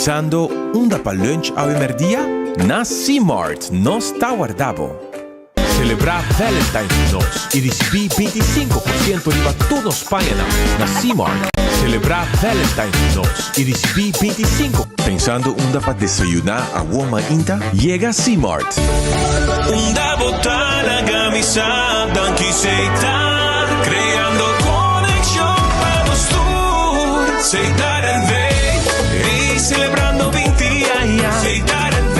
Pensando unda pa lunch awe merdia? Na Seamart nos ta warda bo. Celebra Valentine's cu nos y ricibi 25% riba tur nos pañanan na Seamart. Celebra Valentine's cu nos y ricibi 25. Pensando unda pa desayuna awo mainta? Yega Seamart. Unda bo ta laga mi sa danki Setar creando conexion pa nos tur Setar NV ey celebrando 20 aña Setar NV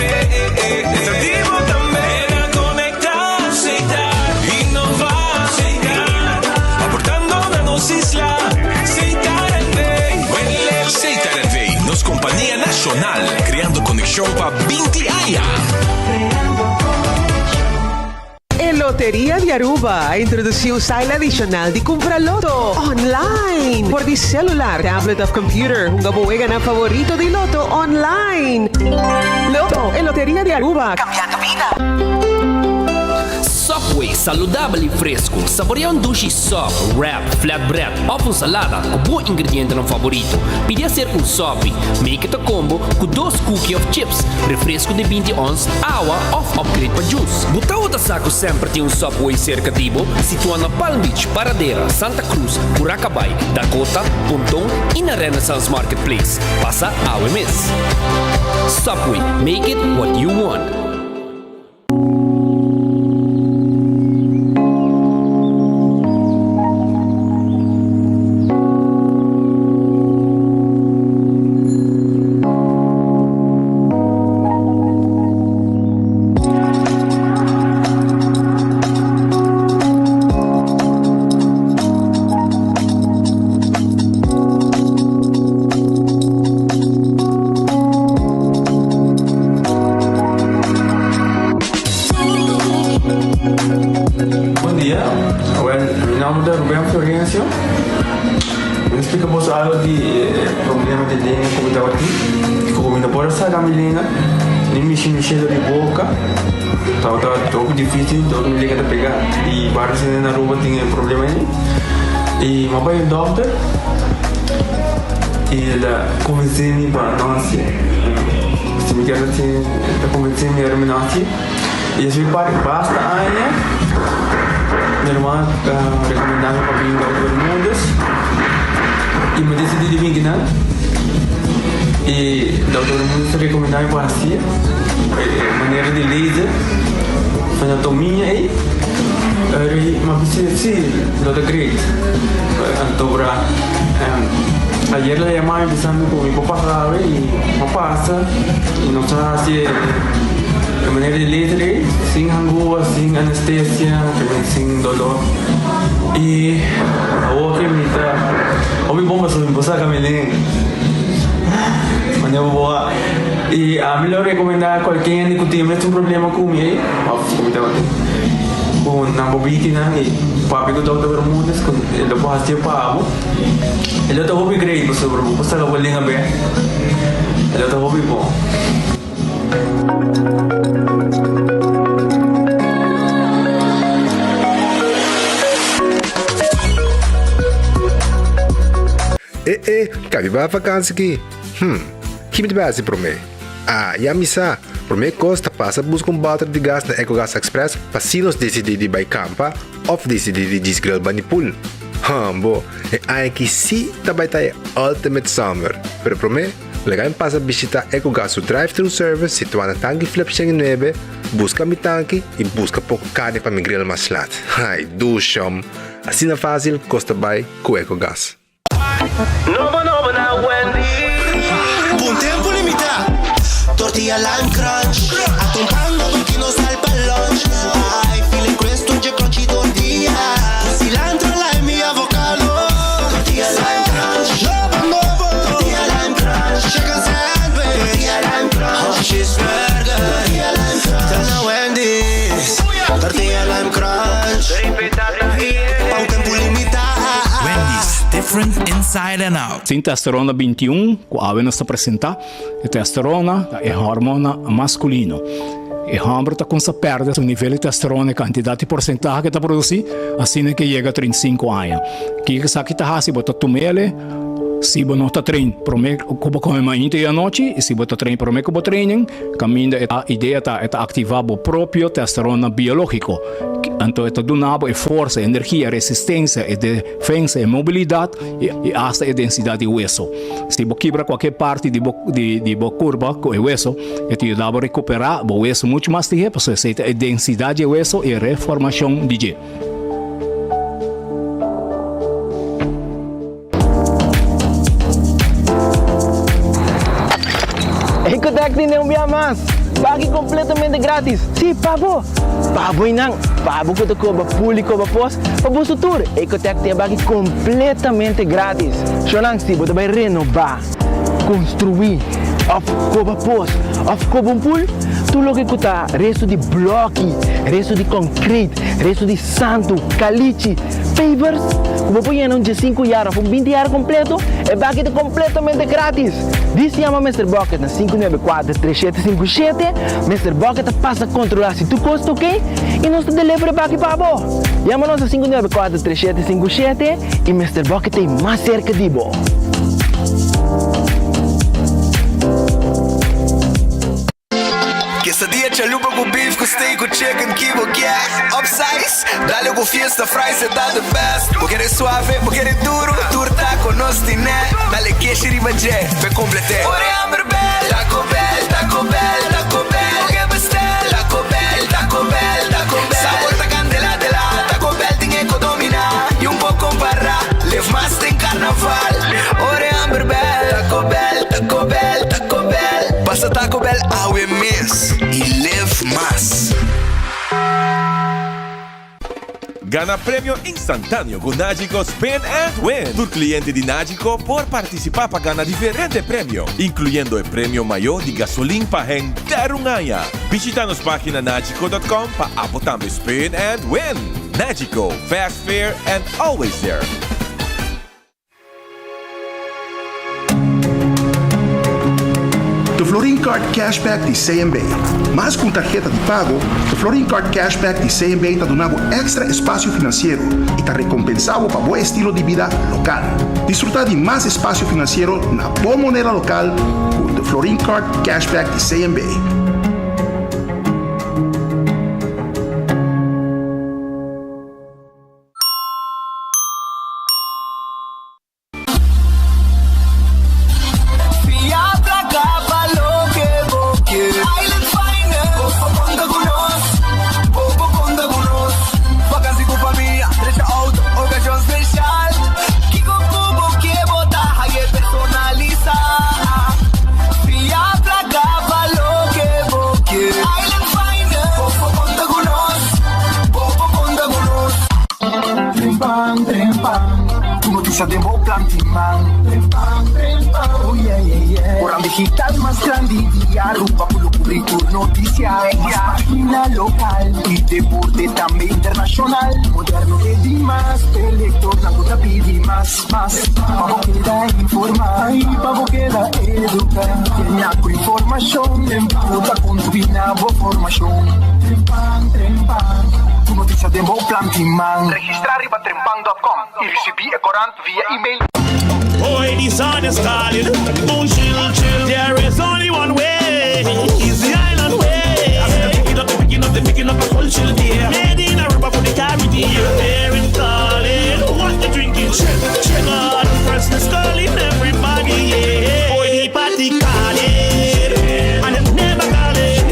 ta di bo tambe na conecta Setar innova Setar aportando na nos isla Setar NV Setar NV nos compania nacional creando conexion pa 20 aña. E Loteria di Aruba a introduci un style adicional di cumpra loto online por di celular, tablet of computer. Hunga bo weganan favorito di loto online. Loto, e Loteria di Aruba, cambiando bida. Subway, saludabel y fresco. Saborea un dushi sub, wrap, flatbread of un salada cu bo ingredientenan favorito. Pidi hacer un sopi. Make it a combo cu dos cookie of chips, refresco di 20 ons, awa of upgrade pa juice. Bo tabata sa cu semper tin un Subway cerca di bo? Situa na Palm Beach, Paradera, Santa Cruz, Curacabai, Dakota, Ponton y na Renaissance Marketplace. Pasa awe mes. Subway, make it what you want. Bon dia, awel mi nomber ta Ruben Florencio. Mi ta splika boso algo di e problema di lenga ku mi tabatin. Ku mi no por a saka mi lenga, ni mishi mi shelo di boka. Tabata hopi dificil, dor mi lenga ta pega. I varios hende na Aruba tin e problema ei. I mi a bai un dokter i el a konvensé mi pa no hasié. Si mi kier hasié, el a konvensé mi ora mi no hasié. I despues basta aña mi hermano a rekomendá mi pa bin Dokter Bermudez i mi a disidí di bin kinan. I Dokter Bermudez a rekomendá mi pa hasié e manera di laser anatomia ei. Mi a bisa si lo ta great. Anto bra ayer el a yama mi bisa mi ku mi por pasa awe i mi a pasa i nos a hasi e manera di laser ei sin hangua, sin anestesia, sin dolor. I awor ke mi ta hopi bon pasobra mi por saka mi lenga. Manera bo a i ami lo rekomendá kualke hende ku tin e mesun problema ku mi ei òf ku mi tabatin ku nan por biki nan i papia ku Dòkter Bermudez ku e lo por hasié pa bo. E lo ta hopi great pasobra bo por saka bo lenga bèk. E lo ta hopi bon. E e, kabi bai vakansi ki? Hm, ki mi ta bai hasi promé? Ah, ya mi sa! Promé kos ta pasa buska un bòter di gas na Ecogas Express pa si nos disidí di bai kampa òf disidí di djis grill bani pool. Hmbo, e aña aki sí ta bai ta e ultimate summer! Pero promé, Laga mi pasa bishita Ecogas su drive-thru service situá na Tanki Flip 109, buska mi tanki i buska poko karni pa mi grill mas lat. Ai, dushom! Asina fásil kos ta bai ku Ecogas. Nobo nobo na Wendy's. P'un tempu limitá, tortilla lime crunch. Akompaña bo kino sal pa lunch. Ai, feeling crisp dje crunchy tortilla. Ku cilantro, lime i avocado. Tortilla lime crunch. Nobo nobo. Tortilla lime crunch. Chicken sandwich. Tortilla lime crunch. Of cheeseburger. Tortilla lime crunch. Ta na Wendy's. Tortilla lime crunch. Pa un tempu limitá. Wendy's, different inside and out. Sin testosterona 21 ku awe nos ta presentá. E testosterona ta e hormona maskulino. E hòmber ta kumsa pèrdè su nivel di testosterona, e kantidat i porsentahe ke ta produsí, asina ke yega 35 aña. Kiko esaki ta hasi? Bo ta tum'el. Si bo no ta train prome ku bo kome mainta i anochi i si bo ta train prome ku bo training, kaminda e idea ta e ta aktivá bo propio testosterona biológiko. Anto e ta duna bo e forsa, e energia, e resistensia, e defensa, e mobilidat i asta e densidat di weso. Si bo kibra kualke parti di bo di bo kurpa ku e weso, e ta yuda bo rekuperá bo weso muchu mas lihé pasobra esei ta e densidat di e weso i e reformashon di dje. Ecotec tene un bia mas! Pagi completamente gratis! Sí, pa bo! Pa bo y nan! Pa bo cu ta coba pul y coba pos, pa boso tur! Ecotec tin e baki completamente gratis! Shonan, si bo ta bay renoba, construi, of coba pos, of coba un pul, tur loke cu ta resto di bloki, resto di concrete, resto di santu, calichi, Pavers ku bo por yena un diesinku yar òf un binti yar kompleto, e baki ta kompletamente gratis! Dis yama Mister Bucket na 594 3757, Mister Bucket ta pasa kontrolá si tur kos ta oke i nos ta deliver e baki pa bo! Yama nos na 594 3757 i Mister Bucket ta ei mas serka di bo! Quesadilla chalupa cu beef cu steak cu chicken ki bo kier Upsize, dale cu fiesta fries e ta the best Bo kere suave, bo kere duro, tur taco nos tine Dale keshi riba dje, p'e complete Ora e hamber bel, Taco Bell, Taco Bell, Taco Bell Bo ke bestel, Taco Bell, Taco Bell, Taco Bell Sabor ta candela de la, Taco Bell tin e cu domina Y un por compara, live mas den carnaval Ora e hamber bel, Taco Bell, Taco Bell, Taco Bell Pasa Taco Bell awe mes y live mas. Gana premio instantáneo ku Nagico Spin and Win! Tur kliente di Nagico por partisipá pa gana diferente premio, inkluyendo e premio mayó di gasolin pa henter un aña. Bishita nos página nagico dot com pa abo tambe spin and win! Nagico, fast, fair and always there! The Florin Card Cashback di CMB. Mas ku un tarheta di pago, The Florin Card Cashback di CMB ta duna bo èkstra espasio finansiero i ta rekompensá bo pa bo estilo di bida lokal. Disfrutá di mas espasio finansiero na bo moneda lokal ku The Florin Card Cashback di CMB. Fia placa pa loke bo kier. Island Finance. Bo por conta cu nos. Bo por conta cu nos. Vakantie cu famia, drecha auto, ocasion special. Kico cu bo kier bo ta haye personalisa. Fia placa pa loke bo kier. Island Finance. Bo por conta cu nos. Bo por conta cu nos. Trempan, trempan, tu noticia den bo plan di man. Trempan, trempan, oh yeah, yeah, yeah. Koran digital mas grandi di Aruba ku lo kubri tur noticia. Mas pagina lokal i deporte tambe internashonal. Moderno e di mas, e lektornan ku ta pidi mas, mas. Pa bo keda informa i pa bo keda eduka. Tenia ku informashon ku ta kontribuí na bo formashon. Trempan, trempan, tu noticia den bo plan di man. Registrá riba trempan dòt kòm i risibí e korant via email. Boy the sun is calling Boom chill chill There is only one way Is the island way Picking up the picking up the picking up a culture there Made in Aruba for the Caribbean There it calling What you drinking chill chill God freshness calling everybody yeah Boy the party calling And it never calling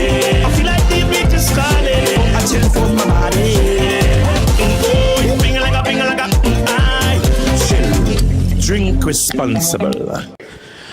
I feel like the beat is calling I chill for my body Oh, ping like a ping like a I chill Drink responsible.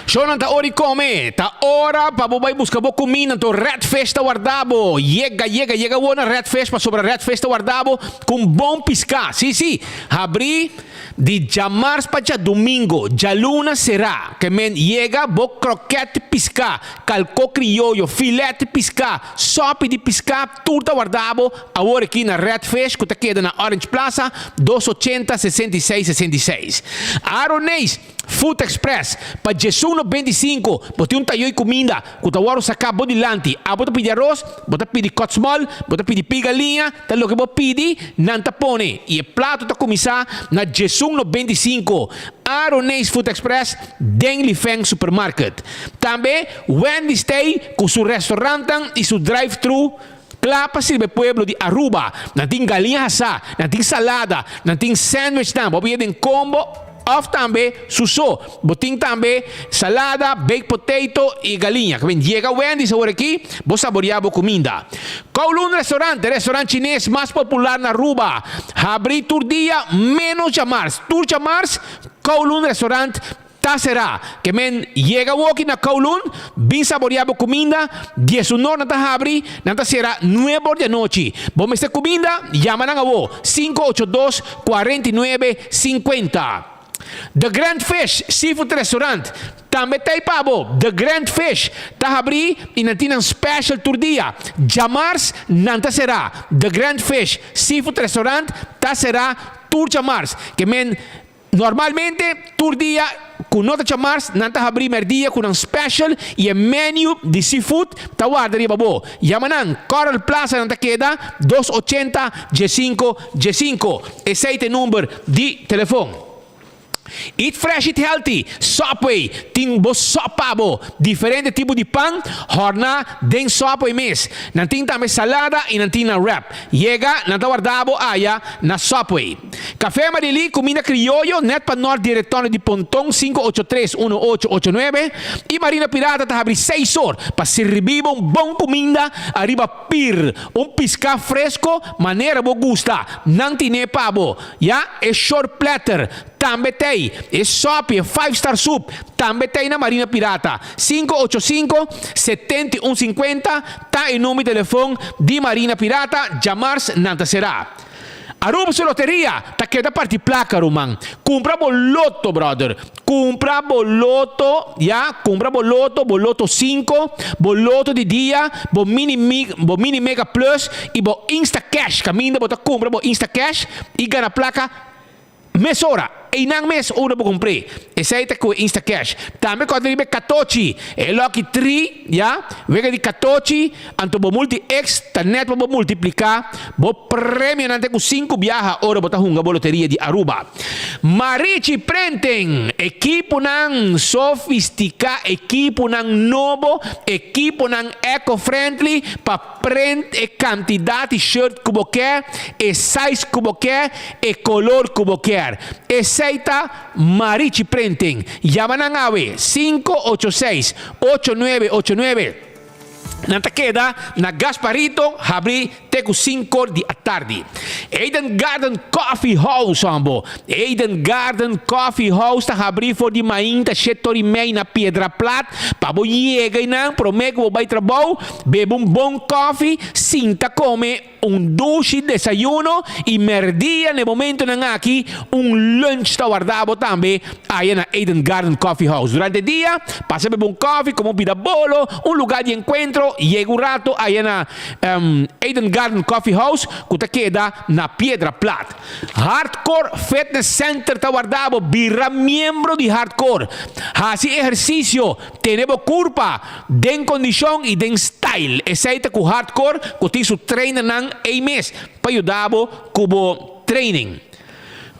Shownan ta ora di come, ta ora pa bo bai busca bo cuminda, anto Red Fish ta warda bo. Yega, yega, yega awor na Red Fish pasobra Red Fish ta warda bo cu un bon pisca. Si, si, habri di djamars pa djadumingo, djaluna sera. Ke men yega bo kroket pisca, calco crioyo, filet pisca, sopi di pisca, tur ta warda bo awor aki na Red Fish cu ta keda na Orange Plaza, dos ochenta, 66, 66. Aroneis! Food Express, pa 11.95 bo tin un tayoy kuminda ku ta wòrdu saká bo dilanti. Abo ta pidi aros, bo ta pidi kòtsmòl, bo ta pidi piga liña, ta loke bo pidi, nan ta pone. I e plato ta kuminsá na 11.95. Aroneis Food Express den Lifeng Supermarket. Tambe Wendy's t'ei ku su restaurantnan i su drive-thru kla pa sirbi e pueblo di Aruba. Nan tin galiña hasá, nan tin salada, nan tin sandwichnan, bo por den combo òf tambe su so. Bo tin tambe salada, baked potato i galiña. Ke ben yega Wendy's awor aki, bo saboreá bo kuminda. Kowloon Restaurant, e restaurant chines mas popular na Aruba, habrí tur dia ménos djamars. Tur djamars, Kowloon Restaurant ta será. Ke men yega awoki na Kowloon, bin saboreá bo kuminda. Diesunor nan ta habri, nan ta sera nuebor di anochi. Bo mester kuminda? Yama nan awo, 582 49 50. The Grand Fish Seafood Restaurant tambe ta ei pa bo. The Grand Fish ta habrí i nan tin nan special tur dia. Djamars nan ta será. The Grand Fish Seafood Restaurant ta será tur djamars. Ke men normalmente tur dia ku no ta djamars nan ta habrí mèrdia ku nan special i e menu di seafood ta warda riba bo. Yama nan, Coral Plaza nan ta keda 280 15 15. Esei ta e number di telefon. Eat fresh eat healthy, Subway tin bo sop pa bo. Diferente tipo di pan hòrná den Subway mes. Nan tin tambe salada i nan tin nan wrap. Yega, nan ta warda bo aya na Subway. Café Amarili, kuminda krioyo nèt pa nòrt di Retorno di Ponton 583 1889 i Marina Pirata ta habri seis or pa sirbi bo un bon kuminda ariba pir, un piská fresko manera bo gusta. Nan tine pa bo. Ya, e short platter tambe t'ei. E sopi, e five star soup, tambe t'ei na Marina Pirata. 585 71 50 ta e number di telefon di Marina Pirata. Djamars nan ta será. Aruba su loteria ta keda parti placa ruman. Cumpra bo loto brother. Cumpra bo loto ya, cumpra bo loto, bo loto cinco, bo loto di dia, bo mini bo mini mega plus y bo insta cash caminda bo ta cumpra bo insta cash y gana placa mesora. Eynan mes ora bo cumpr'e. Esey ta cu e insta cash. Tambe cu a riba e catochi, e lucky tree. Ya, wega di katochi, anto bo multi X ta net pa bo multipliká bo premionan te ku sinku biaha ora bo ta hunga bo loteria di Aruba. Marichi Printing, ekiponan sofistiká, ekiponan nobo, ekiponan eco-friendly pa print e kantidat di shirt ku bo ke, e size ku bo ke, e kolor ku bo kier. Esei ta Marichi Printing. Yama nan awe, 586 8989. Nan ta keda na Gasparito, habri te ku sinkor di atardi. Eden Garden Coffee House hombo. Eden Garden Coffee House ta habri for di mainta shetor i mei na Piedra Plat pa bo yega einan prome ku bo bai trabou, bebe un bon kofi, sinta kome Un dushi desayuno y merdia n'e momentonan aki un lunch ta warda bo tambe aya na Eden Garden Coffee House. Durante dia, pasa bebe un koffie, come un pida bolo, un lugar di encuentro, yega un rato aya na Eden Garden Coffee House cu ta keda na Piedra Plat. Hardcore Fitness Center ta warda bo, bira miembro di Hardcore, haci ehercicio, Tene bo kurpa den kondishon i den style. Esei ta ku Hardcore ku tin su trainernan ei mes pa yuda bo ku bo training.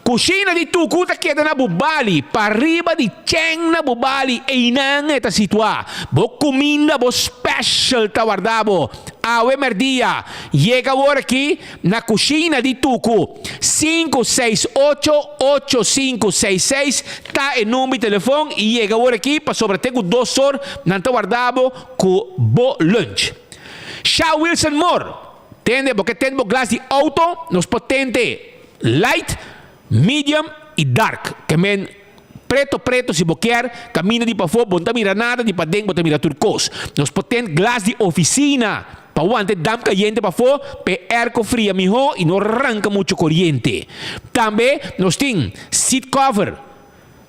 Kushina di Tuku ta keda na Bubali, pariba di Cheng na Bubali, einan e ta situá. Bo kuminda, bo special ta warda bo. Awe mèrdia, yega awor aki Na kushina di Tuku, 5688566 ta e number di telefon i yega awor aki pasobra te ku dos or nan ta warda bo ku bo lunch. Sha Wilson Moore, Tende, bo ke tende bo glas di auto, nos por tente light, medium i dark. Ke men preto preto si bo kier, kaminda di pafó bo no ta mira nada, di paden bo ta mira tur kos. Nos por ten glas di ofisina pa wanta e damp kayente pafó pa e airco fria mihó i no ranka mucho koriente. Tambe nos tin seat cover,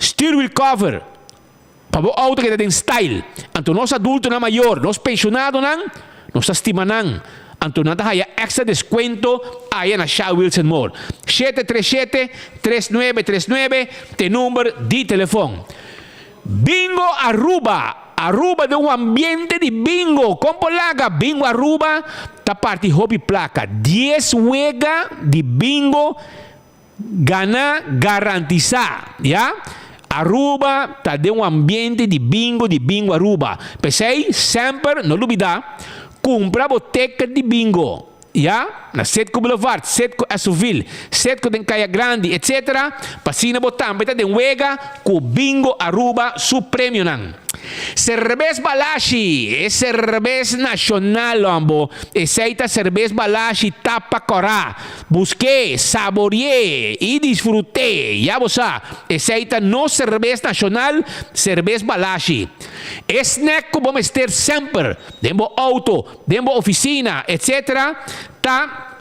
stuurwiel cover pa bo auto keda den style. Anto nos adultonan mayor, nos penshonadonan, nos ta stima nan. Anto nan ta haya extra descuento aya na Shell Wilson Mall. 737 3939 t'e number di telefon. Bingo Aruba! Aruba den un ambiente di bingo! Kon por laga Bingo Aruba ta parti hopi plaka. Dies wega di bingo gana garantisa, ya. Aruba ta den un ambiente di bingo di Bingo Aruba. P'esei semper no lubida kumpra bo ticket di bingo. Ya, na Setco Boulevard, Setco Esoville, Setco den Kaya Grandi, etc. Pa asina bo tambe ta den wega ku Bingo Aruba su premionan. Serbes Balashi, e serbes nashonal hombo, esei ta Serbes Balashi tapa kòrá. Busk'é, sabori'é i disfrut'é. Ya bo sa, esei ta nos serbes nashonal, Serbes Balashi. E snack ku bo mester semper den bo outo, Den bo oficina, etc. Ta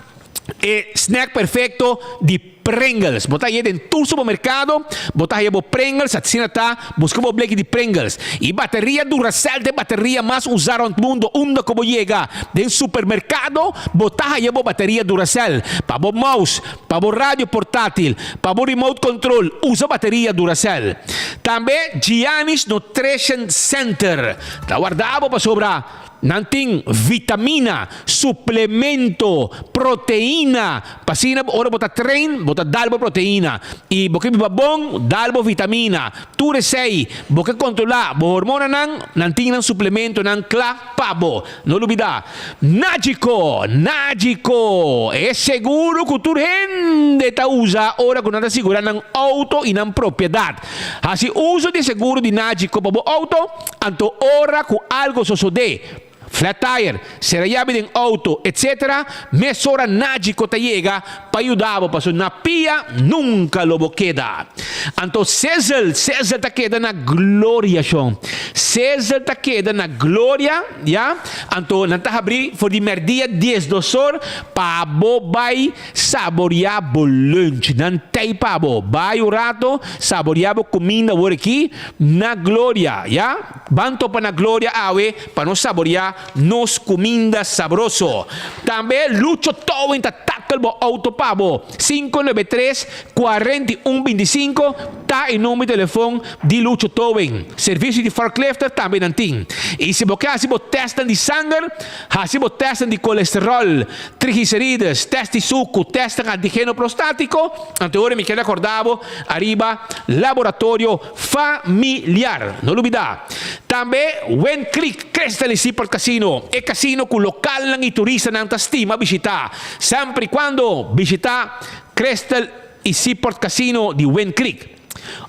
e snack perfecto di Pringles. Bo ta haye den tur supermercado, bo ta haye bo Pringles, asina ta, busca bo bleki di Pringles. Y bateria Duracell ta e bateria mas usa rond mundo, unda cu bo yega den supermercado, bo ta haye bo bateria Duracell. Pa bo mouse, pa bo radio portatil, pa bo remote control, usa bateria Duracell. Tambe Gianni's Nutrition Center ta warda bo pasobra. Nan tin vitamina, suplemento, proteina, pa asina ora bo ta train bo ta dal bo proteina y bo ke biba bon dal bo vitamina. Tur esey bo ke controla bo hormonanan, nan tin nan suplementonan kla pa bo. No lubida, Nagico! Nagico! E seguro cu tur hende ta usa ora cu nan ta sigura nan auto y nan propiedad. Haci uso di e seguro di Nagico pa bo auto. Anto ora ku algo sosodé, flat tire, sera yabi den outo, etc. Mesora Nagico ta yega pa yuda bo pasobra na pia nunka lo bo keda. Anto Sizzle, Sizzle ta keda na gloria shon. Sizzle ta keda na gloria, ya. Anto nan ta habrí for di mèrdia diesdos or pa bo bai Saboreá bo lunch. Nan tei pa bo. Bai un rato, saboreá bo kuminda awor aki na Gloria, ya. Ban topa na Gloria awe pa nos saboreá nos kuminda sabroso. Tambe Lucho Towing ta tackle bo auto pa bo. 593 41 25 ta e number di telefon di Lucho Towing. Servisio di forklifter tambe nan tin. I si bo ke hasi bo testnan di sanger, hasi bo testnan di kolesterol, Triglicerides, test di suku, testnan antigeno prostatiko, anto ora mi keda korda bo ariba Laboratorio Familiar. No lubida. Tambe Wind Creek Crystal y Seaport Casino, e casino ku lokalnan y turistanan ta stima bishita. Semper y cuando bishita Crystal y Seaport Casino di Wind Creek.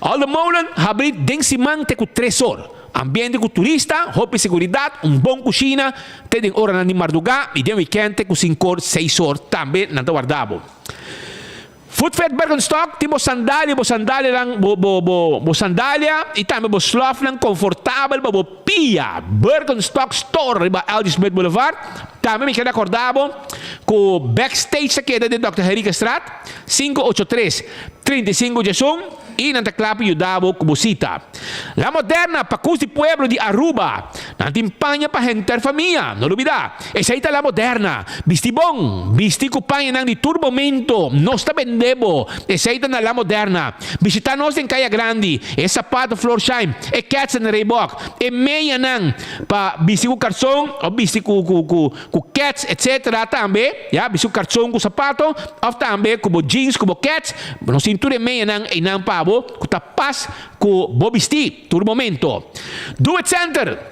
Alde Molen habri den siman te ku tres or. Ambiente ku turista, hopi seguridat, un bon kushina, te den oranan di mardugá i den wikènt te ku sinkor, seis or tambe nan ta warda bo. Footfed Birkenstock tin bo sandalia, bo sandalianan, bo bo bo bo sandalia i tambe bo slòfnan konfortabel pa bo pia. Birkenstock Store riba LG Smith Boulevard. Tambe mi keda kòrda bo ku Backstage ta keda den Dòkter Henriquestraat, 583. 35 djesun y nan ta kla pa yuda bo ku bo sita. La Moderna, pakus di pueblo di Aruba. Nan tin paña pa henter famia, no lubida. Esei ta La Moderna. Bisti bon, bisti ku pañanan di tur momento. Nos ta bende bo. Esei ta na La Moderna. Bishita nos den Kaya Grandi. E sapato Florsheim, e ketsen Reebok, e meyanan pa bisti ku karson of bisti ku ku ku Ku kets etc. Tambe, ya, bisti ku karson ku sapato, òf tambe ku bo jeans ku bo kets, nos tin tur e meyanan einan pa bo ku ta pas ku bo bistí tur momento. Do It Center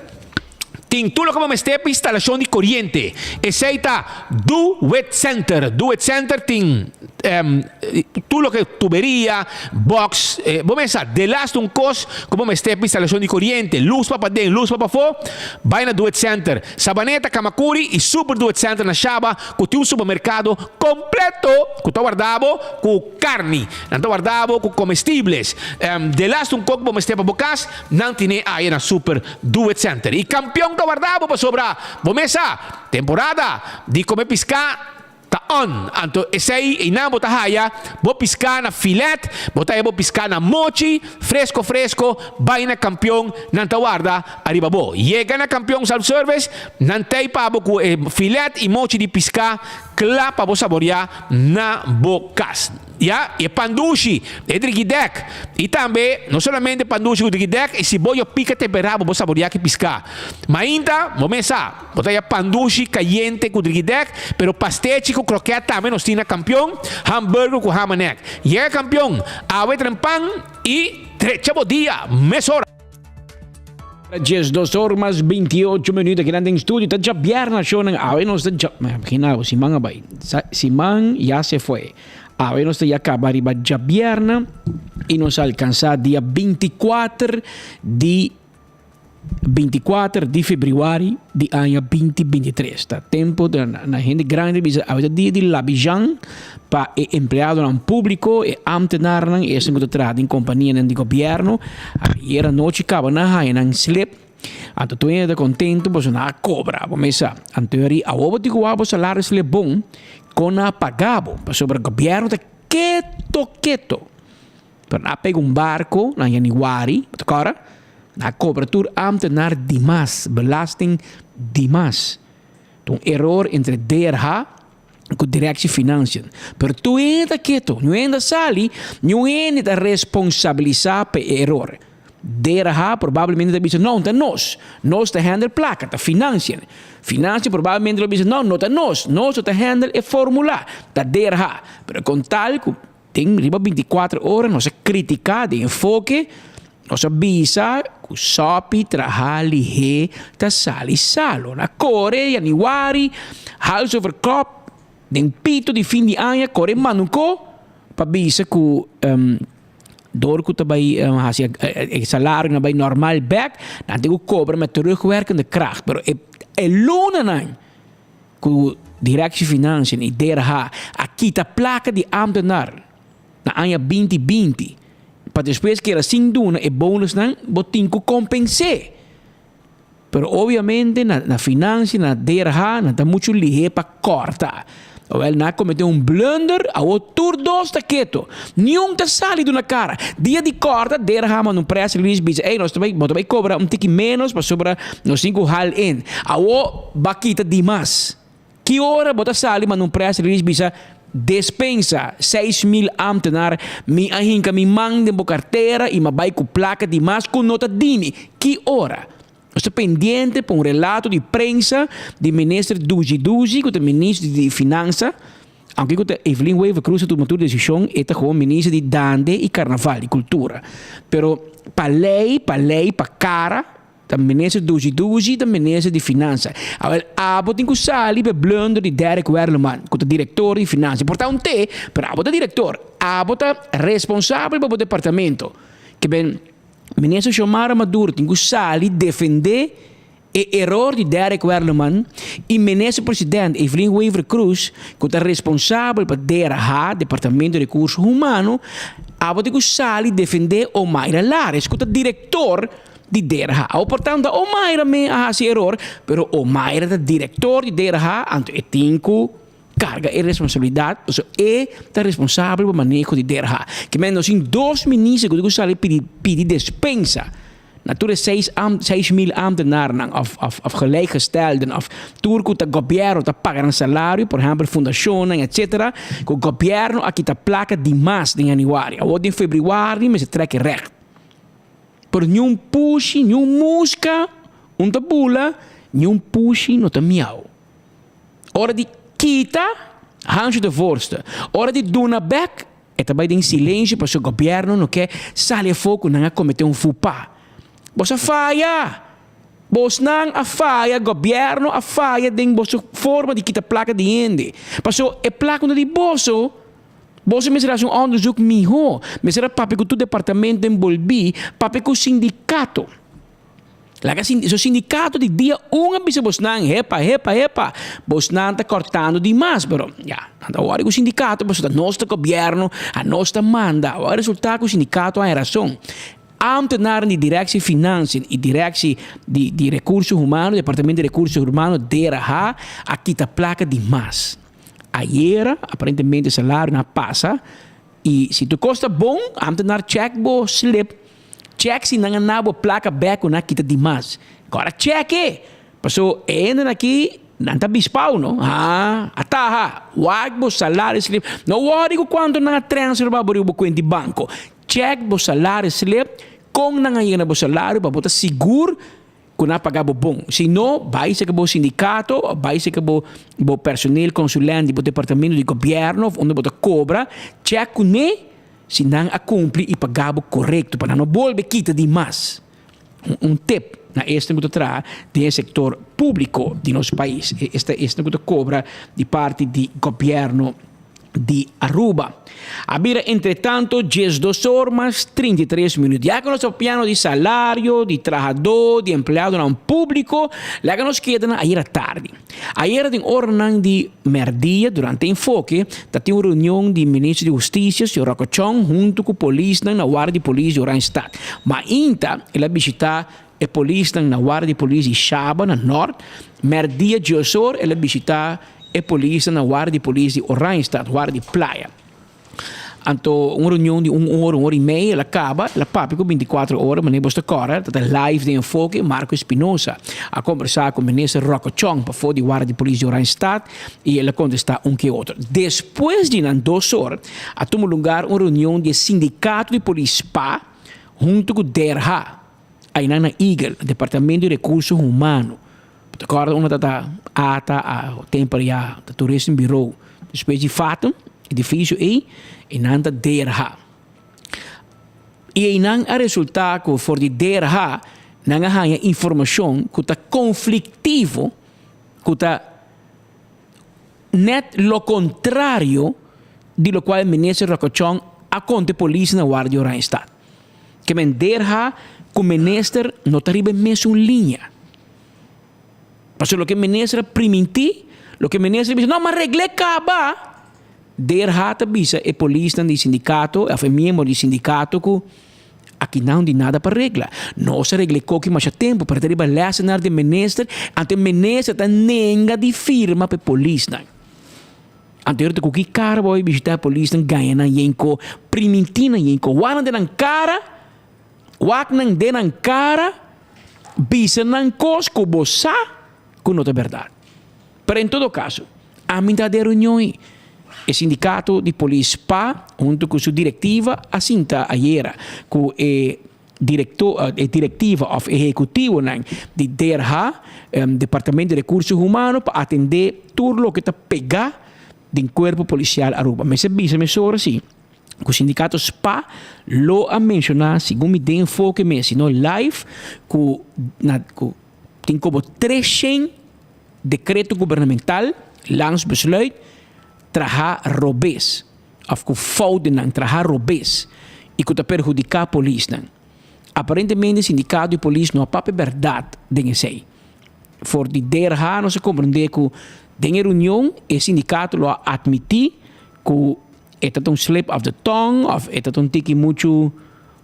tin tur loke bo mester pa instalashon di koriente. Esei ta Do It Center. Do It Center tin tur loke tuberia, box, bo mester sa delaste un kos ku bo mester pa instalashon di koriente, lus pa paden, lus pa pafó, bai na Do It Center. Sabaneta, Kamakuri y Super Do It Center na Shaba cu tin un supermercado completo cu ta warda bo cu carni, nan ta warda bo cu comestibles. Delaste un kook bo mester pa bo cas, nan tine aya na Super Do It Center. Y Campeon ta warda bo pasobra bo mes sa, temporada di come pisca Ta on. Anto esei einan bo ta haya bo piská na filet, bo ta haya bo piská na mochi, fresko fresko, bai na Kampion, nan ta warda ariba bo. Yega na Kampion Self Service, nan t'ei pa bo ku e filet i mochi di piská kla pa bo saboriá na bo kas. Ya, e pandushi, e drigidek. I tambe, no solamente pandushi ku drigidek, e siboyo pika temperá bo por saboreá ki piská. Mainta, bo mes sa, bo ta haya pandushi kayente ku drigidek, pero pastechi ku krokèt tambe nos tin na Kampion, hamburger ku hamanek. Yega Kampion, awe trempan i drecha bo dia mesora! 12 or mas 28 minuut aki nan den studio ta djabièrnè shownan awe nos ta dja imagina bo siman a bai siman ya se fue awe nos ta ya kaba riba djabièrnè i nos a alkansa dia 24 di 24 di febrüari di aña 2023 ta tempo ta na hende grandi bisa awe ta dia di labijan pa e empleadonan públiko e ámtenarnan e esnan ku ta traha den kompanianan di gobièrnu ayer anochi kaba nan haña nan slip anto tur hende ta kontentu pasobra nan a kobra bo mesa anto e ri awor bo tin ku wak bo salario slip bon kon nan a paga bo pasobra gobièrnu ta keto keto. Pero nan a pega un barco na januari, bo ta corda? Nan a cobra tur ambtenaar dimas, belasting dimas. Ta un error entre DRH cu Directie Financiën. Pero tur hende ta keto, niun hende a sali, niun hende ta responsabilisa pa e error. DRH probablemente ta bisa, no, ta nos. Nos ta handle placa, ta financiën. Financiën probablemente lo bisa, no, no ta nos. Nos no ta handle e formula, ta DRH. Pero con tal cu Den riba bintikuater ora nos a kritiká den enfoke, nos a bisa ku sòpi traha lihé ta sali salo. Na kore yanüari, hals over kòp, den pito di fin di aña kore manuko pa bisa ku dor ku ta bai hasi e salarionan bai normal bèk, nan tin ku kobra met terugwerkende kracht. Pero e lunanan. Ku Directie Financiën i DRH a kita plaka di ámtenar na aña binti binti pa despues keda sin duna e bonusnan bo tin ku kompens'é. Pero obviamente na na Financiën, na DRH nan ta muchu lihé pa kòrta. Awèl nan a kometé un blunder, awor tur dos ta keto. Niun ta sali duna kara. Dia di kòrta DRH manda un press release bisa ey nos ta bai bo ta bai kobra un tiki ménos pasobra Nos tin ku hal in. Awo ba kita dimas. Ki ora bo ta sali manda un press release bisa despensa 6000 ambtenaar mi a hinka mi man den bo kartera i m'a bai ku plaka dimas ku no ta dimi. Ki ora? Nos ta pendiente pa un relato di prensa di minister Duzi Duzi ku ta minister di finansa. Aunke ku ta Evelyn Wever Croes a tuma tur desishon e ta gewoon minister di dande i karnaval di kultura. Pero pa lei pa lei pa kara. Ta minister Dushi Dushi ta minister di finansa. Awel abo tin ku sali pa e blunder di Derek Werleman ku ta direktor di finansa. Por ta un te, pero abo ta direktor. Abo ta responsabel pa bo departamento. Ke ben minister Xiomara Maduro tin ku sali defende e eror di Derek Werleman i minister president Evelyn Wever Croes ku ta responsabel pa DRH, Departamento di Rekurso Humano, abo tin ku sali defende Omaira Lares ku ta direktor di DRH. Awor por tanto ta Omaira me a hasi eror, pero Omaira ta director di DRH, anto e tin cu carga e responsabilidad, pasobra e ta responsabel pa maneho di DRH. Ke men nos tin dos minister cu tin cu sali pidi pidi despensa na tur e seis 6000 ambtenarnan of of of gelijkgestelden of tur cu ta gobierno ta paga nan salario, por ehempel fundacionnan etcetera, cu gobierno a kita placa dimas den januari. Awor den februari mester trek e recht. Pero niun pushi, niun muska un ta bula, niun pushi no ta miau. Ora di kita, Hansje de voorste. Ora di duna bek, e ta bai den silensio pasobra gobièrnu no ke sali afó ku nan a kometé un fupa. Bos a faya! Bosnan a faya, gobièrnu a faya den boso forma di kita plaka di hende. Pasobra e plaka no ta di boso. Boso mester hasi un onderzoek mihó. Mester a papia ku tur departamento enbolbí, papia ku sindikato. Laga so sindikato di dia un a bisa bosnan, hepa, hepa, hepa, bosnan ta kòrtando dimas. Pero ya, nan ta wòri ku sindikato pasobra ta nos ta gobièrnu, a nos ta manda. Awor a resultá ku sindikato haña rason. Ámtenaren di Directie Financiën i Directie di di Rekurso Humano, Departamento di Rekurso Humano, DRH, a kita plaka dimas. Ayera aparentemente salario na pasa y si tur cos ta bon ambtenaar check bo slip check si nan a na bo placa bek cu nan a kita dimas. Gora check e! Paso e hendenan aki. Nan ta bispao no. Ha, ataha, wak bo salaris slip. No worry ku kuantu nan a transfer pa bo riba bo kuenta di banko. Check bo salaris slip, kon nan a yega na bo salario pa bo ta sigur ku nan a paga bo bon. Si no, bai seka bo sindikato of bai seka bo bo personeel consulent di bo departamento di gobièrnu of unda bo ta kobra, check kuné si nan a kumpli i paga bo korekto pa nan no bolbe kita di mas. Un tip na esnan ku ta traha den e sektor públiko di nos pais, esta esnan ku ta kobra di parti di gobièrnu di Aruba. A bira entretanto diesdos or mas 33 minüt. Ya ku nos ta papiando di salario, di trahadó, di empleadonan públiko, laga nos keda na ayera tardi. Ayera den oranan di mèrdia durante enfoke ta tin un reunion di Minister di Hustisia, señor Rocco Chong, hunto ku polisnan na warda di polis di Oranjestad. Mainta el a bishita e polisnan na warda di polis di Shaba na Nort. Mèrdia djosor el a bishita e polisnan na warda di polis di Oranjestad, warda di Playa. Anto un reunion di un ora, un ora y media, el a caba, el a papia cu 24 ora, manera bos ta corda, ta ta live den Enfoke, Marco Espinosa a conversa cu minister Rocco Chong pafo di Warda di Polis di Oranjestad y el a contesta un ke otro. Despues di nan dos or a tuma lugar un reunion di e sindicato di polis spa hunto cu DRH, aynan na Eagle, Departamento di Recurso Humano. Bo ta corda unda ta ta ata a temper ya ta Tourism Bureau. Despues di Fatum, edificio ey, e nan ta DRH. Y eynan a resulta cu for di DRH nan a haya informacion cu ta conflictivo, cu ta net lo contrario di locual Minister Rocco Chong a conta e polis na Guardia Oranjestad. Ke men DRH cu Minister no ta riba e mesun liña. Pasobra loke minister a primintí, loke minister a bisa, no, m'a regl'é kaba. DRH ta bisa e polisnan di sindikato òf e miembro di sindikato ku aki nan di nada pa regla. Nos a regl'é koki masha tempu, pero ta riba lèsenar di minister, anto e minister ta nenga di firma pa e polisnan. Anto ta ku ki kara bo a bai bishitá e polisnan, gaña nan yenko, primintí nan yenko, wak nan den nan kara. Wak nan den nan kara, bisa nan kos ku bo sa ku no ta bèrdat. Pero en todo kaso, ami ta den reunion ei. E sindikato di polis spa huntu ku su direktiva a sinta ayera ku e direkto e direktiva òf ehekutivonan di DRH, Departamento di Rekurso Humano, pa atendé tur loke ta pegá den Kuerpo Polisial Aruba. Mester bisa mesora si. Ku sindikato spa lo a menshoná segun mi den enfoke mes sino live ku na ku tin komo treshen dekreto gubernamental landsbesluit traha robes òf ku foutenan traha robes i ku ta perhudiká polisnan. Aparentemente sindikato di polis no a papia bèrdat den esei. For di DRH nos a komprendé ku den e reunion e sindikato lo a atmití ku E ta ta un slip of the tongue of e ta ta un tiki muchu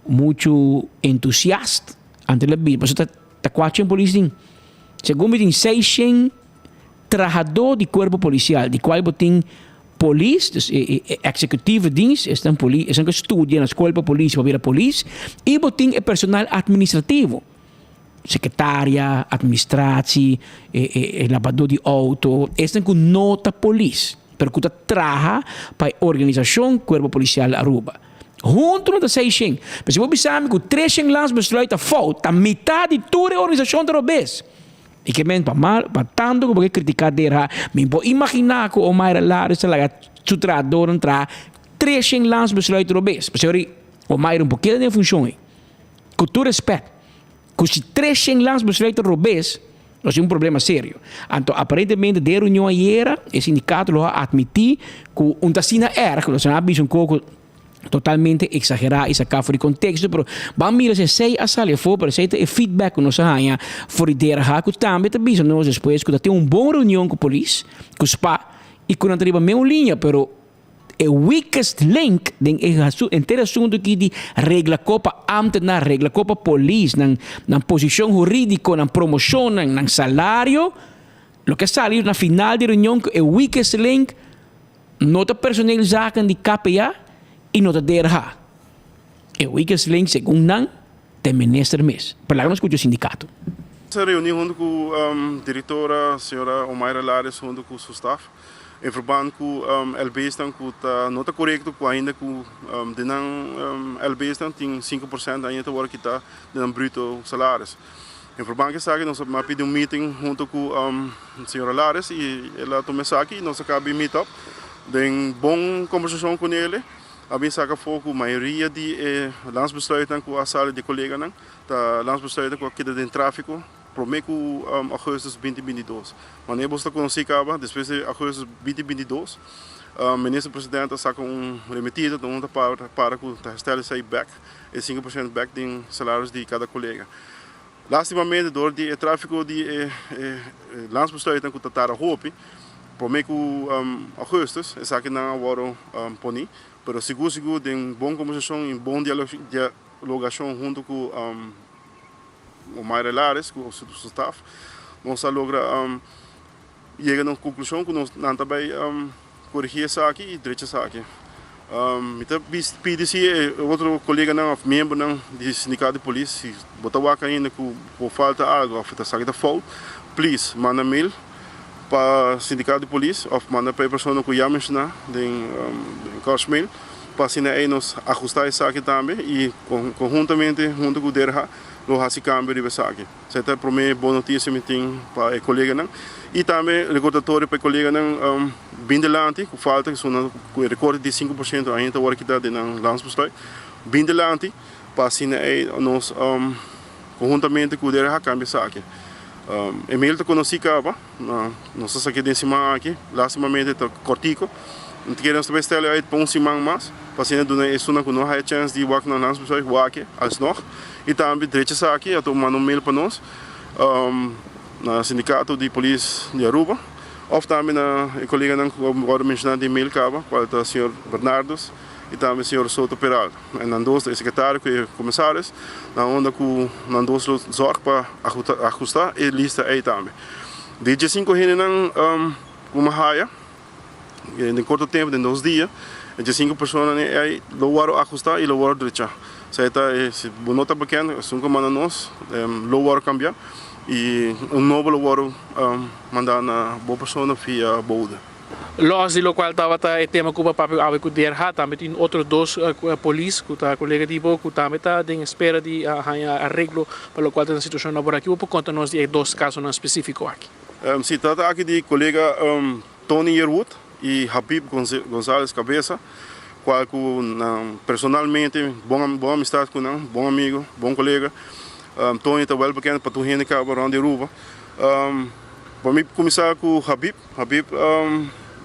muchu entusiast anto el a bisa pasobra ta ta kua chen polis tin. Segun mi tin seishen trahadó di kuerpo polisial di kual bo tin polis dus e e executieve dienst esnan poli esnan ku studia na skol pa polis pa bira polis i bo tin e personal administrativo sekretaria, administratie, e e e labadó di outo esnan ku no ta polis. pero ku ta traha pa e organisashon Kuerpo Polisial Aruba. Huntu no ta seishen. Pero si bo bisa mi ku treshen landsbesluit ta fout, ta mitá di tur e organisashon ta robes. I ke men pa mal, pa tantu ku bo ke kritiká DRH, mi por imaginá ku Omayra Larios ta laga su trahadornan traha treshen landsbesluit robes. Pasobra Omayra un por keda den e funshon ei. Ku tur respèt. Ku si treshen landsbesluit ta robes, nos tin un problema serio. Anto aparentemente den e reunion ayera e sindikato lo a atmití ku un ta asina erg, lo a bisa un koko totalmente eksagerá i saká for di konteksto, pero ban mira si esei a sali afó, pero esei ta e feedback ku nos a haña for di DRH ku tambe ta bisa nos despues ku ta tin un bon reunion ku polis, ku spa i ku nan ta riba meun liña, pero E weakest link den e henter asuntu aki di regla ko pa ambtenaar, regla ko pa polis, nan nan posishon hurídiko, nan promoshonnan, nan salario, loke a sali na final di reunion ku e weakest link no ta personeel zaken di KPA i no ta DRH. E weakest link segun nan ta e minister mes. Pero laga nos skucha e sindikato. Nos a reuni hunto cu directora señora Omaira Lares hunto cu su staf en verband cu LBsnan cu ta no ta corecto cu ainda cu den nan LBsnan tin 5% ainda ta wordo kita den nan bruto salaris. En verband cu esaki nos a pidi un meeting hunto cu señora Lares y el a tuma esaki y nos a caba di meet up den bon conversacion cu nele a bin saca afo cu mayoria di e landsbesluitnan cu a sali di e coleganan Ta landsbesluiten ku a keda den tráfiko promé ku augustus binti binti dos. Manera boso ta konosí kaba, despues di augustus binti binti dos, Minister President a saka un remitido ta unda ta para ku ta herstel esei bèk, e 5% bèk den salaris di kada kolega. Lastimamente dor di e tráfiko di e landsbesluiten ku ta tarda hopi, promé ku augustus esakinan a wòrdu poní, pero sigur sigur den bon kombersashon i bon dialog. Logashon huntu ku Omaira Lares ku su staf nos a logra yega na un konklushon ku nos nan ta bai korigí esaki i drecha esaki. Mi ta pidi si e otro koleganan òf miembronan di sindikato di polis si bo ta wak ainda ku bo falta algu òf esaki ta fout please manda mail pa sindikato di polis òf manda pa e persona ku ya menshoná den kòrsmail. Pa asina ei nos ahusta esaki tambe i konhuntamente huntu ku DRH lo hasi kambio riba esaki. Esei ta e promé bon notisia mi tin pa e koleganan i tambe rekordatorio pa e koleganan bin dilanti ku falta ku ku e rekorte di 5% ainda ta wòrdu kita den nan landsbesluit. Bin dilanti pa asina ei nos konhuntamente ku DRH kambia esaki. E mail ta konosí kaba. Nos ta saki den siman aki, lastimamente ta kortiko. No ta kere nos ta bai stèl uit pa un siman mas, pa asina duna esunnan ku no haya chèns di wak nan landsbesluit wak alsnog. I tambe drecha esaki, a manda un mail pa nos na sindikato di polis di Aruba òf tambe na e koleganan ku a wòrdu menshoná den mail kaba, kual ta señor Bernardus i tambe señor Soto Peralta. En nan dos ta e sekretario ku e komisaris, na unda ku nan dos lo zòrg pa ahustá e lista ei tambe. Di djesinku hendenan ku mi a haya den korto tempu, den dos dia, e djesinku personanan ei lo wòrdu ahustá i lo wòrdu drechá. Esei ta e, si bo no ta bekend, esun ku a manda nos lo wòrdu kambiá i un nobo lo wòrdu mandá na bo persona via bode. Los di locual tabata e tema cu bo papia awe cu DRH, tambe tin otro dos polis cu ta colega di bo cu tambe ta den espera di haña areglo pa locual ta nan situacion laboral. Ki bo por conta nos di e dos casonan specifico aki? Si trata aki di colega Tony Yearwood y Habib Gonzalez Cabeza, cual cu nan personalmente bon bon amistad cu nan, bon amigo, bon colega. Tony ta wel bekend pa tur hende caba rond di Aruba. Pa mi cuminsa cu Habib. Habib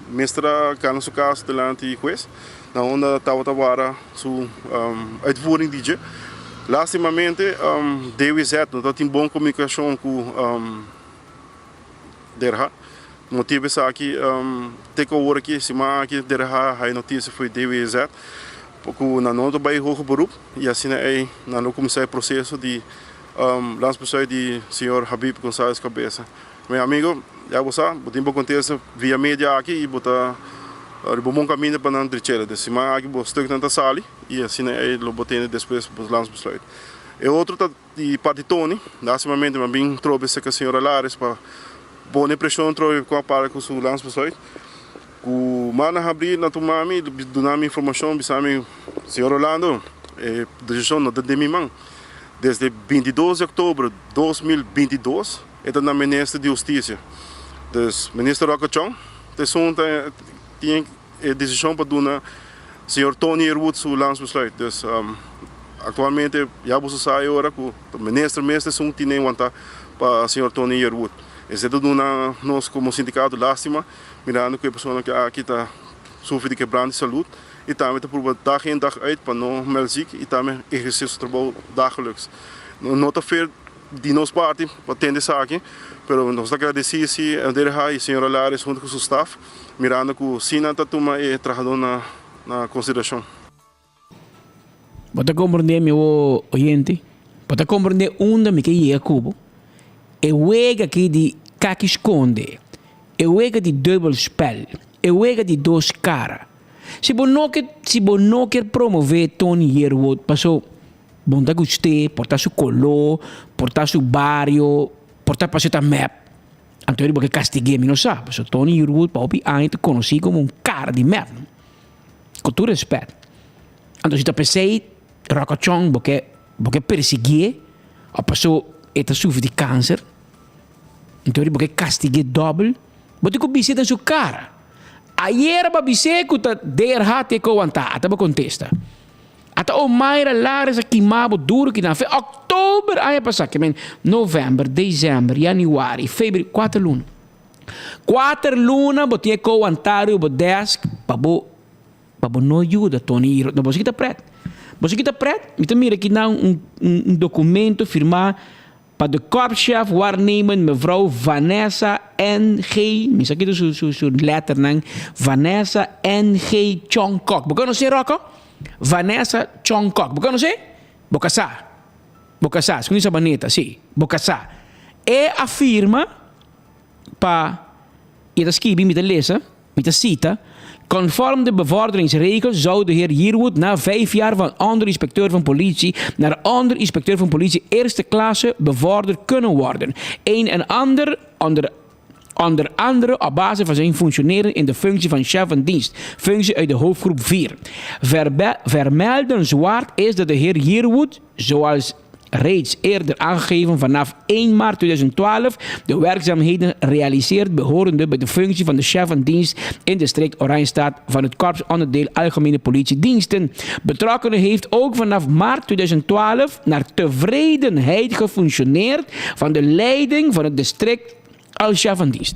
mester a gana su caso dilanti hues, na unda tabata wara su uitvoering di dje. Lastimamente DWZ no ta tin bon comunicacion cu DRH. Motibo esaki te cu awor aki, siman aki DRH haya noticia for di DWZ cu nan no ta bay hoger beroep y asina ey nan lo cuminsa e proceso di landsbesluit di señor Habib Gonzalez Cabeza. Mi amigo, ya bo sa, bo tin bo kontesta via media aki i bo ta riba un bon kaminda pa nan drich'el. Den siman aki bo stuknan ta sali i asina ei lo bo tene despues bo lans besluit. E otro ta di parti Tony, lastimamente mi a bin trobe serka señora Lares pa pone preshon trobe kon a para ku su lans besluit. Ku mana habri na tuma mi, duna mi informashon, bisa mi, Señor Rolando, e desishon no ta den mi man. Desde 22 di oktober 2022 e ta na Minister di Hustisia. Dus Minister Rocco Chong ta esun ta tin e desishon pa duna Señor Tony Yearwood su landsbesluit. Dus aktualmente ya boso sa e ora ku Minister mes ta esun tin e wanta pa Señor Tony Yearwood. Esei ta duna nos komo sindikato lastima mirando ku e persona aki ta sufri di kebrant di salud i tambe ta purba dag in dag uit pa no meld ziek i tambe ehersé su trabou dagelijks. No ta fair di nos parti pa tende esaki, pero nos ta gradesí si DRH i señor Alares hunto ku su staf mirando ku si nan ta tuma e trahadó na konsiderashon. Bo ta komprendé mi o oyente? Bo ta komprendé unda mi ke yega ku bo? E wega aki di kaki skonde, e wega di dubbelspel, e wega di dos kara. Si bo no ke, si bo no kier promové Tony Yearwood paso bo no ta gust'é, por ta su koló, por ta su bario. Por ta pasobra ta mep. Anto bo ke kastig'é, mi no sa. Pasobra Tony Yearwood pa hopi aña ta konosí komo un kara di mep. Ku tur rèspèt. Anto si ta p'esei Ròkòchòn bo ke bo ke persiguié òf paso e ta sufri di kanser, anto bo ke kastig'é dòbel, bo tin ku bis'é den su kara. Ayera bo a bis'é ku ta DRH te ku wantá, ata bo kontesta. Ata Omaira Lares a kima bo duro kinan fe oktober aña pasá, ke men novèmber, desèmber, yanüari, febrüari, kuater luna. Kuater luna bo tin e kou wantá riba bo dèsk pa bo pa bo no yuda Tony Hiro. No, bo si kita prèt. Bo si kita prèt? Mi ta mira kinan un un dokumento firmá pa de korpschef waarnemend mevrouw Vanessa NG. Mi sa kita su su su letternan. Vanessa NG Chongkok. Bo konosé Rocco? Vanessa Chongkok. Bo konosé? Bo kasá. Bo kasá. Segun di Sabaneta, sí. Bo kasá. E a firma pa, i e ta skibi, mi ta lesa, Mi ta cita, Conform de bevorderingsregels zou de heer Yearwood na vijf jaar van onderinspecteur van politie naar onderinspecteur van politie eerste klasse bevorderd kunnen worden. Een en ander onder onder andere op basis van zijn functioneren in de functie van chef van dienst, functie uit de hoofdgroep 4. Verbe vermeldenswaard is dat de heer Yearwood, zoals reeds eerder aangegeven vanaf 1 maart 2012 de werkzaamheden realiseert behorende bij de functie van de chef van dienst in district Oranjestad van het korpsonderdeel Algemene Politiediensten. Betrokkenen heeft ook vanaf maart 2012 naar tevredenheid gefunctioneerd van de leiding van het district als chef van dienst.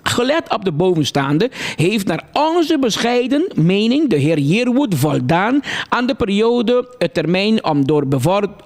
Gelet op de bovenstaande heeft naar onze bescheiden mening de heer Yearwood voldaan aan de periode het termijn om door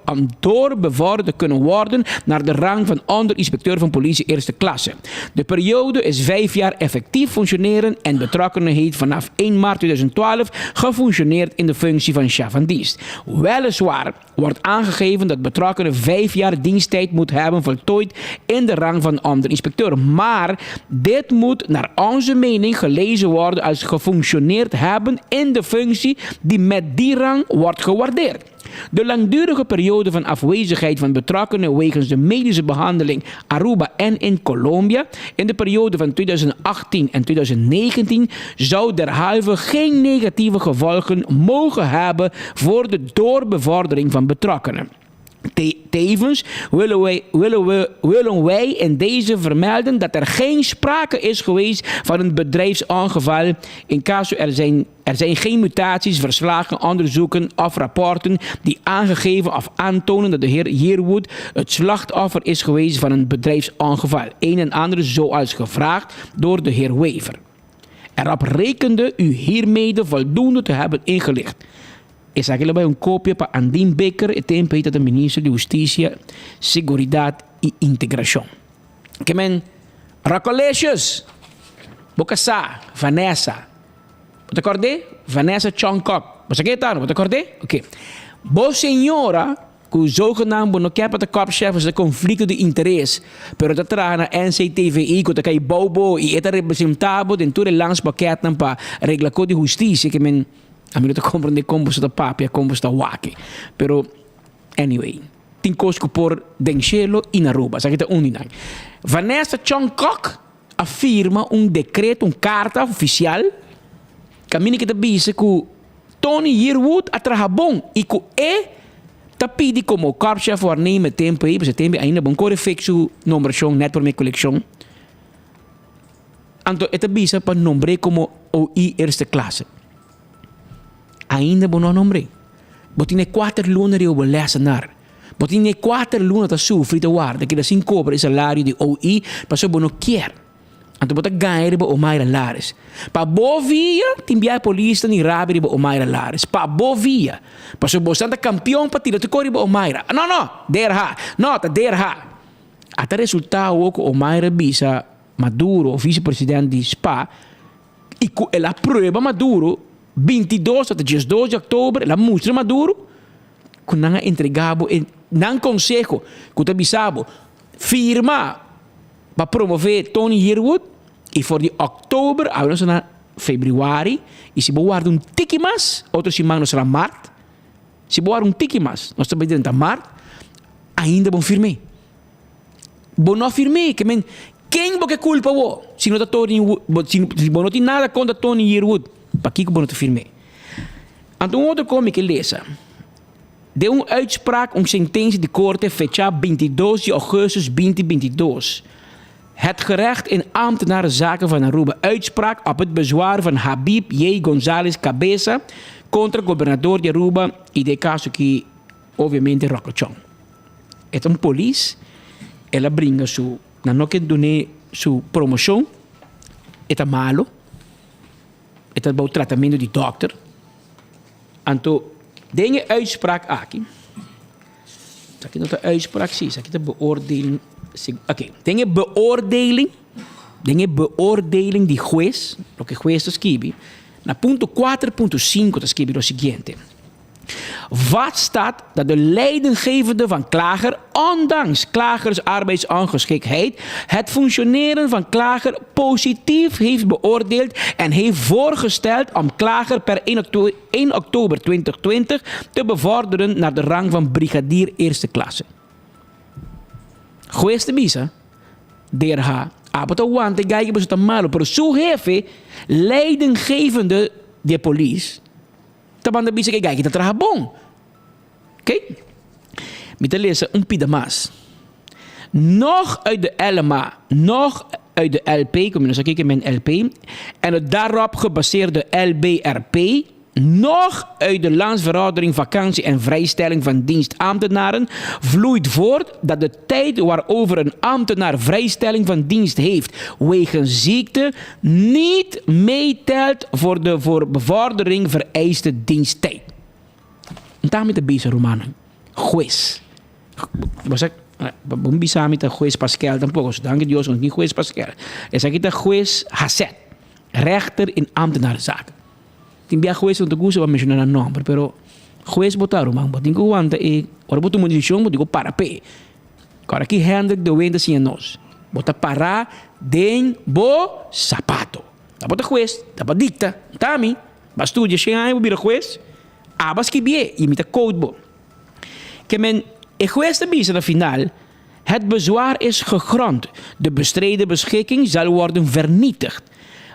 om doorbevorderd te kunnen worden naar de rang van onderinspecteur van politie eerste klasse. De periode is vijf jaar effectief functioneren en betrokkenen heeft vanaf 1 maart 2012 gefunctioneerd in de functie van chef van dienst. Weliswaar wordt aangegeven dat betrokkenen vijf jaar diensttijd moet hebben voltooid in de rang van onderinspecteur. Maar dit moet naar onze mening gelezen worden als gefunctioneerd hebben in de functie die met die rang wordt gewaardeerd. De langdurige periode van afwezigheid van betrokkenen wegens de medische behandeling Aruba en in Colombia in de periode van 2018 en 2019 zou derhalve geen negatieve gevolgen mogen hebben voor de doorbevordering van betrokkenen. Tevens willen wij, willen, we, willen wij in deze vermelden dat er geen sprake is geweest van een bedrijfsongeval in casu er zijn, er zijn geen mutaties, verslagen, onderzoeken of rapporten die aangegeven of aantonen dat de heer Yearwood het slachtoffer is geweest van een bedrijfsongeval. Een en ander zoals gevraagd door de heer Wever. Erop rekende u hiermede voldoende te hebben ingelicht. Esaki lo bai un kopia pa Andin Bikker, e tempo ei ta ta minister di Hustisia, Seguridat i Integrashon. Ke men, Rockolicious! Bo kasá, Vanessa. Bo ta kòrd'é? Vanessa Chongkok. Bo sa ke ta, no? Bo ta kòrd'é? Oké. Bo señora ku zogenaamd bo no kier pa ta korpschef pasobra ta konflikto di interes, pero ta traha na NCTVI ku ta kai bou bo i e ta representá bo den tur e landspakketnan pa regla kos di hustisia ke men ami no ta komprendé kon boso ta papia, kon boso ta wak. Pero anyway, tin kos ku por den shelo i na Aruba. Esaki ta un di nan. Vanessa Chong Kok a firma un dekreto, un karta ofisial kaminda ke ta bisa ku Tony Yearwood a traha bon i ku e ta pidi komo korpschef waarnemer tempu ei, pasobra tempu ei ainda bon kore fek su nombrashon nèt promé kolekshon. Anto e ta bisa pa nombr'é komo OI eerste klasse. Ainda bo no a nombr'é. Bo tin e kuater luna riba bo lèsenar. Bo tin e kuater luna ta sufri ta warda keda sin kobra e salario di OI pasobra bo no kier. Anto bo ta gaña riba Omaira Lares. Pa bo via tin bia e polisnan di rabia riba Omaira Lares. Pa bo via. Pasobra bosan ta kampion pa tira tur kos riba Omaira. No no! DRH! No, ta DRH! A ta resulta awor ku Omaira bisa Maduro, vicepresident di spa, i ku el a prueba Maduro 22 ata 12 di oktober el a mustra Maduro ku nan a entrega bo e nan konseho ku ta bisa bo firma pa promove Tony Yearwood i for di oktober awe nos ta na februari i si bo warda un tiki mas otro siman nos ta na mart si bo warda un tiki mas nos ta bai drenta mart ainda bo firm'é. Bo no a firm'é, ke men ken bo ke kulpa bo si no ta Tony si bo no tin nada kontra Tony Yearwood, pakiko bo no ta firm'é? Anto un otro kon mi ke lesa den un uitspraak un sentensia di korte fechá 22 di augustus 2022, Het gerecht in ambtenarenzaken van Aruba uitspraak op het bezwaar van Habib J. Gonzalez Cabeza kontra gobernador di Aruba i den e kaso aki obviamente Rocco Chong. E ta un polis, el a bringa su, nan no ke dun'é su promoshon, e ta malo, e ta bou tratamentu di dòkter. Anto den e uitspraak aki, esaki no ta uitspraak si, esaki ta beoordeling, oké, den e beoordeling, den e beoordeling di hues, loke hues ta skibi, na punto 4.5 ta skibi lo siguiente. Vaststaat dat de leidinggevende van klager, ondanks klagers arbeidsongeschiktheid, het functioneren van klager positief heeft beoordeeld en heeft voorgesteld om klager per 1 oktober 2020 te bevorderen naar de rang van brigadier eerste klasse. Hues ta bisa, DRH, abo ta wanta e gai pasobra ta malo, pero su hefe, leidinggevende di e polis, Ta banda bisa ke gai ki ta traha bon. Oké? Mi ta lesa un pida mas. Nog uit de LMA, nog uit de LP, ku mi no sa kiko men LP, en het daarop gebaseerde LBRP, nog uit de Landsverordening Vakantie en Vrijstelling van Dienstambtenaren vloeit voort dat de tijd waarover een ambtenaar vrijstelling van dienst heeft wegens ziekte niet meetelt voor de voor bevordering vereiste diensttijd. Nta mi ta bisa rumannan, hues. Bo sa, bo no bisa mi ta hues Paskel tampoco, so danki Dios nos tin hues Paskel. Esaki ta hues Hasset, rechter in ambtenarenzaken. Tin bia hues no ta gusta pa menshoná nan nòmber, pero hues bo ta ruman, bo tin ku wanta e ora bo tuma un desishon bo tin ku para p'e. Kòrda ki Hendrik de Winter siña nos, bo ta pará den bo sapato. Ta bo ta hues, ta bo dikta, ta mi, bo a studia shen aña bo bira hues, abo a skibié i mi ta quote bo. Ke men e hues ta bisa na final, Het bezwaar is gegrond, de bestreden beschikking zal worden vernietigd.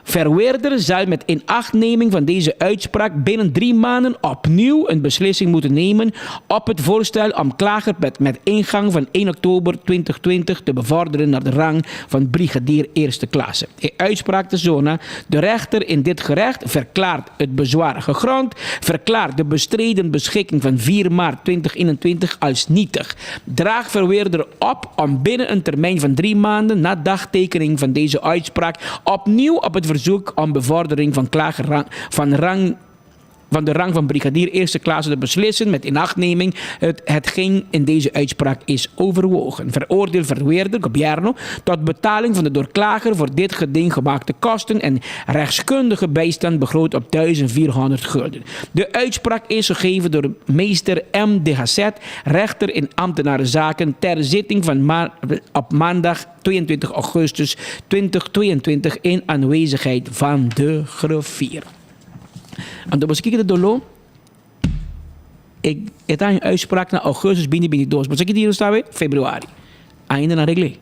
Verweerder zal met inachtneming van deze uitspraak binnen drie maanden opnieuw een beslissing moeten nemen op het voorstel om klager met, met ingang van 1 oktober 2020 te bevorderen naar de rang van brigadier eerste klasse. E uitspraak ta zona, De rechter in dit gerecht verklaart het bezwaar gegrond, verklaart de bestreden beschikking van 4 maart 2021 als nietig. Draagt verweerder op om binnen een termijn van drie maanden na dagtekening van deze uitspraak opnieuw op het verzoek om bevordering van klager van rang van de rang van brigadier eerste klasse te beslissen met inachtneming het hetgeen in deze uitspraak is overwogen. Veroordeel verweerder, gobierno, tot betaling van de door klager voor dit geding gemaakte kosten en rechtskundige bijstand begroot op 1400 gulden. De uitspraak is gegeven door meester M. de Hasset, rechter in ambtenarenzaken, ter zitting van ma op maandag 22 augustus 2022 in aanwezigheid van de griffier. Anto boso kiko ta doló? E e ta un uitspraak na augustus 2022. Boso ki dia nos ta awe? Februari. Ainda no a regl'é.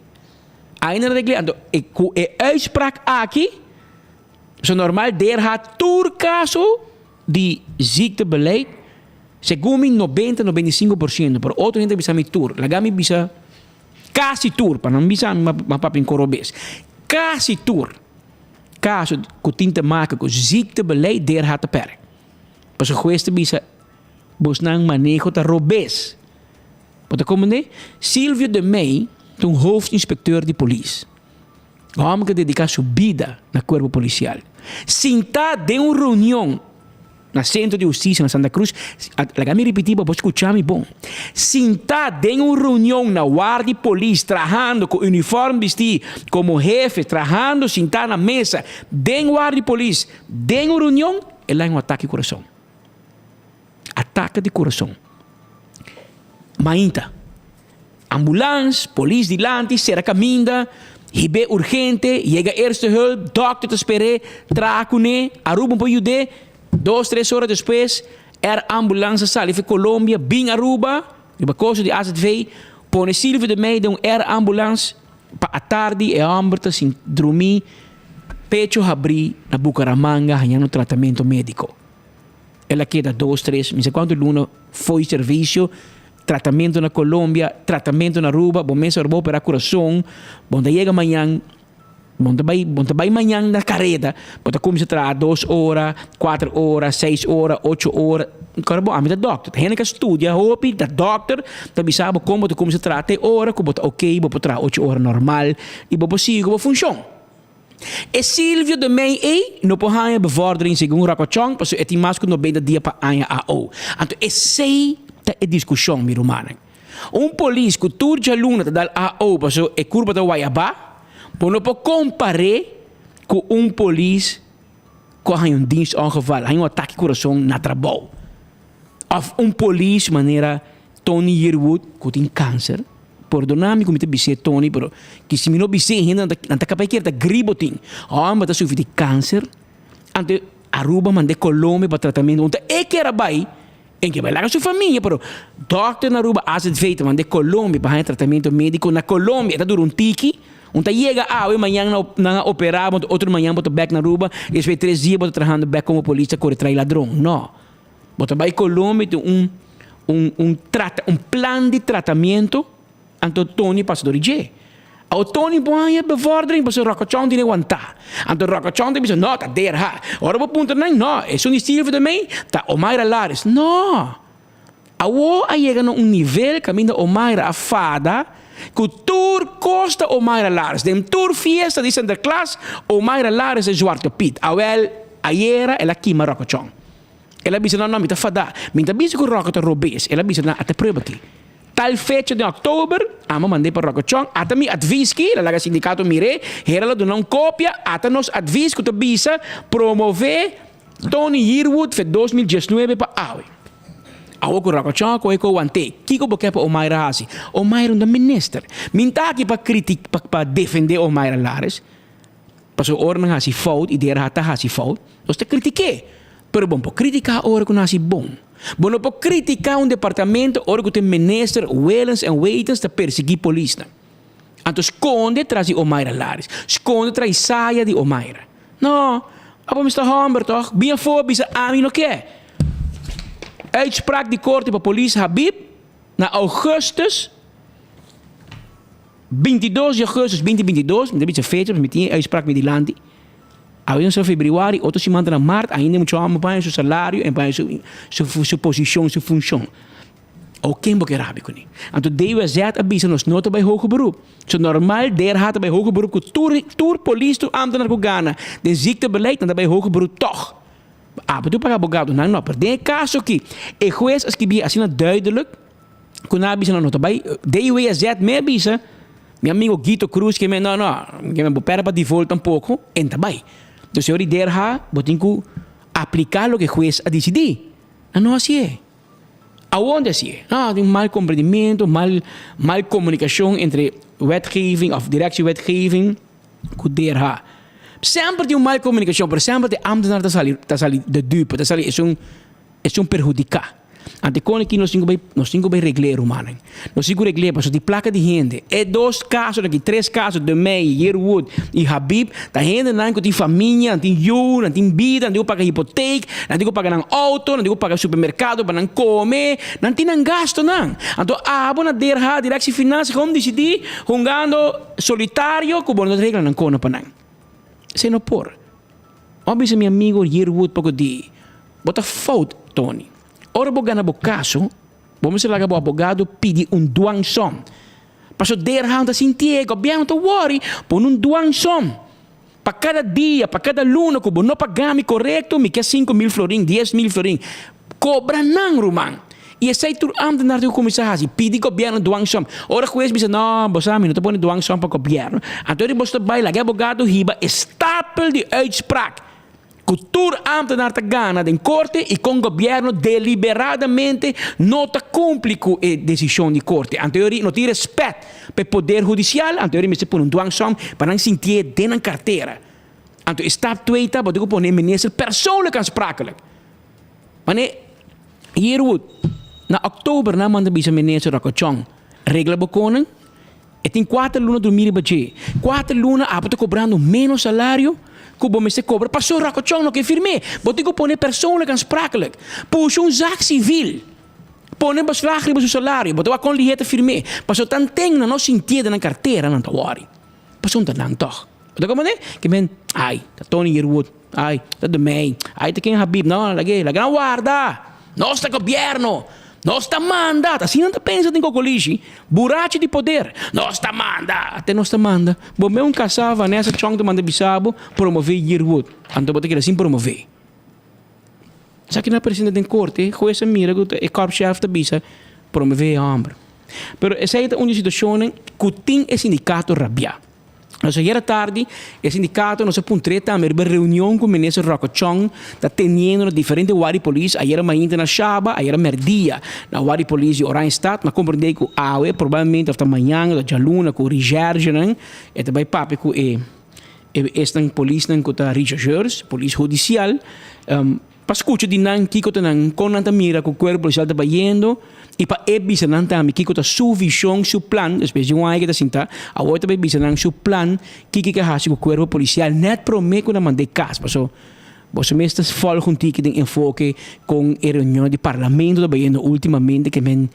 Ainda no a regl'é. Anto e ku e uitspraak aki, so normal DRH tur kaso di ziektebeleid, segun mi 90, 95%, pero otro hende ta bisa mi tur. Laga mi bisa kasi tur, pa no bisa mi a papia un korobes. Kasi tur. Kaso ku tin te make ku ziektebeleid DRH ta pèrdè. Pasobra hues ta bisa bosnan maneho ta robes. Bo ta komprendé? Silvio de Mey ta un hoofdinspecteur di polis. Un hòmber ku a dediká su bida na kuerpo polisial. Sintá den un reunion Na Centro di Husticia na Santa Cruz, laga mi ripiti pa bo scucha mi bon, sinta den un reunion na wardi polis trahando cu uniform bisti como hefe trahando sinta na mesa den wardi polis den un reunion e la un atake di curason. Atake di curason. Mainta. Ambulans, polis dilanti, sera kaminda, hib'é urgente, yega eerste hulp, dòkter ta sper'é, traha kuné, Aruba por yud'é. Dos, tres ora despues, er ambulans a sali for Colombia, bin Aruba, riba kosto di azv, pone Silvio de Mey den un er ambulans. Pa atardi e hòmber ta sin drumí, pecho habrí na Bucaramanga hañando tratamento médiko. El a keda dos, tres, mi sa kuantu luna fo'i servisio, tratamento na Colombia, tratamento na Aruba, bo mes ora bo operá kurason, bo ta yega mañan, bo ta bai, bo ta bai mañan na kareda, bo ta kuminsá traha dos ora, kuater ora, seis ora, ocho ora, kòrda bo ami ta dòkter, hende ku a studia hopi ta dòkter ta bisa bo kon bo ta kuminsá traha te ora ku bo ta oké, bo por traha ocho ora normal i bo por sigui ku bo funshon. E Silvio de Mey ei no por haña bevordering segun Rakochon pasobra e tin mas ku nobenta dia pa aña AO. Anto esei ta e diskushon, mi rumannan. Un polis ku tur djaluna ta dal AO pasobra e kurpa ta wayabá, bo no por kompar'é ku un polis ku a haña un dienstongeval, haña un atake kurason na trabou. Òf un polis manera Tony Yearwood ku tin kanser. Pordona mi ku mi ta bis'é Tony pero ki si mi no bis'é hende nan ta nan ta kapaz kier ta gribo tin. Hòmber ta sufri di kanser anto Aruba mand'é Colombia pa tratamentu unda e kier a bai en ke bai laga su famia pero dòkter na Aruba AZV ta mand'é Colombia pa haña tratamentu médiko na Colombia e ta dura un tiki un ta yega awe mañan nan nan a operá bo otro mañan bo ta bèk na Aruba despues tres dia bo ta trahando bèk komo polis ta kore trai ladron no. Bo ta bai Colombia tin un un un trata un plan di tratamiento anto Tony pasa dor di dje. Awo Tony por haña bevordering pasobra Rocochon tin e wantá. Anto Rocochon ta bisa no ta der ha. Ora bo puntra nan no esun di Silvio ta mei ta Omaira Lares. No! Awo a yega na un nivel kaminda Omaira a fada ku tur kos ta Omaira Lares. Den tur fiesta di Sinterklaas Omaira Lares e Zwarte Piet. Awel ayera el a kima Rocochon. El a bisa nan, No, mi ta fadá. Mi ta bisa ku Ròkè ta robes. El a bisa nan, Ata prueba aki. Tal fecha den òktober, amo mand'é pa Ròkè Chong. Ata mi advis ki, el a laga sindikato mir'é. Hera lo duna un kopia. Ata nos advis ku ta bisa promové Tony Yearwood fe 2019 pa awe. Awo ku Ròkè Chong a kohe ku want'é. Kiko bo ke pa Omaira hasi? Omaira un ta minister. Mi n'ta aki pa kritik, pa pa defendé Omaira Lares. Pasobra ora nan hasi fout i dera ta hasi fout, nos ta kritik'é. Pero bo no por kritiká ora ku nan hasi bon. Bo no por kritiká un departamento ora ku tin minister Willens en Waitens ta persiguí polisnan. Anto skonde tras di Omaira Laris, skonde tras di saya di Omaira. No, abo mi sta hòmber tòg, bin afó bisa ami no ke. Uitspraak di korte pa polis Habib na augustus. 22 di augustus 2022, mi ta bisa fecha pasobra mi tin e uitspraak mi dilanti, awe nos ta februari, otro siman ta na mart, ainda e mucha hòmber paña su salario en paña su su su posishon, su funshon. Awo ken bo ke rabia kuné? Anto DWZ a bisa nos no ta bai hoger beroep. So normal DRH ta bai hoger beroep ku tur tur polis, tur ambtenaar ku gana den ziektebeleid nan ta bai hoger beroep tòg. Abo ta paga abogado nan no, pero den e kaso aki e hues a skibi asina duidelijk. Ku nan a bisa no no ta bai DWZ me a bisa mi amigo Guito Cruz ke me no no ke me bo pera pa default tampoco en ta bai dus e ora di derha bo tin ku aplica loke hues a dicidi nan no hacié awor hacié no tin mal comprendimento mal mal comunicacion entre wetgeving of directie wetgeving ku derha semper tin un mal comunicacion pero semper e ambtenaar ta sali ta sali de dupe ta sali esun esun perhudica. Ante kon aki nos tin ku bai, nos tin ku bai regl'é rumannan. Nos tin ku regl'é pasobra di plaka di hende. E dos kasonan aki, tres kaso, De Mey, Yearwood i Habib, ta hendenan ku tin famia, nan tin yu, nan tin bida, nan tin ku paga hipotek, nan tin ku paga nan outo, nan tin ku paga supermerkado pa nan kome, nan tin nan gastonan. Anto abo na DRH, Directie Financiën, kon disidí hungando solitario ku bo no ta regla nan kono pa nan. Esei no por. Bo a bisa mi amigo Yearwood poko di, Bo ta fout, Tony. Ora bo gana bo kaso, bo mester laga bo abogado pidi un dwangsom. Paso Derham ta sintié, gobièrnu ta wòri, pone un dwangsom. Pa kada dia, pa kada luna ku bo no paga mi korekto, mi ke 5000 florin, 10,000 florin. Kobra nan, ruman. I esei tur ámtenar tin ku kuminsá hasi, pidi gobièrnu dwangsom. Ora hues bisa, No, bo sa, mi no ta pone dwangsom pa gobièrnu. Anto ora bo ta bai laga e abogado hiba e stapel di uitspraak ku tur ámtenar ta gana den korte i kon gobièrnu deliberadamente no ta kumpli ku e desishon di korte. Anto ora no tin rèspèt pa e poder hudisial, anto ora mester pone un dwangsom pa nan sintié den nan kartera. Anto e stap twee ta bo tin ku pone e minister persoonlijk aansprakelijk. Mane Yearwood, na oktober nan manda bisa minister Rocochon, regla bo koning. E tin kuater luna drumí riba dje. Kuater luna abo ta kobrando ménos salario ku bo mester kobra paso Ròkòchòn no ke firm'é. Bo tin ku pone persoonlijk aansprakelijk. Pusha un zak sivil. Pone beslag riba su salario. Bo ta wak kon lihé ta firm'é. Paso tanten nan no sintié den nan kartera nan ta wòri. Paso ta nan tòg. Bo ta komprendé? Ke men, ai, ta Tony Yearwood. Ai, ta de mei. Ai, ta ken Habib. No, lag'é, laga nan warda. Nos ta gobièrnu. Nos ta manda. Ta asina nan ta pensa den Kokolishi. Burachi di poder. Nos ta manda. Ate nos ta manda. Bo mes un kasá Vanessa Chong ta manda bisa bo promové Yearwood. Anto bo ta keda sin promové. Esaki nan a presenta den korte. Hues a mira ku e korpschef ta bisa promové e hòmber. Pero esei ta un di e situashonnan ku tin e sindikato rabiá. Nos ayera tardi e sindicato nos a puntr'é tambe riba reunion cu Minister Rocco Chong ta teniendo na diferente wardi polis ayera mainta na Shaba, ayera merdia na wardi polis di Oranjestad. Mi a comprende cu awe probablemente of ta mañan of ta djaluna cu recherchenan e ta bay papia cu e esnan polisnan cu ta rechercheurs, polis hudicial. Pa skucha di nan kiko ta nan, kon nan ta mira ku kuerpo polisial ta bayendo i pa e bisa nan tambe kiko ta su vishon, su plan, despues di un aña ke ta sinta, awor e ta bay bisa nan su plan kiko ke hasi ku kuerpo polisial nèt promé ku nan mand'é kas. Paso boso mes ta fòlg un tiki den enfoke kon e reunion di parlamento ta bayendo ultimamente ke men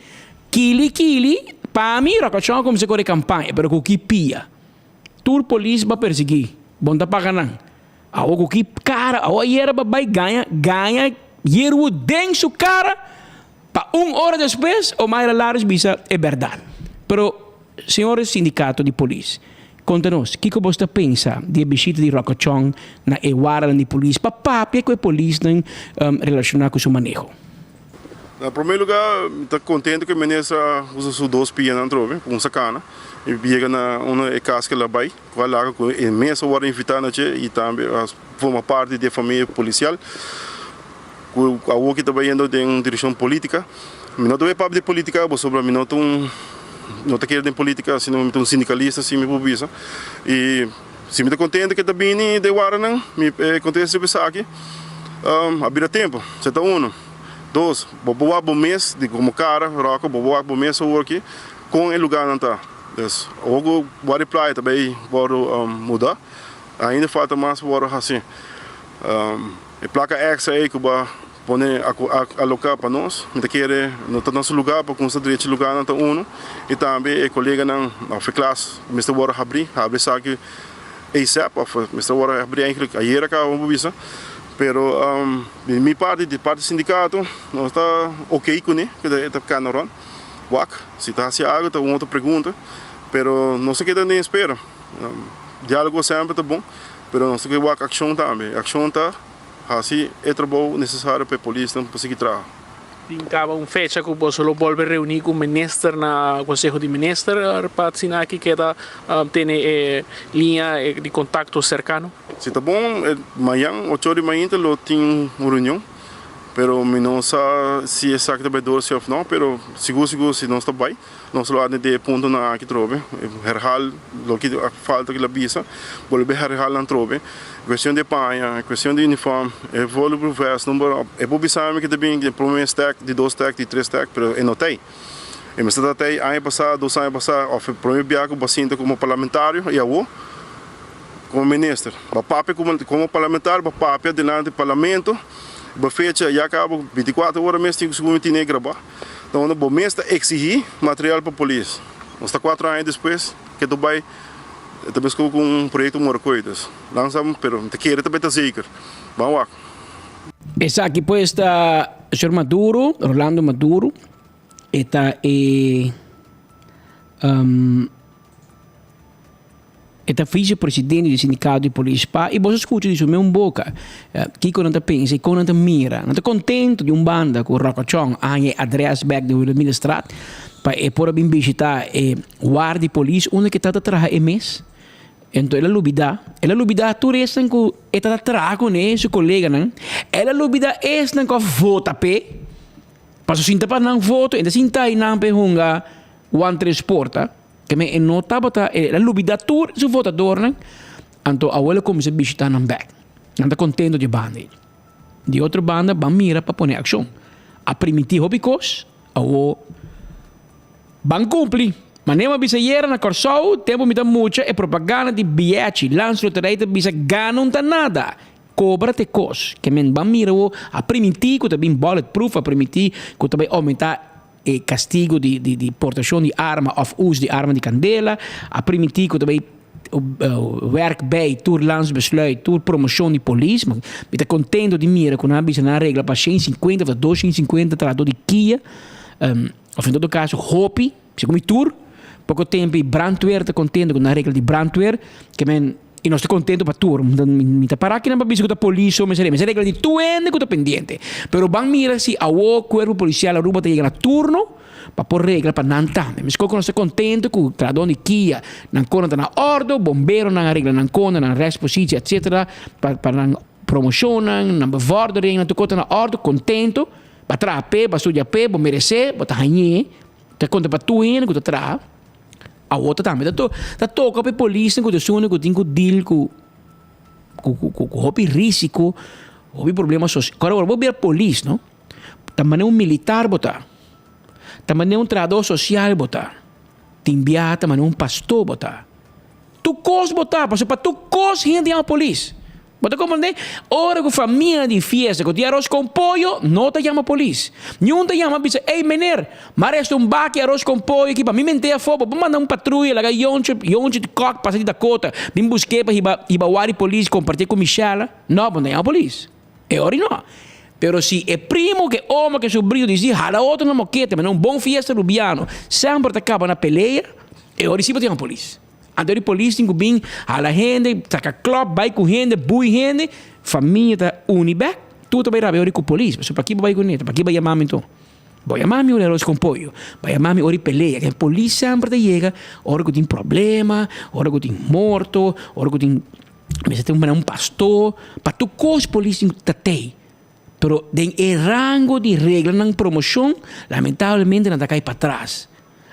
kili kili, pa mi Ròkòchòn a kuminsá kore kampaña pero ku ki pia? Tur polis ba persiguí, bon ta paga nan. Awo ku ki kara, awo ayera ba bai gaña, gaña Yearwood den su kara, pa un ora despues Omayra Laris bisa e bèrdat. Pero, señores sindikato di polis, konta nos, kiko bos ta pensa di e bishita di Rocco Chong na e wardanan di polis pa papia ku e polisnan relashoná ku su maneho? Na prome lugar mi ta contento cu e minister a usa su dos pianan atrobe cu un sacana y yega na unda e cas cu el a bay cu a laga cu e mes a wordo invita na dje y tambe a forma parti di e familia policial cu awoki ta bayendo den un direccion politica. Mi no ta bay papia di politica pasobra mi no ta un no ta kere den politica sino mi ta un sindicalista si mi por bisa y si mi ta contento cu e ta bini den waranan mi contesta riba esaki a bira tempo esei ta uno. Dos, bo por wak bo mes di komo kara, ròka, bo por wak bo mes awor aki kon e lugánan ta. Dus, awor ku Wadi Playa ta bay wòrdu mudá, ainda falta mas pa wòrdu hasí. E plaka èkstra ei ku bo a pone aloká pa nos, mi ta kere no ta na su lugá pa kumsa drecha lugánan ta unu i tambe e koleganan òf e klas mester wòrdu habrí, habri esaki asap òf mester wòrdu habrí eigentlik ayera kaba bo bisa. Pero di mi parti, di parti sindicato, nos ta ok cune, cu e ta cana rond. Wak, si ta haci algo ta un otro pregunta, pero nos ta keda den espera. Dialogo semper ta bon, pero nos ta ke wak accion tambe. Accion ta haci e trabou necesario pa e polisnan pa sigui traha. Tin caba un fecha cu boso lo bolbe reuni cu minister na Conseho di Minister pa asina aki keda tene e liña di contacto cercano? Si ta bon, mañan ocho di mainta lo tin un reunion, pero mi no sa si esaki ta bay door si of no, pero sigur sigur si nos ta bay, nos lo atende e puntonan aki trobe, herhaal loke a falta ki lo bisa, bolbe herhaal nan trobe. Cuestion di paña, cuestion di uniform, e bulletproof vest, number, e por bisa mi ki ta bin di prome stack, di dos stack, di tres stack, pero e no ta ey. E mester ta ta ey aña pasa, dos aña pasa, of e prome bia cu bo a sinta como parlamentario y awo como minister. Bo a papia como, como parlamentario, bo a papia delante parlamento, bo fecha ya caba 24 ora mes tin cu segun mi tine graba, ta unda bo mes ta exigi material pa polis. Nos ta cuatro aña despues ke ta bay. E ta meskó ku un proyekto Morkoy, dus langzaam, pero mi ta kere ta beta zeker. Ban wak. Esaki pues ta señor Maduro, Rolando Maduro, e ta e e ta vicepresidente di sindicato di polis pa y boso scucha di su meun boca kico nan ta pensa y con nan ta mira. Nan ta contento di un banda cu Rocco Chong a haña e adres bek di Wilhelminastraat pa e por a bin bishita e War di polis unda ke ta ta traha e mes. Enton el a lubida, el a lubida tur esnan ku e ta ta traha kuné, su koleganan. El a lubida esnan ku a vota p'e, pasobra sinta pa nan voto, e ta sinta einan p'e hunga wan tres porta. Ke men e no tabata, el a lubida tur su votadornan, anto awor el a kuminsá bishita nan bèk. Nan ta kontento di e banda ei. Di otro banda ban mira pa pone akshon. A primintí hopi kos, awor. Ban cumpli! Manera mi a bisa ayera na Kòrsou, tempu mi ta mucha e propaganda di bièchi, Landsloterij ta bisa gana un ta nada, kobra te kos. Ke men ban mira wo a primintí ku ta bin bullet proof, a primintí ku ta bai oumentá e kastigu di di di portashon di arma òf uso di arma di kandela, a primintí ku ta bai wèrk bei tur landsbesluit, tur promoshon di polis. Mi ta kontento di mira ku nan a bisa nan a regla pa 150 òf 250 trahadó di kia. Of en todo caso hopi, segun mi tur, poco tempo y brandweer ta contento cu nan regla di brandweer, ke men, y nos ta contento pa tur, mi ta para kinan pa bisa cu ta polis so mester, mester regla di tur hende cu ta pendiente, pero ban mira si awo cuerpo policial Aruba ta yega na turno pa por regla pa nan tambe, mesco cu nos ta contento cu trahador di kia nan cona ta na ordo, bomberonan a regla nan cona, nan restpositie etc. Pa pa nan promocionnan, nan bevordering, nan tur cos ta na ordo, contento. Bo a traha p'e, bo a studia p'e, bo meresé, bo ta hañ'é. Ta konta pa tur hende ku ta traha. Awor ta tambe ta ta toka pa e polisnan ku ta esun ku tin ku deal ku ku ku ku hopi risiko, hopi problema sosial. Kòrda ora bo bira polis no, ta manera un militar bo ta, ta manera un trahador sosial bo ta, tin biaha ta manera un pastor bo ta. Tur kos bo ta, pasobra pa tur kos hende yama polis. Bo ta comprende? Ora cu famia di fiesta cu tin aros con pollo, no ta yama polis. Niun ta yama bisa, Ey meneer, m'a resta un baki aros con pollo aki pa mi mente afo, bo por manda un patruya laga Yontje, Yontje di Kok pasa di Dakota, bin busk'é pa hiba, hiba wari polis compartié cu Michelle? No, bo no ta yama polis. E ora no. Pero si e primo cu e oma cu e sobrino dici, hala otro na mokete, manda un bon fiesta Rubiano, semper ta caba na pelea, e ora si bo ta yama polis. Anto di polis tin ku bin hala hende, saka klòp, bai ku hende, bui hende, famia ta uni bèk, tur ta bai rabia ora ku polis, pasobra paki bo bai kuné, paki bo yama mi anto? Bo yama mi ora aros kon pollo, bo yama mi ora di pelea, ken polis semper ta yega ora ku tin problema, ora ku tin morto, ora ku tin mester tin un pastor, pa tur kos polis tin ta tei, pero den e rango di reglanan promoshon lamentablemente nan ta kai patras.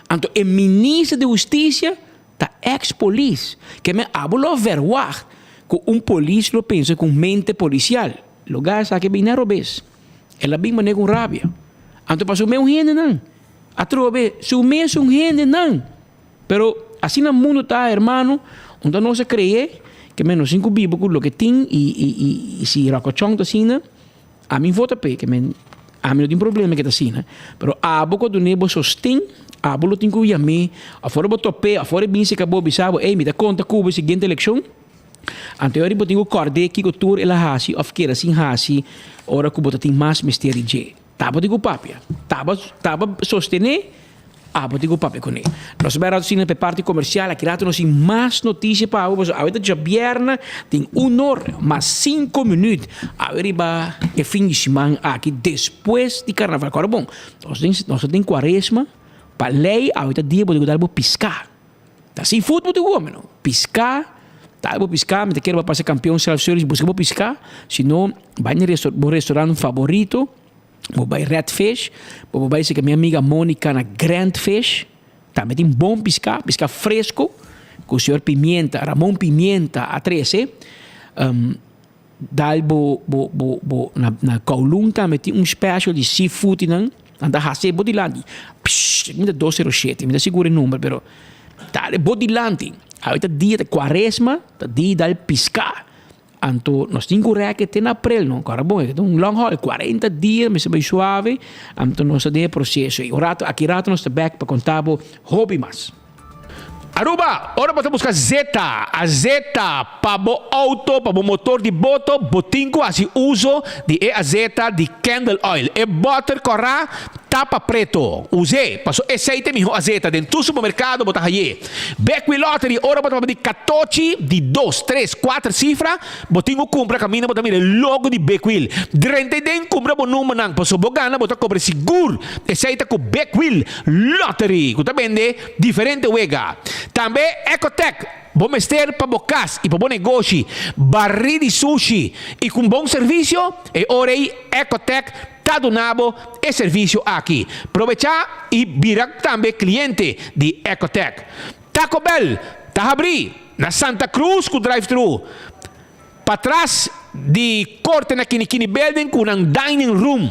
Anto e minister di husticia ta ex polis. Ke men abo lo verwacht ku un polis lo pensa ku un mente policial. Loga esaki bin na robes. El a bin manera ku rabia. Anto pa su mes un hendenan. Atrobe su mesun hendenan. Pero asina mundo ta hermano, unda nos a cree ke men nos tin ku biba ku loke tin y y y si Rocochon ta asina. Ami vota p'e, ke men ami no tin problema ke ta asina, pero abo ku a dun'é bo sosten, abo lo tin ku yam'é, afor bo top'é, afor e bin seka bo bisa bo, ey mi ta konta ku bo e siguiente elekshon, anto e ora bo tin ku kòrd'é kiko tur el a hasi òf keda sin hasi ora ku bo ta tin mas mester di dje. Ta bo tin ku papia, ta bo ta bo sostené. Abo tin ku papia kuné. Nos a bai rato asina pa e parti komersial. Aki rato nos tin mas notisia pa abo pasobra awe ta djabièrnè tin un or mas sinku minüt. Awe riba e fin di siman aki despues di karnaval. Kòrda bon, nos tin nos ta tin kuaresma pa lei awe ta dia bo tin ku dal bo piská. Ta seafood bo tin ku kome no. Piská, dal bo piská. Mi ta kere bo pasa Kampion Self Service buska bo piská. Si no bai na bo restaurant favorito. Bo bai Red Fish, bo por bai seka mi amiga Monica na Grand Fish, tambe tin bon piská, piská fresco ku señor Pimienta, Ramon Pimienta a trese. Dal bo bo bo bo na na Kowloon tambe tin un special di seafood nan, nan ta hasi bo dilanti, psh, mi ta dos sero shete, mi ta sigur e number pero ta bo dilanti. Awe ta dia ta cuaresma, ta dia dal piská. Anto nos tin ku rèk e te na aprel no, kòrda bon e ta un long haul, kuarenta dia mester bai suave, anto nos ta den e proseso ei. Un rato, aki rato nos ta bèk pa konta bo hopi mas. Aruba, ora bo ta buska zeta, azeta, pa bo auto, pa bo motor di boto, bo tin ku hasi uso di e azeta di Candle Oil. E bòter kòrá tapa preto. Us'é, paso esei ta e mihó azeta den tur supermerkado bo ta hañ'é. Bek wi lottery ora bo ta papia di katochi di dos, tres, kuater sifra, bo tin ku kumpra kaminda bo ta mira e logo di Bekwil. Drenta ei den kumpra bo numbernan paso bo gana bo ta kobra sigur. Esei ta ku Bekwil Lottery ku ta bende diferente wega. Tambe Ecotec bo mester pa bo kas i pa bo negoshi barí di sushi i ku un bon servisio, e ora ei Ecotec Ta duna bo e servisio aki. Probechá i bira tambe kliente di Ecotec. Taco Bell ta habrí na Santa Cruz ku drive-thru patras di korte na Kinikini Building ku nan dining room.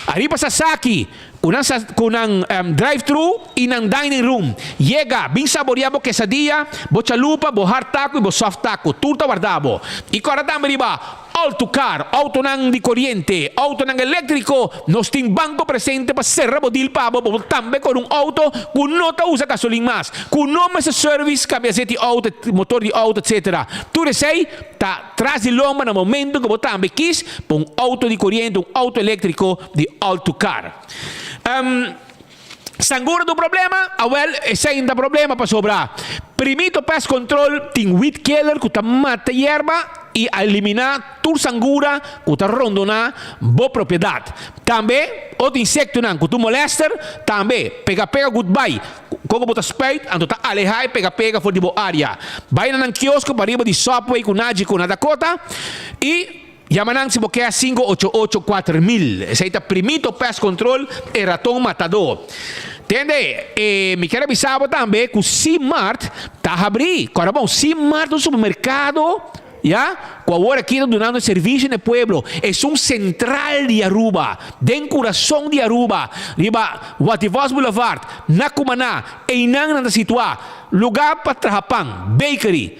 Ariba Sasaki. Ku nan sa ku nan drive thru i nan dining room. Yega, bin saboria bo quesadilla, bo chalupa, bo hard taco i bo soft taco. Tur ta warda bo. I kòrda tambe riba Autocar, autonan di koriente, autonan eléktriko. Nos tin banko presente pa sera bo deal pa bo. Bo por tambe kore un auto ku no ta usa gasolin mas, ku no mester service, kambia zet di auto, motor di auto, etc. Tur esei ta tras di lomba na momento ku bo tambe kis pa un auto di koriente, un auto eléktriko. Di Autocar. Sangura ta un problema? Awel, esei no ta problema pasobra Primito Pest Control tin weed killer ku ta mata yerba i a eliminá tur sangura ku ta rondoná bo propiedat. Tambe otro insektonan ku ta molester tambe pega pega goodbye. Kon ku bo ta spuit anto ta alehá e pega pega for di bo área. Bai na nan kiosko pariba di Subway ku Nagico na Dakota i. Yama nan si bo ke 588 4000. Esei ta Primito Pest Control, e raton matadó. Tende, e mi kier a bisa bo tambe ku Cmart ta habrí. Kòrda bon, Cmart ta un supermerkado, ya, ku awor aki ta dunando servisio na e pueblo. Esun sentral di Aruba, den kurason di Aruba, riba Wativos Boulevard, na Cumaná. Einan nan ta situá. Lugá pa traha pan, bakery.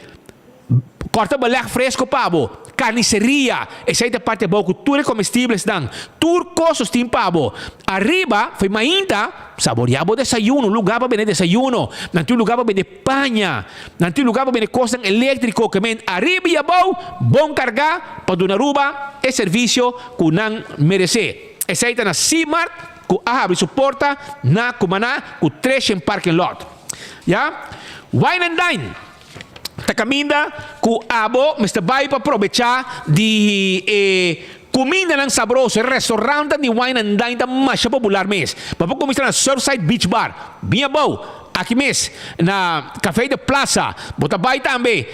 Kòrta beleg fresko pa bo. Karniseria, esei ta parti abou ku tur e komestiblesnan. Tur kos nos tin pa bo. Ariba, fo'i mainta, saboriá bo desayuno, un lugá pa bende desayuno. Nan tin un lugá pa bende paña. Nan tin un lugá pa bende kosnan eléktriko. Ke men ariba i abou, bon kargá pa duna Aruba e servisio ku nan meresé. Esei ta na Simart ku a habri su porta na Cumaná ku Treshen Parking Lot. Ya. Wine and Dine. Ta kaminda ku abo mester bai pa probechá di e kumindanan sabroso. E restaurantnan di wine and dine ta masha popular mes. Bo por kuminsá na Surfside Beach Bar, bien abou, aki mes na Café de Plaza. Bo ta bai tambe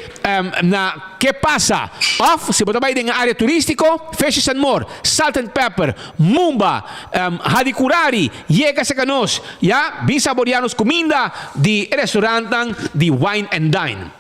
na Ke Pasa? Òf si bo ta bai den e área turístiko, Fishes and More, Salt and Pepper, Mumba, Hadicurari, yega serka nos, ya, bin saboreá nos kuminda di e restaurantnan di Wine and Dine.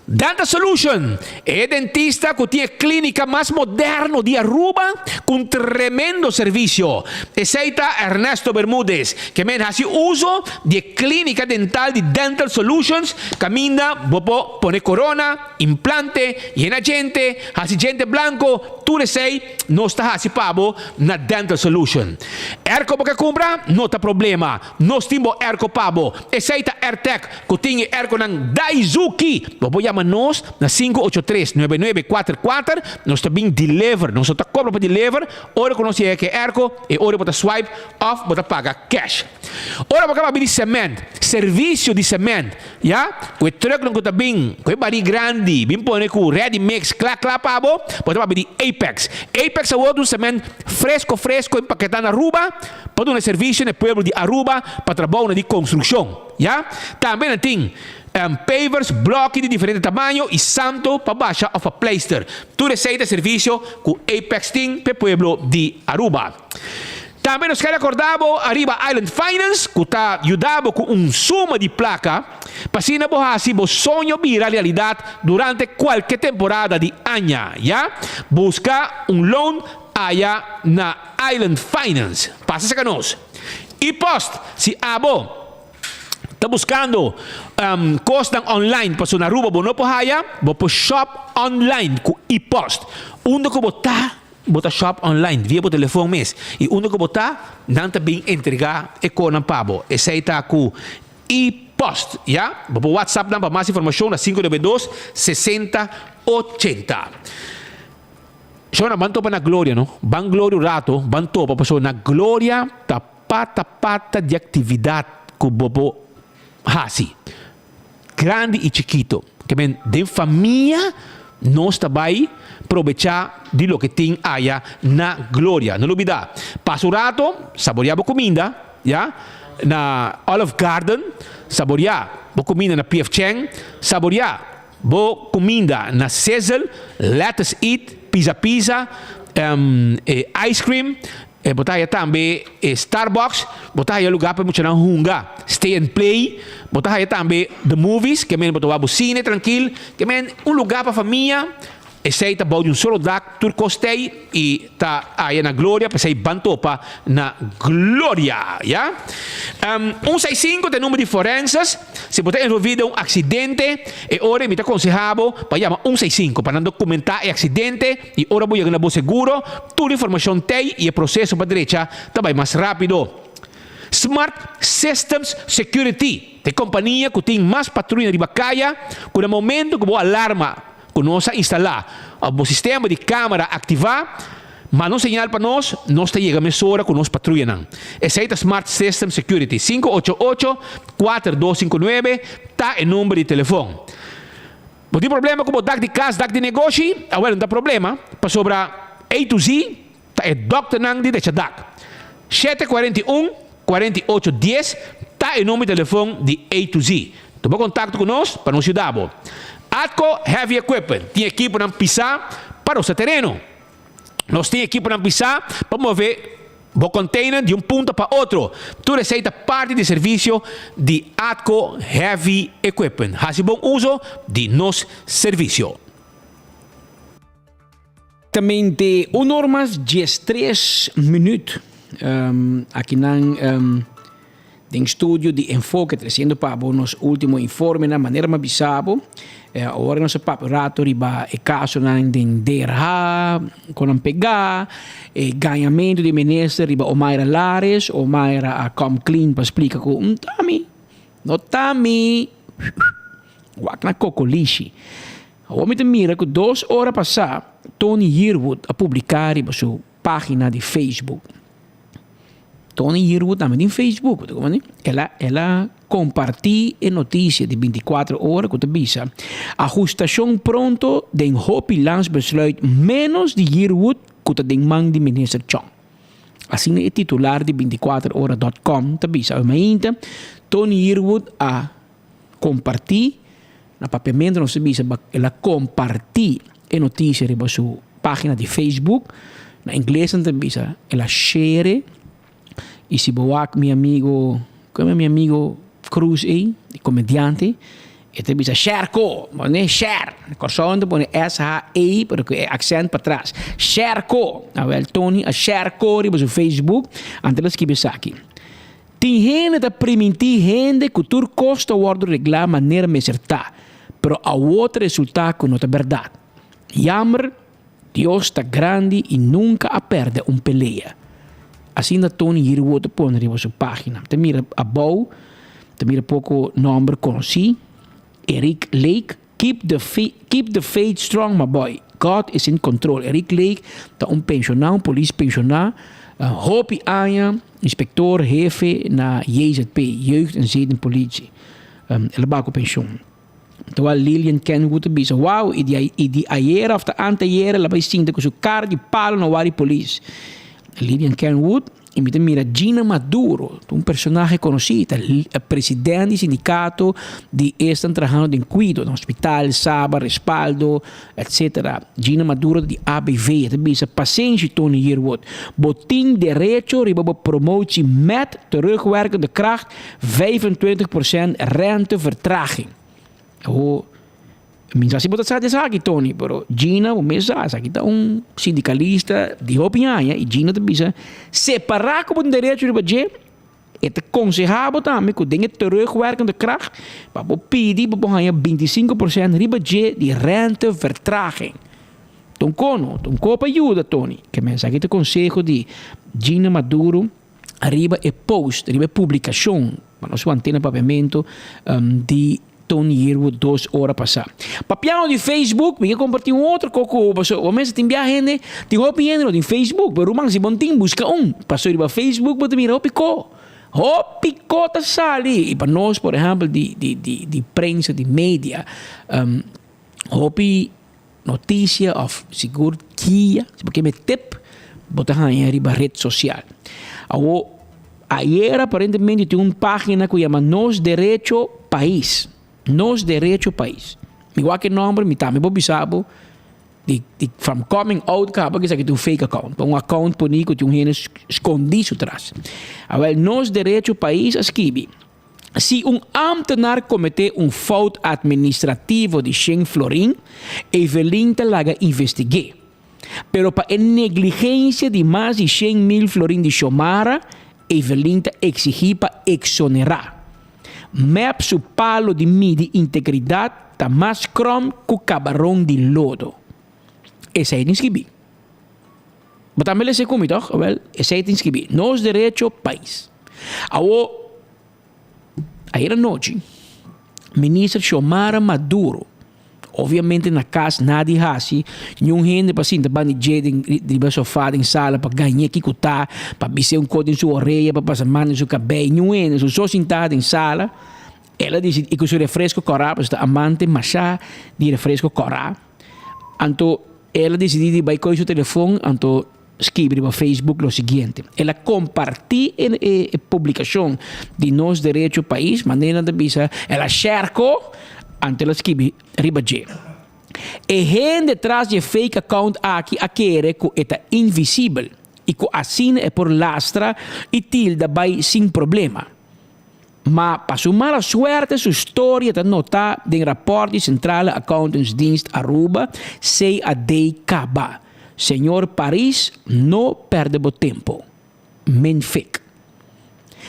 Dental Solution, e dentista ku tin e klínika mas moderno di Aruba ku un tremendo servisio. Esei ta Ernesto Bermudez, ke men hasi uso di e klínika dental di Dental Solutions kaminda bo por pone korona, implante, yena djente, hasi djente blanko, tur esei nos ta hasi pa bo na Dental Solution. Airco bo ke kumpra? No ta problema. Nos tin bo airco pa bo. Esei ta Airtec ku tin e airconan Daizuki. Bo por yama nos na 583 9944. Nos ta bin deliver. Nos no ta kobra pa deliver. Ora ku nos yega ku e airco, e ora bo ta swipe òf bo ta paga cash. Ora bo kaba bini cement, servisio di cement, ya, ku e trucknan ku ta bin ku e barí grandi bin pone ku ready mix kla kla pa bo, bo ta papia di Apex. Apex awor ta un cement fresco fresco empaketá na Aruba. Pa duna servisio na e pueblo di Aruba pa trabounan di konstrukshon, ya. Tambe nan tin pavers, bloki di diferente tamaño i santo pa basha òf pa pleister. Tur esei ta servisio ku Apex tin pa e pueblo di Aruba. Tambe nos kere akorda bo ariba Island Finance ku ta yuda bo ku un suma di plaka pa asina bo hasi bo soño bira realidat durante kualke temporada di aña, ya. Buska un loan aya na. Island Finance, pasa serka nos. I post si abo ta buskando kosnan online pasobra na Aruba bo no por haya, bo por shop online ku e-post. Unda ku bo ta, bo ta shop online via bo telefon mes. I unda ku bo ta, nan ta bin entrega e konan pa bo. Esei ta ku e-post, ya. Bo por whatsapp nan pa mas informashon na 592 60 80. Shona, ban topa na Gloria no. Ban Gloria un rato, ban topa pasobra na Gloria ta pata pata di actividad cu bo por haci. Grandi y chikito. Ke men den famia nos ta bay probecha di loke tin aya na Gloria. No lubida, pasa un rato, saborea bo cuminda, ya, na Olive Garden, saborea bo cuminda na PF Chang, saborea Bo kuminda na Sizzle, Let Us Eat, Pizza Pizza, e ice cream, bo ta haya tambe e Starbucks, bo ta haya lugar pa e muchanan hunga, Stay and Play, bo ta haya tambe The Movies, ke men bo ta wak bo cine trankil, ke men un lugar pa famia. Esei ta bou di un solo dak, tur kos t'ei i ta aya na Gloria, p'esei ban topa na Gloria, ya. Un sei sinku ta e number di forenses, si bo ta envolví den un aksidente, e ora mi ta konsehá bo pa yama un sei sinku pa nan dokumentá e aksidente i ora bo yega na bo seguro, tur informashon t'ei i e proseso pa drecha ta bai mas rápido. Smart Systems Security ta e kompania ku tin mas patruya riba kaya ku na momento ku bo alarma ku nos a instalá òf bo sistema di kámara aktivá, manda un señal pa nos, nos ta yega mesora ku nos patruyanan. Esei ta Smart System Security. 588 4259 ta e number di telefon. Bo tin problema ku bo dak di kas, dak di negoshi? Awel no ta problema, pasobra A to Z ta e dòkternan di decha dak. 741 48 dies ta e number di telefon di A to Z. Tuma kontakto ku nos pa nos yuda bo. Atco Heavy Equipment tin ekiponan pisá pa rosa tereno. Nos tin ekiponan pisá pa move bo container di un punto pa otro. Tur esei ta parti di servisio di Atco Heavy Equipment. Hasi bon uso di nos servisio. Exactamente un or mas diestres minuut akinan den studio di Enfoke treciendo pa bo nos ultimo informenan manera mi a bisa bo awor nos a papia un rato riba e casonan den DRH con nan pega e gañamento di minister riba Omayra Lares Omayra a come clean pa splica cu no ta mi no ta mi wak na cocolishi. Awor mi ta mira ku dos ora pasá Tony Yearwood a publiká riba su página di Facebook. Tony Yearwood tambe tin Facebook, bo ta komprendé? El a el a kompartí e notisia di bintikuater ora ku ta bisa, Ahustashon pronto den hopi landsbesluit ménos di Yearwood ku ta den man di minister Chong. Asina e titular di bintikuater ora dòt kòm ta bisa. Awe mainta Tony Yearwood a kompartí. Na papiamento nos ta bisa el a kompartí e notisia riba su página di Facebook. Na ingles nan ta bisa el a share. I si bo wak mi amigo, komo mi amigo Cruz ei, e komediante, e ta bisa sherko, pone sher. Na Kòrsou nan ta pone S-H-E pero ku e aksènt patras. Sherko. Awèl Tony a sherko riba su Facebook, anto el a skibi esaki. Tin hende ta primintí hende ku tur kos ta wòrdu reglá manera mester ta, pero awor ta resultá ku no ta bèrdat. Jammer, Dios ta grandi i nunka a pèrdè un pelea. Asina Tony Yearwood ta pone riba su página. Ta mira abou, ta mira poko nòmber konosí, Eric Lake, Keep the keep the faith strong my boy, God is in control. Eric Lake ta un pensioná, un polis pensioná, hopi aña inspector hefe na JZP, Jeugd en Zedenpolitie. El a baha ku pensioen. Terwijl Lilian Kenwood ta bisa, wow, i di i di ayera of ta anteayera el a bai sinta ku su kara di palo na wari polis. Lilian Kenwood. I mi ta mira Gina Maduro, ta un personahe konosí, ta president di sindikato di esnan trahando den kuido, na hospital, Saba, Respaldo, etcetera. Gina Maduro ta di ABV, e ta bisa, Pasenshi Tony Yearwood, bo tin derecho riba bo promotie met terugwerkende kracht 25 porcent rentevertraging. Awo. Mi sa si bo ta sa di esaki Tony, pero Gina bo mes sa, esaki ta un sindicalista di hopi aña y Gina ta bisa separa cu bo tin derecho riba dje, e ta conseha bo tambe cu den e terugwerkende kracht pa bo pidi pa bo haña 25% riba dje di rentevertraging. Ta un kono, ta un ko pa yuda Tony. Ke men esaki ta conseho di Gina Maduro riba e post, riba e publicacion, pa nos wantena papiamento di Tony Yearwood dos ora pasá. Papiando di Facebook, mi ke kompartí un otro kos ku bo pasobra bo mester tin bia hende, tin hopi hende no tin Facebook, pero ruman si bo no tin buska un, pasobra riba Facebook bo ta mira hopi ko, hopi ko ta sali i pa nos por ehèmpel di di di di prensa di media hopi notisia òf sigur guia si bo ke mete tip bo ta haña riba ret sosial. Awor Ayer aparentemente tin un pagina cu yama Nos Derecho Pais. Nos Derecho Pais. Mi wak e nomber, mi tambe por bisa bo di di from coming out caba cu esaki ta un fake account. Un account poni cu tin un hende scondi su tras. Awel Nos Derecho Pais a skibi. Si un ámtenar kometé un fout atministrativo di shen florin, Evelyn ta laga investig'é. Pero pa e negligensia di mas di 100.000 florin di Xiomara, Evelyn ta eksigí pa eksonerá. Mep su palo di midi integridat ta mas krom ku kabaron di lodo. Esei tin skibí. Bo tambe lesa e ku mi, tòg? Awèl, esei tin skibí. Nos derecho pais. Awor, ayer anochi, Minister Xiomara Maduro, obviamente na kas nadi hasi, niun hende pa sinta banda di dje den riba sofa den sala pa gañ'é kiko ta, pa bis'é un kos den su orea, pa pasa man den su kabei, niun hende, su so sintá den sala, el a disi, i ku su refresko kòrá, pasobra ta amante mashá di refresko kòrá, anto el a disidí di bai kohe su telefon, anto skibi riba Facebook lo siguiente. El a kompartí e e publikashon di Nos Derecho Pais, manera nan ta bisa, el a share ko, anto el a skibi riba dje. E hende tras di e fake account aki a kere ku e ta invisibel i ku asina e por lastra i tilda bai sin problema. Ma pa su mala suerte su storia ta notá den rapòrt di Centrale Accountantsdienst Aruba, CAD, kaba. Señor Paris, no pèrdè bo tempu. Men fik.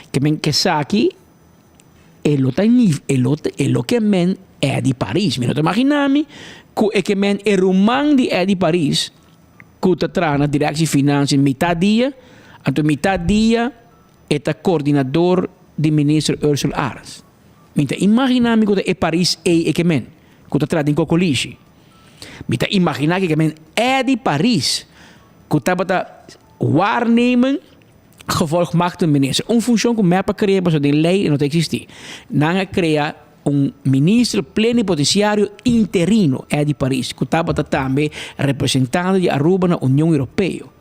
Ke men k'esaki e lo ta e lo e lo ke men Eddy Paris. Mi no ta imaginá mi ku e ke men e ruman di Eddy Paris ku ta traha na Directie Financiën mitá dia, anto mitá dia E ta coordinador di minister Ursula Arends. Mi ta imagina mi cu ta e Paris ey e ke men, cu ta traha den Cocolishi. Mi ta imagina cu e ke men Eddy Paris, cu tabata waarnemen gevolgmachtigd minister. Un funcion cu mep a crea pasobra den ley e no ta existi. Nan a crea un minister plenipotenciario interino, Eddy Paris, cu tabata tambe representante di Aruba na Union Europeo.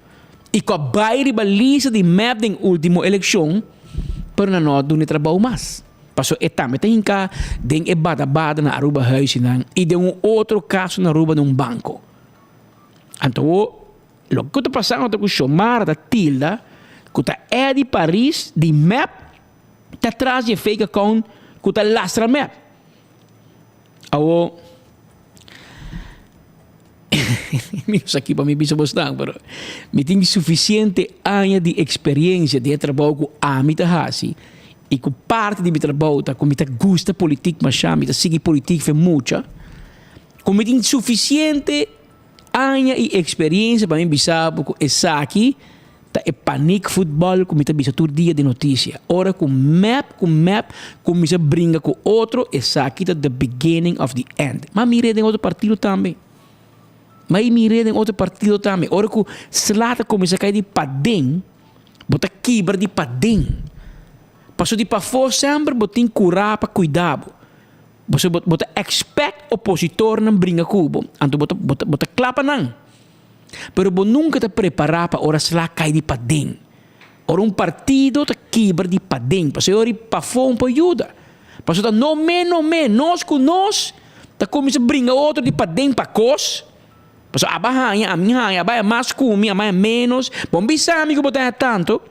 I ku a bai riba lista di mep den ultimo elekshon, pero nan no a duna e trabou mas. Pasobra e tambe ta hinká den e bada-bada na Aruba Huizennan i den un otro kaso na Aruba na un banko. Anto loke ku ta pasando ta ku Xiomara ta tilda ku ta Eddy Paris di mep ta tras di e fake account ku ta lastra mep. Awo. Mi no sa ki pa mi bisa bosnan, pero mi tin sufisiente aña di eksperensia den e trabou ku ami ta hasi i ku parti di mi trabou ta ku mi ta gusta politik masha, mi ta sigui politik fe mucha, ku mi tin sufisiente aña i eksperensia pa mi bisa bo ku esaki Ta e paniek futbol ku mi ta bisa tur dia den notisia. Ora ku mep ku mep kuminsá bringa ku otro, esaki ta the beginning of the end. Ma mir'é den otro partido tambe. Ma i mir'é den otro partido tambe. Ora ku sla ta kuminsá kai di paden, bo ta kibra di paden. Pasobra di pafó semper bo tin kurá pa kuida bo. Pasobra bo ta expect opositornan bringa ku bo, anto bo ta bo ta kla pa nan. Pero bo nunka ta prepará pa ora sla kai di paden. Ora un partido ta kibra di paden, pasobra e ora pafó un por yuda. Pasobra ta no me, no me, nos ku nos ta kuminsá bringa otro di paden pa kos. Pasobra aba haña, ami haña, aba haña mas ku mi, aba haña ménos. Bo no bisa mi ku bo ta haña tantu.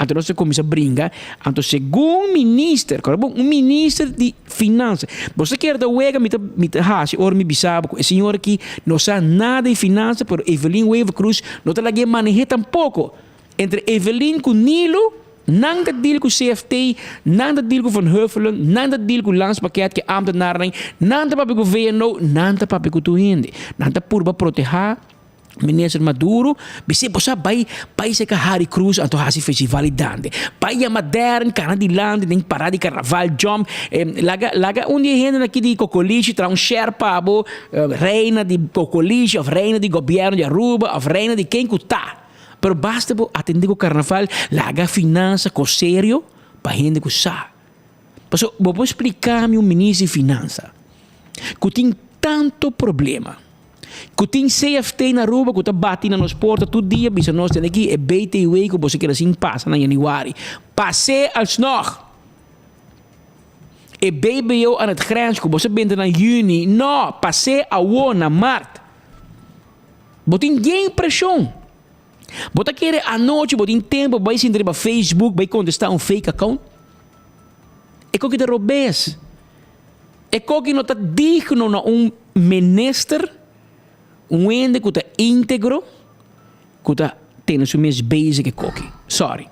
Anto nos ta kuminsá bringa. Anto segun minister, kòrda bon, un minister di finansa. Bo sa kere ta wega mi ta mi ta hasi ora mi bisa bo ku e señor aki no sa nada di finansa pero Evelyn Wever Croes no ta lag'é maneh'é tampoko. Entre Evelyn ku Nilo nan ta deal ku CFT, nan ta deal ku Van Huffelen, nan ta deal ku Landspakket ku e ambtenarnan, nan ta papia ku VNO, nan ta papia ku tur hende. Nan ta purba protehá. Minister Maduro bis'é bo sa bai bai seka Harry Cruz anto hasi festival di dande. Bai yama Darren kana dilanti den parada di carnaval jump laga laga un di e hendenan aki di Cocolishi traha un share pa bo reina di Cocolishi of reina di gobierno di Aruba of reina di ken ku ta. Pero basta bo atende ku carnaval laga finansa kos serio pa hende ku sa. Pasobra bo por splika mi un minister di finansa ku tin tanto problema. Ku tin CFT na Aruba ku ta bati na nos porta tur dia bisa nos tene aki e BTW ku boso keda sin pasa na januari. Pas'é alsnog! E BBO aan het grens ku boso benta na juni, no, pas'é awo na mart. Bo tin bien preshon. Bo ta kere anochi bo tin tempu bai sinta riba Facebook bai kontestá un fake account? E koki ta robes. E koki no ta digno na un minister, un hende ku ta íntegro, ku ta tene su mes bezig e koki. Sorry.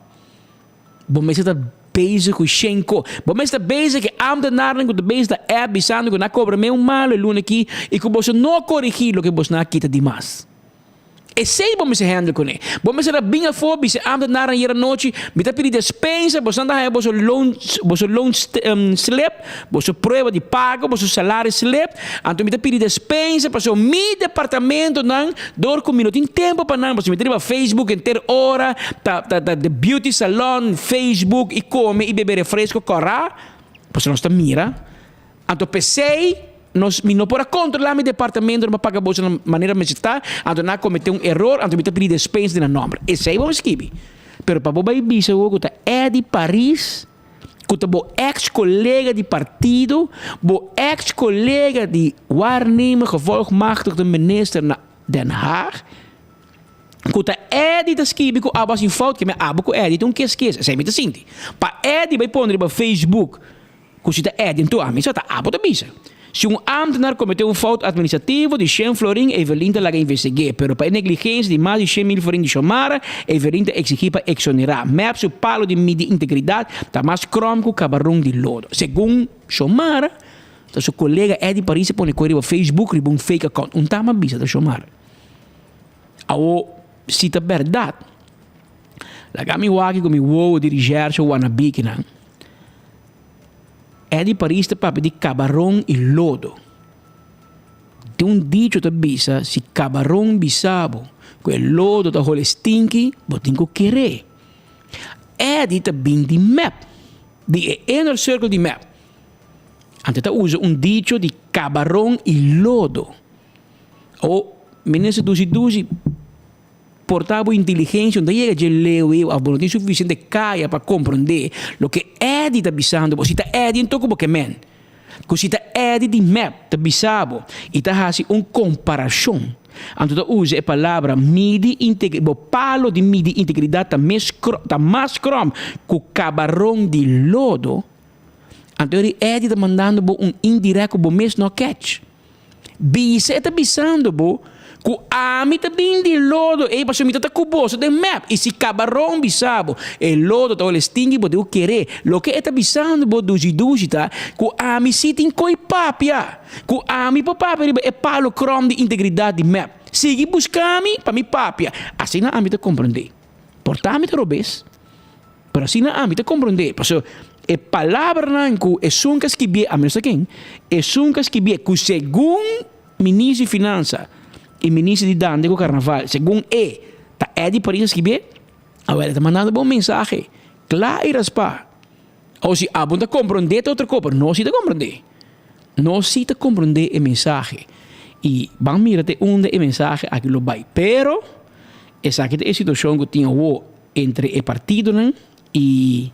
Bo mester ta bezig ku shen ko. Bo mester ta bezig ku e ambtenarnan ku ta bezig ta app bisando ku nan a kobra meun malo e luna aki i ku boso no a korigí loke boso nan a kita di mas. Esei bo mester handle kuné. Bo mester a bin afó bisa e ambtenarnan ayer anochi, Mi ta pidi despensa, boso nan ta haña boso loon, boso loon slip, boso prueba di pago, boso salaris slip, anto mi ta pidi despensa pasobra mi departamentonan dor ku mi no tin tempu pa nan, pasobra mi ta riba Facebook henter ora, ta ta ta the beauty salon, Facebook i kome i bebe refresco kòrá, pasobra nos ta mira. Anto p'esei nos mi no por a kontrolá mi departamentonan pa paga boso na manera mester ta, anto nan a kometé un eror, anto mi ta pidi despensa di nan nòmber. Esei bo a skibi. Pero pa bo bai bisa awor ku ta Eddy Paris, ku ta bo eks kolega di partido, bo eks kolega di waarnemer gevolgmachtigde minister na Den Haag, ku ta Eddy ta skibi ku abo a hasi un fout, ke mi abo ku Eddy ta un kes kes. Esei mi ta sinti. Pa Eddy bai pone riba Facebook Ku si ta Eddy anto ami sa ta abo ta bisa. Si un ámtenar kometé un fout atministrativo di shen florin, Evelyn ta laga investig'é, pero pa e negligensia di mas di 100.000 florin di Xiomara, Evelyn ta eksigí pa eksonerá. Mep su palo di midi integridat ta mas krom ku kabaron di lodo. Segun Xiomara, ta su kolega Eddy Paris a pone koe riba Facebook riba un fake account. Un tama bisa ta Xiomara. Awo, si ta bèrdat, laga mi wak ku mi wowo di recherche wannabe kinan. Eddie Paris ta papia di kabaron i lodo. Tin un dicho ta bisa si kabaron bisa bo ku e lodo ta hole stinki, bo tin ku ker'é. Eddie ta bin di mep, di e inner circle di mep. Anto e ta usa un dicho di kabaron i lodo. O minister dushi dushi. Por ta bo inteligencia no ta yega dje leu ei of bo no tin suficiente caya pa comprende loke Eddie ta bisando bo. Si ta Eddie enton cu bo ke men. Cu si ta Eddie di mep ta bisa bo y ta haci un comparacion anto ta usa e palabra midi integri bo palo di midi integridad ta mes ta mas krom cu cabaron di lodo anto Eddie ta mandando bo un indirect cu bo mes no catch. Bisa e ta bisando bo ku ami ta bin di lodo ei pasobra mi ta ta ku boso den mep. I si kabaron bisa bo e lodo ta wòrdu stingi bo tin ku ker'é. Loke e ta bisando bo dushi dushi ta ku ami si tin koi papia, ku ami por papia riba e palo krom di integridat di mep. Sigui buska mi pa mi papia. Asina ami ta komprondé. Por ta mi ta robes. Pero asina ami ta komprondé, pasobra e palabranan ku esun ku a skibié, ami no sa ken, esun ku a skibié ku segun Minister di Finansa i Minister di Dande ku Karnaval, segun e, ta Eddy Paris a skibié, awel e ta mandando bo un mensahe kla i raspá. O si abo no ta komprondé ta otro kos, pero nos si ta komprondé. Nos si ta komprondé e mensahe. I ban mira te unda e mensahe aki lo bai. Pero esaki ta e situashon ku tin awor. Entre e partidonan y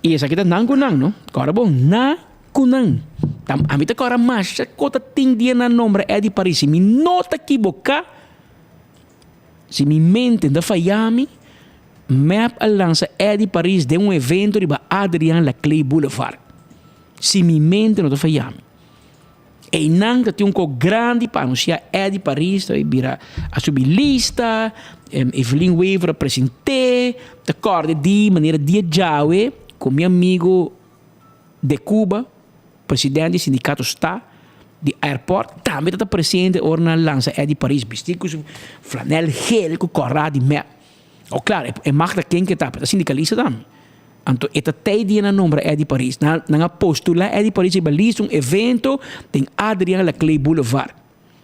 y esaki ta nan cu nan no. Cora bon, na cu nan. Ta ami ta cora masha cu ta tin dia nan nombra Eddy Paris. Si mi no ta kiboca, si mi mente no ta faya mi, mep a lansa Eddy Paris den un evento riba Adriaan Laclé Boulevard. Si mi mente no ta faya mi. Einan ta tin un ko grandi pa anunsiá Eddy Paris ta bira a subi lista, Evelyn Wever a present'é, ta kòrda di manera dia djawe ku mi amigo de Cuba, presidente di sindikato sta di airport, tambe ta ta presente ora nan a lansa Eddy Paris bistí ku su flanèl gel ku kòrá di mep. O klaro, e mag ta ken ke ta, pero ta sindikalista tambe. Anto e ta tei dia nan nombra Eddy Paris. Nan nan a postula Eddy Paris riba lista un evento den Adriaan Laclé Boulevard.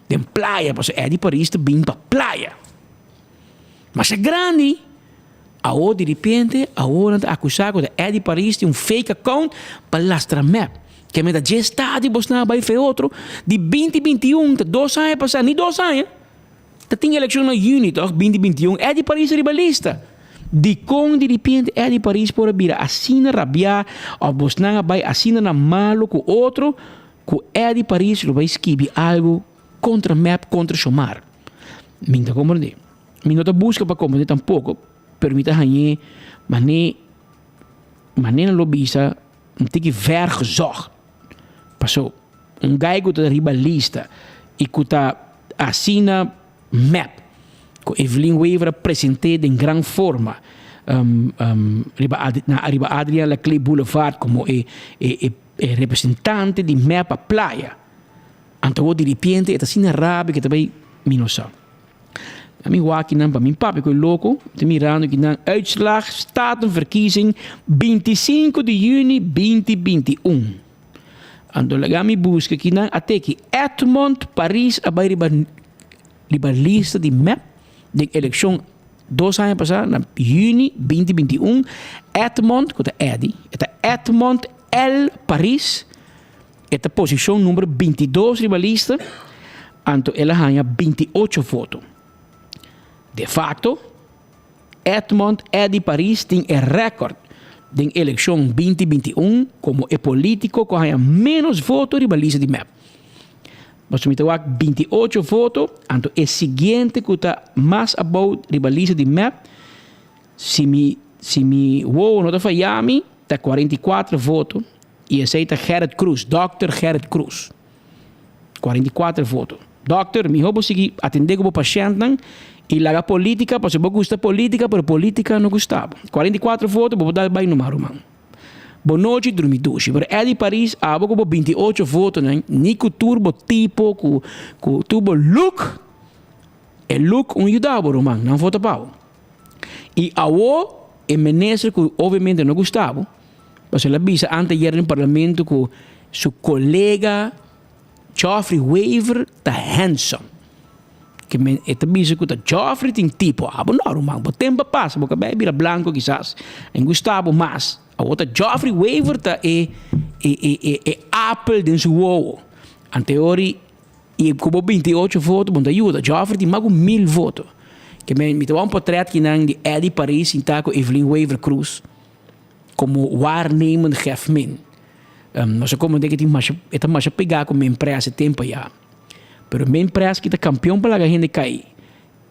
Den playa, pasobra Eddy Paris ta bin pa playa. Masha grandi! Awor di repente, awor nan ta acusa cu ta Eddy Paris tin un fake account pa lastra mep. Ke meta dje estadio bosnan a bai fe otro di binti 21, ta dos aña pasa, ni dos aña. Ta tin elekshon na yüni tòg, 2021, Eddy Paris riba lista. Dikon diripiente Eddy Paris por a bira asina rabiá òf bosnan a bai asina na malu ku otro ku Eddy Paris lo bai skibi algu kontra mep, kontra Shomar? Mi no ta komprendé. Mi no ta buska pa komprendé tampoko, pero mi ta hañ'é mané, mané nan lo bisa. un tiki vergezocht. Paso un guy ku ta riba lista i ku ta asina mep ku Evelyn Wever a present'é den gran forma riba na riba Adriaan Laclé Boulevard komo e e e representante di mep pa playa. Anto awor diripiente e ta asina rabia ku e ta bai mi no sa. Mi wak kinan pa mi papia ku e loko, mi ta mirando kinan uitslag Statenverkiezing 25 di juni 2021. Anto laga mi buska kinan a teki Edmond Paris a bai riba riba lista di mep den elekshon dos aña pasá na juni 2021. Edmond ku ta Eddy, e ta Edmond L. Paris. E ta posishon number 22 riba lista, anto el a haña 28 voto. De facto, Edmond Eddy Paris tin e rèkòrt den elekshon 2021 komo e polítiko ku a haña ménos voto riba lista di mep. Pasobra mi ta wak 28 voto, anto e siguiente ku ta mas abou riba lista di mep, Si mi si mi wowo no ta faya mi, ta 44 voto y esey ta Gerrit Croes, Dòkter Gerrit Croes. 44 voto. Dòkter, miho bo sigui atende ku bo pashèntnan y laga politica pasobra bo gusta politica pero politica no gusta bo. 44 voto bo por dal bay numa ruman. Bo nochi drumi dushi. Pero Eddy Paris abo ku bo 28 votonan ni ku tur bo tipo ku ku tur bo look, e look un yuda bo ruman, nan vota pa bo. Y awo e minister cu obviamente no gusta bo, pasobra el a bisa anteayer den parlamento cu su colega Geoffrey Wever ta handsome. Ke men e ta bisa cu ta Geoffrey tin tipo, abo no ruman, bo tempo a pasa, bo cabei a bira blanco kisas, en gusta bo mas. Awo ta Geoffrey Wever ta e e e e apel den su wowo. Anteori I ku bo 28 voto bo no ta yuda. Geoffrey tin mas ku mil voto. Ke men mi ta wak un potret kinan di Eddy Paris sintá ku Evelyn Wever Croes komo waarnemend chefmin. No sa komo ke tin masha e ta masha pegá ku Minpres e tempu ayá. Pero Minpres ki ta kampion pa laga hende kai.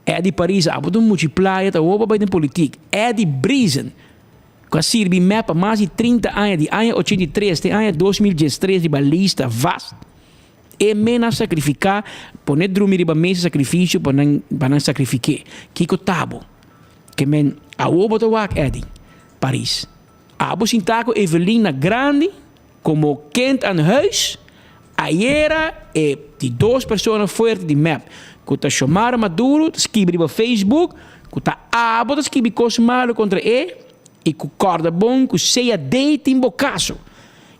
Eddy Paris abo ta un muchi playa ta hopi bai den politik. Eddy Briesen ku a sirbi mep pa mas di 30 aña di aña 83 te aña 2013 riba lista vast. E men a sakrifiká, pone drumi riba mes di sakrifisio pa nan pa nan sakrifik'é. Kiko ta bo? Ke men awor bo ta wak, Eddy? Paris. Abo sintá ku Evelyn na grandi komo kind aan huis? Ayera e di dos persona fuerte di mep ku ta Xiomara Maduro ta skibi riba Facebook ku ta abo ta skibi kos malu kontra e i ku kòrda bon ku sea dei tin bo kaso.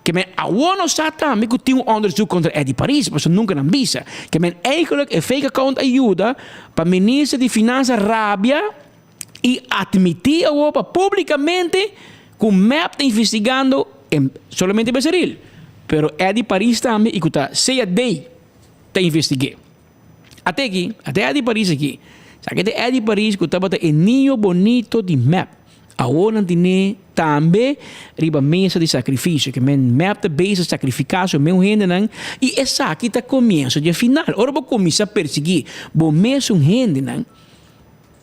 Ke men awor no sa tambe ku tin un onderzoek kontra Eddy Paris, pasobra nunka nan bisa. Ke men eigenlijk e fake account a yuda pa minister di finansa rabia i atmití awor pa publikamente ku mep ta investigando en solamente Becerril, pero Eddy Paris tambe i ku ta CAD ta investig'é. Ate aki, ate Eddy Paris aki. Sa ke ta Eddy Paris ku tabata e niño bonito di mep. Awor nan tine tambe riba mesa di sakrifisio, ke men mep ta bezig sakrifiká su meun hendenan, i esaki ta komienso di e final. Ora bo kuminsá persiguí bo mesun hendenan,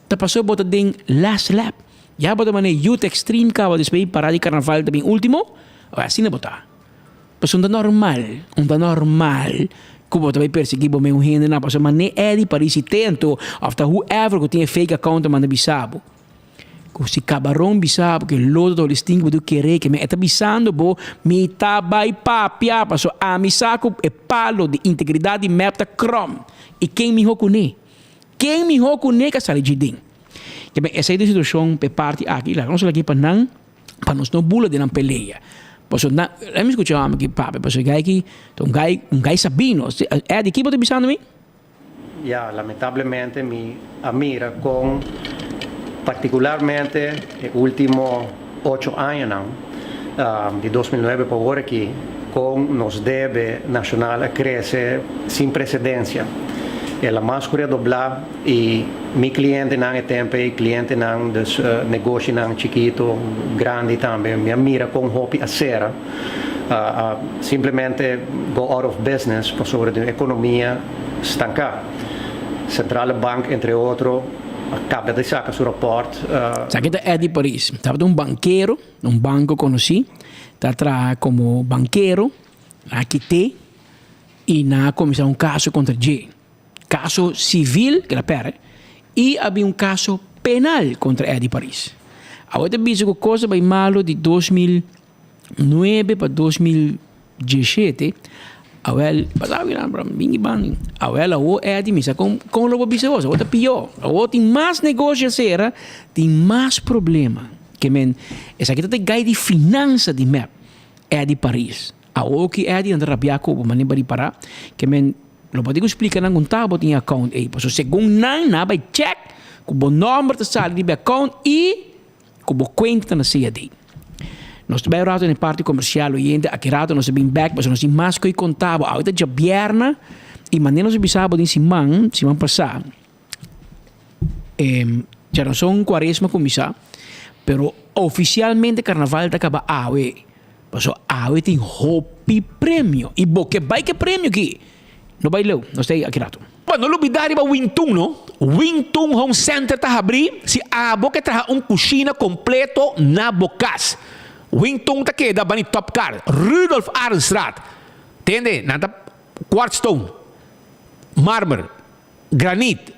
ta pasobra bo ta den last lap. Ya bo ta manera Youth Extreme kaba despues parada di karnaval ta bin último, asina bo ta. Pasobra un ta normal, un ta normal ku bo ta bai persiguí bo meun hendenan, pasobra manera Eddy Parisi tento òf ta whoever ku tin e fake account ta manda bisa bo. Ku si kabaron bisa bo ke lodo ta holi stinki bo ta kere ke men e ta bisando bo mi ta bai papia paso ami sa ku e palo di integridat di mep ta krom i ken miho kuné ken miho kuné ka sali dje den ke men esei ta e situashon pa e parti aki laga nos laki pa nan pa nos no bula den nan pelea paso nan lami skucha ami ki papia paso e gai ki ta un gai un gai sabino Eddy ki bo ta bisando mi? Ya, lamentablemente mi a mira con particularmente e ultimo ocho añanan, di 2009 pa awor aki, con nos debe nacional a crece sin precedencia. El a mas cu redobla y mi clientenan e tempo ey, clientenan, dus negoshinan chikito, grandi tambe, mi a mira con hopi a cera. A simplemente go out of business pasobra di un economia stanca. Centrale Bank entre otro a caba di saca su rapport. Esaki ta Eddie Paris. Tabata un bankero, un banco conoci. Ta traha como bankero. Nan a kite y nan a cuminsa un caso contra dje. Caso civil, keda perde, y a bin un caso penal contra Eddie Paris. Awor ta bisa cu cos a bay malo di 2009 pa 2017, awel, pasa awe nan bro, bin y ban, awel awor Eddie mi sa con con lo bo bisa awor, awor ta pior, awor tin mas negoshi a cera, tin mas problema, ke men esaki ta e guy di finansa di mep, Eddie Paris. Awor ki Eddie nan ta rabia cu bo, manera bo para, ke men Lo bo tin ku splika nan kon ta bo tin e account ei. Pasobra segun nan, nan a bai check ku bo nòmber ta sali riba e account i ku bo kuenta ta na CAD. Nos ta bai un rato na e parti komersial oyente, aki rato nos ta bin bèk pasobra nos tin mas ku e konta bo. Awe ta djabièrnè i manera nos a bisa bo den siman, siman pasá, djaranson kuaresma kuminsá, pero ofisialmente karnaval ta kaba awe. Paso awe tin hopi premio y bo ke bai ke premio aki. No bai leu, nos ta ei aki rato. Bo no lubida riba Wintun no. Wintun Home Center ta habri si abo ke traha un kushina kompleto na bo kas. Wintun ta keda bani Top Car, Rudolf Arendstraat. Tende, nan ta quartz stone, marmer, granit,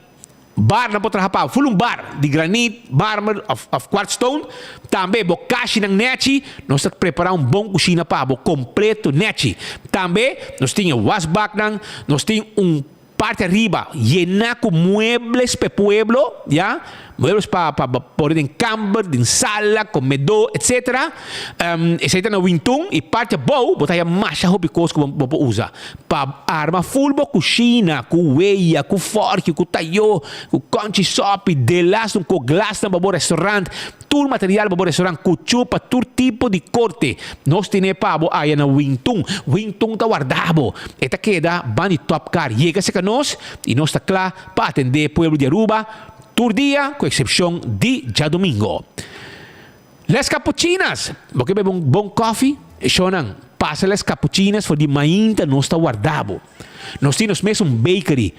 Bar nan por traha pa ful un bar di granit, marmer of of quartz stone. Tambe bo kashinan nechi, nos ta prepara un bon kushina pa bo kompleto nechi. Tambe nos tin e wasbaknan, nos tin un parti ariba yena ku muebles pa e pueblo, ya, muebles pa pa bo pone den kamber, den sala, komedó, etcetera. Esei ta na Wintun i parti abou bo ta haya masha hopi kos ku bo por usa. Pa arma ful bo kushina ku weya, ku fòrki, ku tayó, ku kònchi sòpi, delas un ko glasnan pa bo restaurant, tur material pa bo restaurant, kuchú pa tur tipo di korte. Nos tene pa bo aya na Wintun. Wintun ta warda bo. E ta keda ban di Top Car. Yega serka nos i nos ta kla pa atendé pueblo di Aruba tur dia ku eksepshon di djadumingo. Les Capuchinas! Bo ke bebe un bon kofi? Shownan, pasa Les Capuchinas for di mainta nos ta warda bo. Nos tin nos mes un bakery.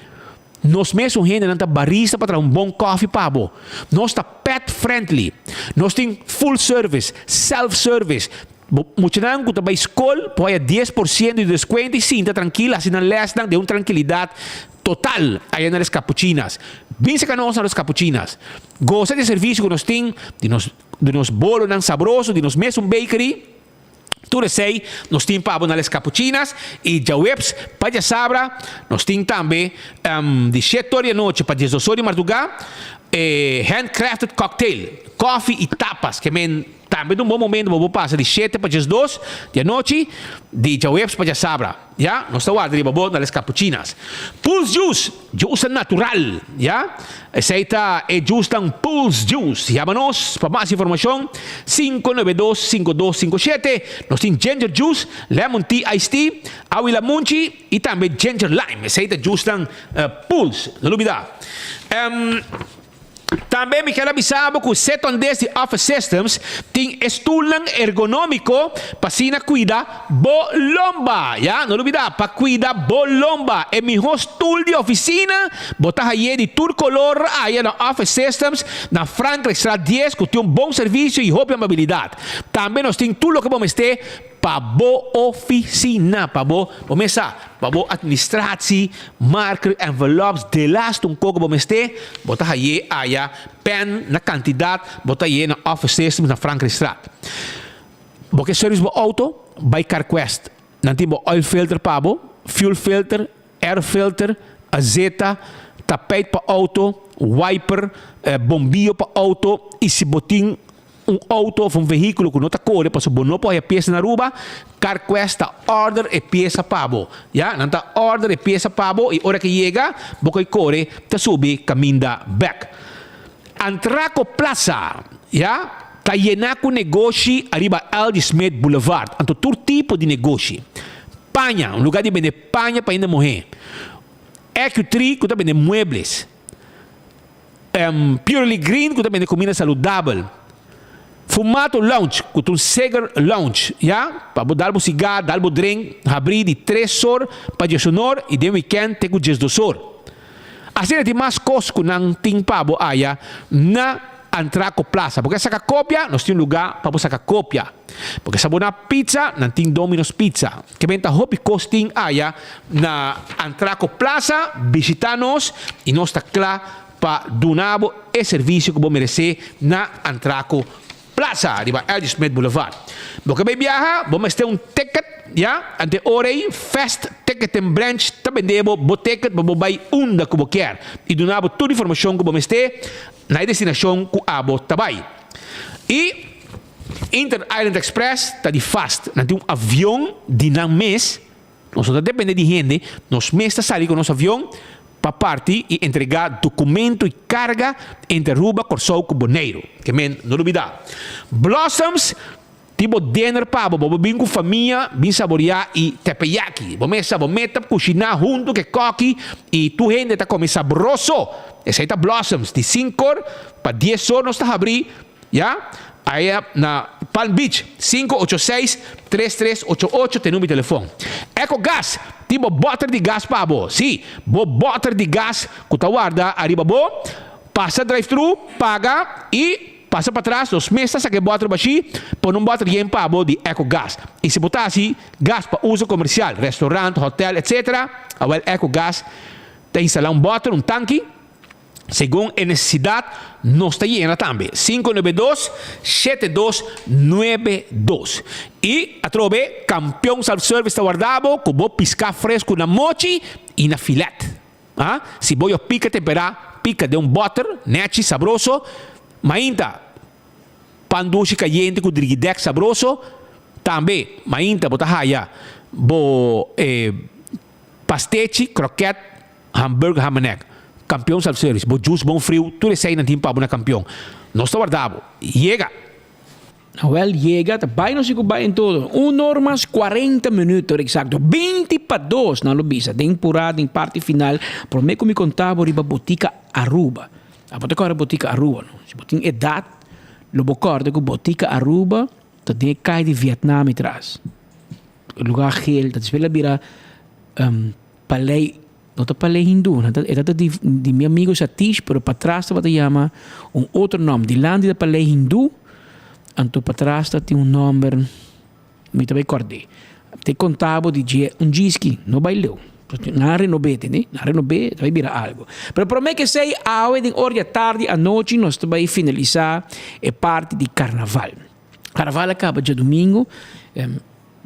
Nos mes un hendenan ta barista pa traha un bon kofi pa bo. Nos ta pet friendly. Nos tin full service, self service. Bo muchanan ku ta bai skol por haya 10% di deskuento i sinta trankil hasi nan lèsnan den un trankilidat total aya na Les Capuchinas. Bin saka nos na Los Capuchinas. Gosa di e servisio ku nos tin, di nos di nos bolonan sabroso, di nos mesun bakery. Tur esei nos tin pa bo na Les Capuchinas i djaweps pa djasabra nos tin tambe di shete or di anochi pa diesdos or di mardugá e handcrafted cocktail, kofi i tapas ke men Tambe ta un bon momento pa bo pasa di shete pa diesdos di anochi, di djaweps pa djasabra. Ya, nos ta warda riba bo na Les Capuchinas. Pulse Juice, juice natural, ya. Esei ta e juicenan Pulse Juice. Yama nos pa mas informacion, 592 5257. Nos tin ginger juice, lemon tea iced tea, awi lamunchi y tambe ginger lime. Esei ta juicenan Pulse. No lubida. Tambe mi kier a bisa bo ku Setondes di Office Systems tin e stulnan ergonómiko pa asina kuida bo lomba. Ya, no lubidá, pa kuida bo lomba. E mihó stul di ofisina bo ta haye di tur kolor aya na Office Systems na Frankrijkstraat dies ku tin un bon servisio i hopi amabilidat. Tambe nos tin tur loke bo mester Pa bo oficina, pa bo, bo mesa, pa bo administratie, marker, envelops, delaste un koko bo mester, bo ta haye aya pen na cantidad, bo ta haye na Office Systems na Frankrijkstraat. Bo ke service bo auto, bay Carquest. Nan tin bo oil filter pa bo, fuel filter, air filter, azeta, tapijt pa auto, wiper, bombillo pa auto y si bo tin Un auto of un vehiculo cu no ta core pasobra bo no por haya pieza na Aruba, Carquest ta order e pieza pa bo. Ya, nan ta order e pieza pa bo y ora ke yega, bo coy core ta subi caminda bek. Antraco Plaza, ya, ta yena cu negoshi ariba LG Smith Boulevard. Anto tur tipo di negoshi. Paña, un lugar di bende paña pa hende muhe. EQ3 cu ta bende muebles. Purely Green ku ta bende kuminda saludabel. Fumato Lounge ku ta un cigar lounge, ya, pa bo dal bo sigar, dal bo drink, habrí di tres or pa diesunor i den wikènt te ku diesdos or. Asina tin mas kos ku nan tin pa bo aya na Antraco Plaza. Bo ke saka kopia? Nos tin un lugá pa bo saka kopia. Bo ke sabona pizza? Nan tin Domino's Pizza. Ke benta hopi kos tin aya na Antraco Plaza. Bishita nos i nos ta kla pa duna bo e servisio ku bo meresé na Antraco Plaza riba L.G. Smith Boulevard. Bo ke bai biaha, bo mester un ticket, ya, ante ora ei Fast Ticketing Branch ta bende bo bo ticket pa bo bai unda ku bo kier i duna bo tur informashon ku bo mester na e destinashon ku abo ta bai. I Inter Island Express ta di Fast, nan tin un avion di nan mes. Nos no ta depende di hende, nos mes ta sali ku nos avion pa parti i entregá dokumento i karga entre Aruba, Kòrsou ku Boneiru. Ke men no lubidá. Blossoms tin bo dinner pa bo, bo por bin ku famia bin saboriá i teppeyaki. Bo mesa bo meta kushiná huntu ku e kòki i tur hende ta kome sabroso. Esei ta Blossoms di sinkor pa diesor nos ta habrí. Ya, aya na Palm Beach, 586 3388 ta e number di telefon. Eco Gas tin bo boter di gas pa bo. Sí, bo boter di gas cu ta warda ariba bo. Pasa drive-thru, paga y pasa patras, nos mes ta saca e boter bashi, pone un boter yen pa bo di Eco Gas. Y si bo ta haci gas pa uso comercial, restaurant, hotel, etc. Awel Eco Gas ta instala un boter, un tanki. Segun e nesesidat nos ta yena tambe. 592 7292. I atrobe Kampion Self Service ta warda bo ku bo piská fresku na mochi i na filet. A Si bo yo pika temperá pika den un bòter nèchi sabroso. Mainta pan dushi kayente ku drigidèk sabroso. Tambe mainta bo ta haya bo e pastechi, krokèt. Hamburger Hamenek, Kampion Self Service, bo juice bon friu, tur esei nan tin pa bo na Kampion. Nos ta warda bo. Yega! Awel, yega ta bai nos siku bai en todo. Un or mas cuarenta minuut ora exacto. Binti pa dos nan lo bisa den pura den parti final. Prome ku mi konta bo riba Botica Aruba. Abo ta kòrda Botica Aruba no? Si bo tin edat lo bo kòrda ku Botica Aruba ta den e kai di Vietnam atras. Lugar geel ta despues el a bira Palei, no ta palei hindú, nan ta, e ta di, di mi amigo Satish, pero patras tabata yama un otro nòmber. Dilanti ta palei hindú, anto patras ta tin un nòmber, mi ta bai kòrd'é. Te konta bo di dje un djiski, no bai leu. Nan a renob'é, tende? Nan a renob'é, ta bai bira algu. Pero promé ke esei, awe den ora di atardi, anochi, nos ta bai finalisá e parti di karnaval. Karnaval a kaba djadumingu,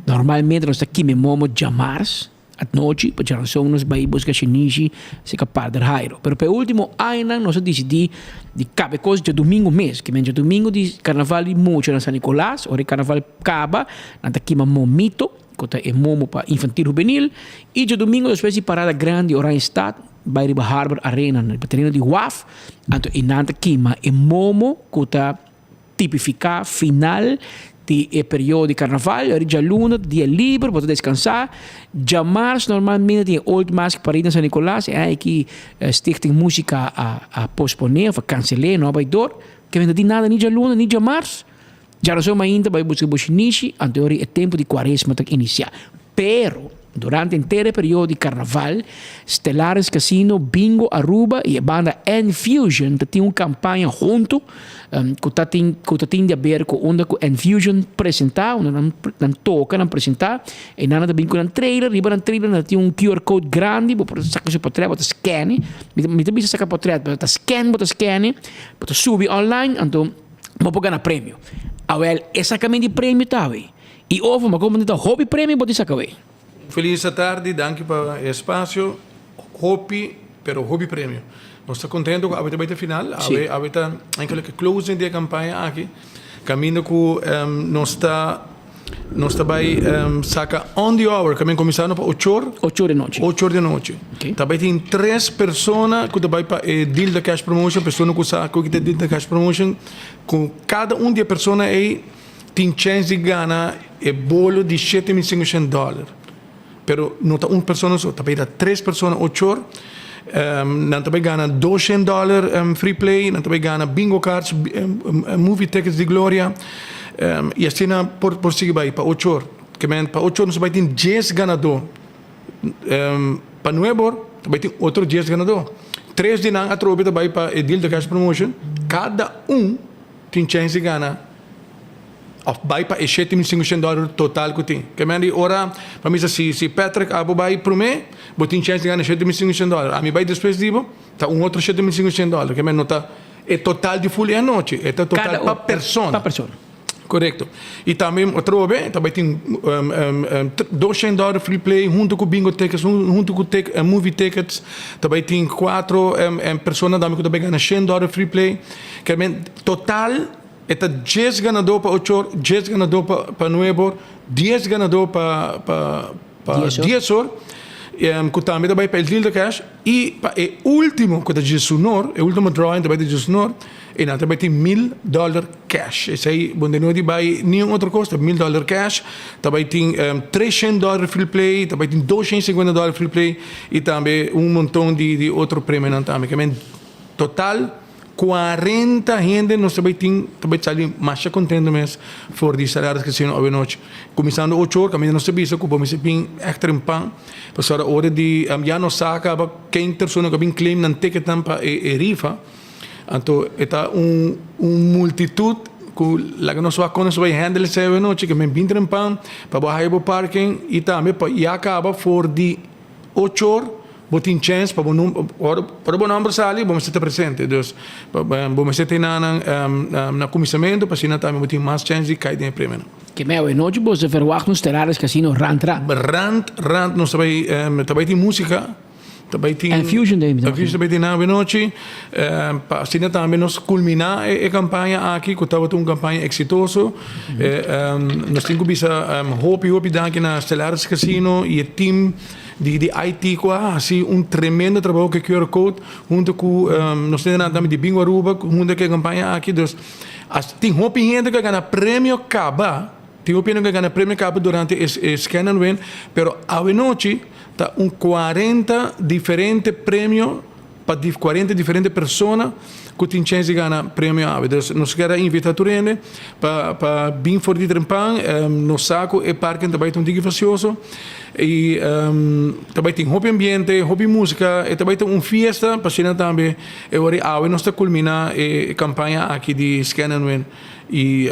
normalmente nos ta kime momo djamars. Anochi, pa djaranson nos bai buska shinishi serka Pader Jairo. Pero pa e ultimo añanan nos a disidí di kaba e kos djadumingu mes. Ke men djadumingu di karnaval di mucha na San Nicolas, ora e karnaval kaba, nan ta kima momito, ku ta e momo pa infantil hubenil, i djadumingu despues di parada grandi Oranjestad bai riba Harbor Arena, riba tereno di waf, anto einan ta kima e momo ku ta Tipifiká final di e periodo di karnaval, ora djaluna ta dia liber, bo ta deskansá. Djamars normalmente tin e Old Mask Parade na San Nicolas, e aña aki Stichting Músika a a posponé òf a kansel'é, no a bai dor. Ke no tin nada ni djaluna ni djamars. Djarazon mainta bai buska bo shinishi, anto ora e tempu di kuaresma ta inisiá. Pero, durante henter e periodo di Carnaval, Stellaris Casino, Bingo Aruba y e banda N-Fusion ta tin un campaña hunto cu ta tin cu ta tin di haber cu unda cu N-Fusion presenta, unda nan nan toca, nan presenta, y nan ta bin cu nan trailer, riba nan trailer nan ta tin un QR code grandi, bo por saca su potret, bo ta scan e, mi ta bisa saca potret, pero ta scan bo ta scan e, bo ta subi online, anto bo por gana premio. Awel, e sacamento di premio ta awe. I over, ma como ta hopi premio bo tin saca wey. Feliz atardi, danki pa e espacio. Hopi, pero hopi premio. Nos ta contento cu awe ta bay te final. Awe, awe ta eigenlijk e closing di e campaña aki. Caminda cu nos ta, nos ta bay saca on the hour, caminda cuminsando pa ocho or. Ocho or di nochi. Ocho or di nochi. Ta bay tin tres persona cu ta bay pa e deal di cash promotion, persona cu sa cu ta e deal di cash promotion, cu cada un di e persona ey. Tin chèns di gana e bolo di 7500 dòler. Pero no ta un persona so, ta bay ta tres persona ochor. Nan ta bay gana 200 dòler free play, nan ta bay gana bingo cards, movie tickets di Gloria. I asina por por sigui bay pa ochor. Ke men pa ochor nos ta bay tin dies ganadó. Pa nuebor ta bay tin otro dies ganadó. Tres di nan atrobe ta bai pa e Deal the Cash Promotion. Kada un tin chèns di gana òf bai pa e 7500 dòler total ku tin. Ke men di ora pa mi sa si si Patrick abo bai promé bo tin chèns di gana 7500 dòler. Ami bai despues di bo ta un otro 7500 dòler. Ke men no ta e total di ful e anochi, e ta total pa persona. Pa persona. Korekto. I tambe atrobe ta bai tin 200 dòler free play huntu ku bingo tickets, huntu ku movie tickets. Ta bai tin kuatro persona tambe ku ta bai gana shen dòler free play. Ke men total e ta dies ganadó pa ocho or, dies ganadó pa nuebe or, dies ganadó pa pa dies or. Ku tambe ta bai pa el deal de cash. I pa e ultimo ku ta djesunor, e ultimo drawing ta bai ta djesunor, e nan ta bai tin mil dòler cash. Esei bo no di bai niun otro kos, ta mil dòler cash. Ta bai tin treshen dòler free play, ta bai tin doshen sinkuenta dòler free play i tambe un monton di otro premionan tambe. Ke men total 40 hende nos ta bai tin ta bai sali masha contento mes for di Salaris Casino awe nochi. Cuminsando ocho or caminda nos ta bisa cu bo mester bin echt trempan pasobra ora di ya nos sa caba ken persona cu a bin claim nan ticketnan pa e rifa anto e ta un un multitud cu laga nos wak con nos ta bai handle esey awe nochi ke men bin trempan pa bo haya bo parking y tambe pa ya caba for di ocho or Bo tin chèns pa bo num ora ora bo nòmber sali bo mester ta presente. Dus bo mester ta einan na kuminsamentu pa asina tambe bo tin mas chèns di kai den e premionan. Ke mei awe nochi bo ta verwagt un Stellaris Casino rant rant. Rant rant nos ta bai ta bai tin músika ta bai tin. En Fusion Day mi ta Fusion ta bai tin awe nochi pa asina tambe nos kulminá e kampaña aki ku tabata un kampaña eksitoso. Nos tin ku bisa hopi hopi danki na Stellaris Casino i e team. Di di IT cu a haci un tremendo trabou cu e QR code hunto cu nos hendenan tambe di Bingo Aruba hunto cu e campaña aki. Dus as tin hopi hende cu a gana premio caba, tin hopi hende cu a gana premio caba durante e scan and win, pero awenochi ta un 40 diferente premio pa di 40 diferente persona cu tin chens di gana premio awe. Dus nos kier a invita tur hende pa pa bin for di trempan. Nos sa cu e parken ta bay ta un tiki facioso y ta bay tin hopi ambiente, hopi musica, e ta bay ta un fiesta pa asina tambe e ora di awe nos ta culmina e campaña aki di Scan and Win. Y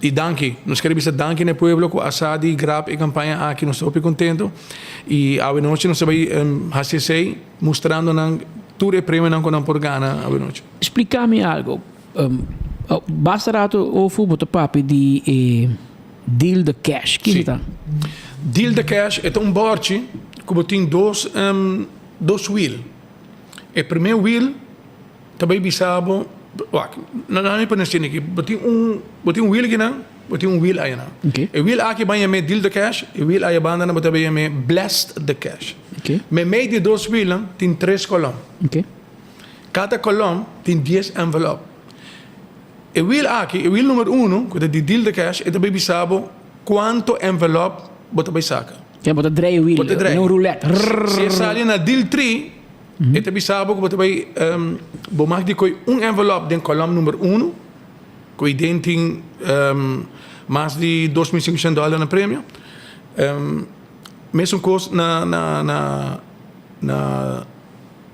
y danki, nos kier bisa danki na e pueblo cu a sa di grab e campaña aki, nos ta hopi contento y awe nochi nos ta bay haci esey. Mustrando nan tur e premionan ku nan por gana awenochi. Splika mi algo. Basta rato ofu bo ta papia di e deal de cash. Kiko ta? Deal de cash e ta un bòrchi ku bo tin dos dos wiel. E promé wiel ta bai bisa bo, wak, nan mi pone asina aki, bo tin un bo tin un wiel akinan, bo tin un wiel ayanan. E wiel aki ban yam'é deal de cash, e wiel aya bandanan bo ta bai yam'é blessed de cash. Meimei di e dos wielnan tin tres kolom. Kada kolom tin dies envelop. E wiel aki, e wiel numer uno, ku ta di deal de cash, e ta bai bisa bo kuantu envelop bo ta bai saka. Bo ta drei e wiel, un roulette. Si e sali na deal tri, E ta bisa bo ku bo ta bai bo mag di koi un envelop den kolom number uno, ku ei den tin mas di 2500 dòler na premio. Mesun kos na na na na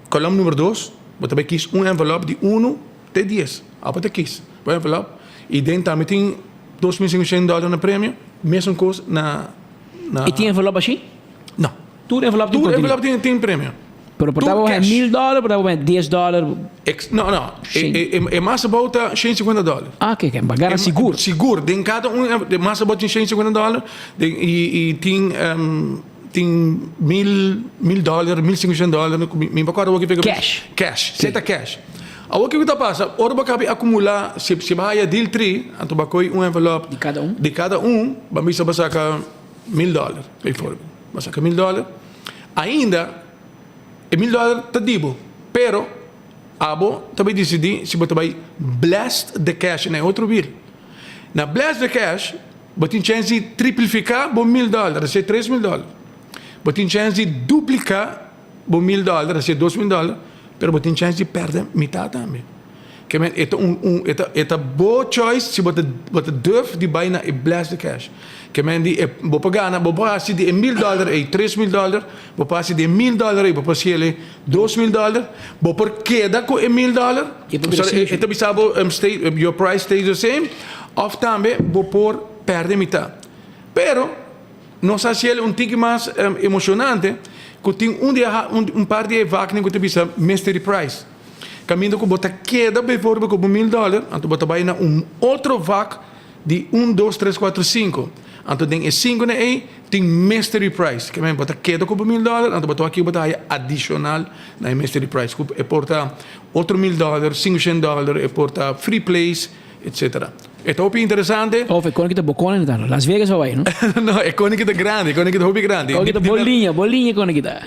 kolom number dos, bo ta bai kis un envelop di uno te dies. Abo ta kis bo envelop i den tambe tin 2500 dòler na premio. Mesun kos na na. I tin envelop ashi? No. Tur envelop tin Tur envelop tin tin premio. Pero por ta bo haña mil dòler, por ta bo haña dies dòler. Ex no no e e mas abou ta shen i sinkuenta dòler. Ah oke oke, bo gana sigur. Sigur, den kada un e mas abou tin shen i sinkuenta dòler den i i tin tin mil mil dòler, mil sinkushent dòler, mi no kòrda awor ki Cash. Cash, esei ta cash. Awor kiko ta pasa, ora bo kabi akumulá si si bo haya deal tri anto bo a koi un envelop Di kada un. di kada un, bo a bisa bo saka mil dòler, bijvoorbeeld. Bo saka mil dòler, ainda e mil dòler ta di bo, pero abo ta bai disidí si bo ta bai bless the cash na e otro wil. Na bless the cash bo tin chèns di triplifiká bo mil dòler, hasié 3000 dòler. Bo tin chèns di dupliká bo mil dòler, hasié 2000 dòler, pero bo tin chèns di pèrdè mitá tambe. Ke men e ta un un e ta e ta bo choice si bo ta bo ta durf di bai na e blast the cash. Ke men di e bo por gana bo por hasi di e mil dòler ei 3000 dòler, bo por hasi di e mil dòler ei bo por hasi el 2000 dòler, bo por keda ku e mil dòler, sorry e ta bisa bo stay your price stays the same òf tambe bo por pèrdè mitá. Pero nos a hasi el un tiki mas emoshonante ku tin un di e un par di e vaknan ku ta bisa mystery price. Kaminda ku bo ta keda bijvoorbeeld ku bo mil dòler, anto bo ta bai na un otro vak di un, dos, tres, kuater, sinku. Anto den e sinkunan ei tin mystery price. Ke men bo ta keda ku bo mil dòler, anto bo ta wak bo ta haya adishonal na e mystery price ku e por ta otro mil dòler, sinkushent dòler, e por ta free place. Etcetera. E ta hopi interesante. Of e koni ki ta bo koni ta no? Las Vegas pa bai no? No, e koni ki ta grandi, e koni ki ta hopi grandi. Koni ki ta bo liña, bo liña koni ki ta.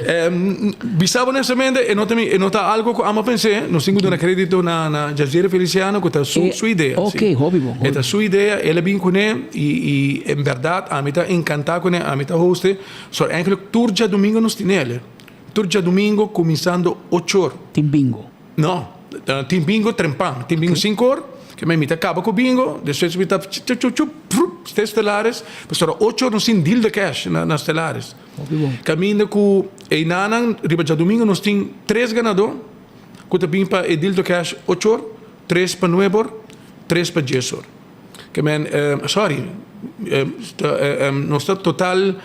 Bisa honestamente e no ta mi, e no ta algo ku amo pens'é, nos tin ku duna kredito na na Jazier Feliciano ku ta su su idea. Ok, hopi bon. E ta su idea, el a bin kuné i i en bèrdat ami ta enkantá kuné, ami ta host'e. So eigenlijk tur djadumingu nos tin el. Tur djadumingu kuminsando ochor. Tin bingo. No, tin bingo trempan, tin bingo sinkor, ke men mi ta kaba ku bingo, despues mi ta chup chup chup frup te Stellaris, pasobra ocho or nos tin deal de cash na Stellaris. Kaminda ku einanan riba djadumingo nos tin tres ganadó ku ta bin pa e deal de cash ocho or, tres pa nuebe or, tres pa dies or. Ke men, sorry, nos ta total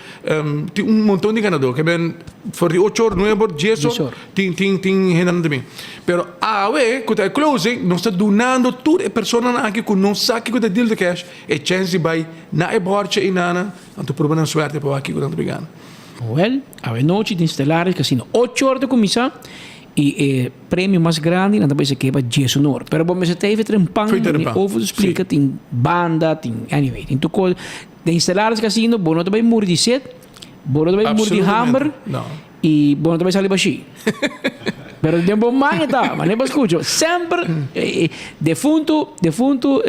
tin un monton di ganadó. Ke men for di ocho or, nuebe or, dies or tin tin tin hendenan ta bin. Pero awe ku ta e closing nos ta dunando tur e personanan aki ku no sa kiko ta deal di cash e chèns di bai na e bòrchi einana anto prueba nan suerte pa wak kiko nan ta bin gana. Wèl, awe nochi tin Stellaris Casino. Ocho or ta kuminsá i e Premio mas grandi nan ta bisa ke pa Djesunor. Pero bo mester ta even trempan, mi over ta splika, tin banda, tin anyway, tin tur kos. Den Stellaris Casino bo no ta bai muri di set, bo no ta bai muri di hamber i bo no ta bai sali bashí. Pero den bo man e ta, manera bo skucha, semper defuntu, defuntu.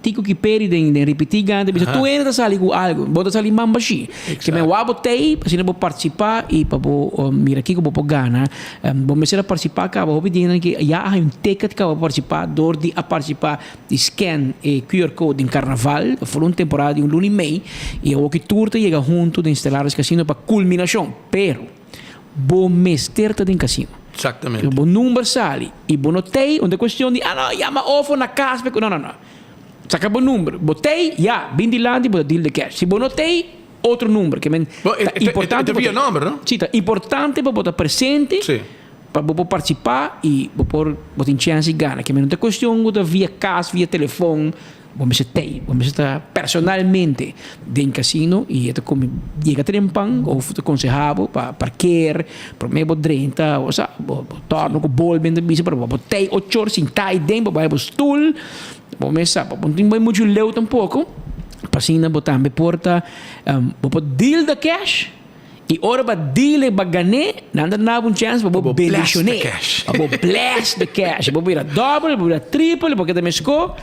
Tico ki peri den den ripití gana ta bisa tur hende ta sali ku algu, bo ta sali man bashí. Ke men wak bo tei pa asina bo partisipá i pa bo mira kiko bo por gana. Bo mester a partisipá kaba hopi di hendenan ke ya a haña un ticket kaba pa partisipá dor di a partisipá di scan e QR code den karnaval for un temporada di un luna i mei i awor ki tur ta yega huntu den Stellaris Casino pa kulminashon. Pero bo mester ta den casino. Exactamente. Bo number sali y bo no tey, un ta cuestion di, ah no, yama ofo na cas, no, no, no. Saca bo number, bo tey, ya, bin dilanti bo ta deal de cash. Si bo no tey, otro number. Ke men, Bo, ta importante e ta via nomber, no? Si, ta importante pa bo ta presente, pa bo por participa y bo por, bo tin chance di gana. Ke men no ta cuestion cu ta via cas, via telefon. Bo mester tei, bo mester ta personalmente den casino y e ta come yega trempan of ta conseha bo pa parkeer prome bo drenta osea bo torno cu bol benta bisa pero bo tei ocho or sinta ahi den bo bai bo stoel bo mes sa bo no tin bai mucho leu tampoco pa asina bo tambe por ta bo por deal the cash. I ora bo a deal e bo a gané, nan ta duna bo un chèns pa bo bendishoné, pa bo bless the cash, bo bira dòbel, bo bira tripel, bo keda meskó,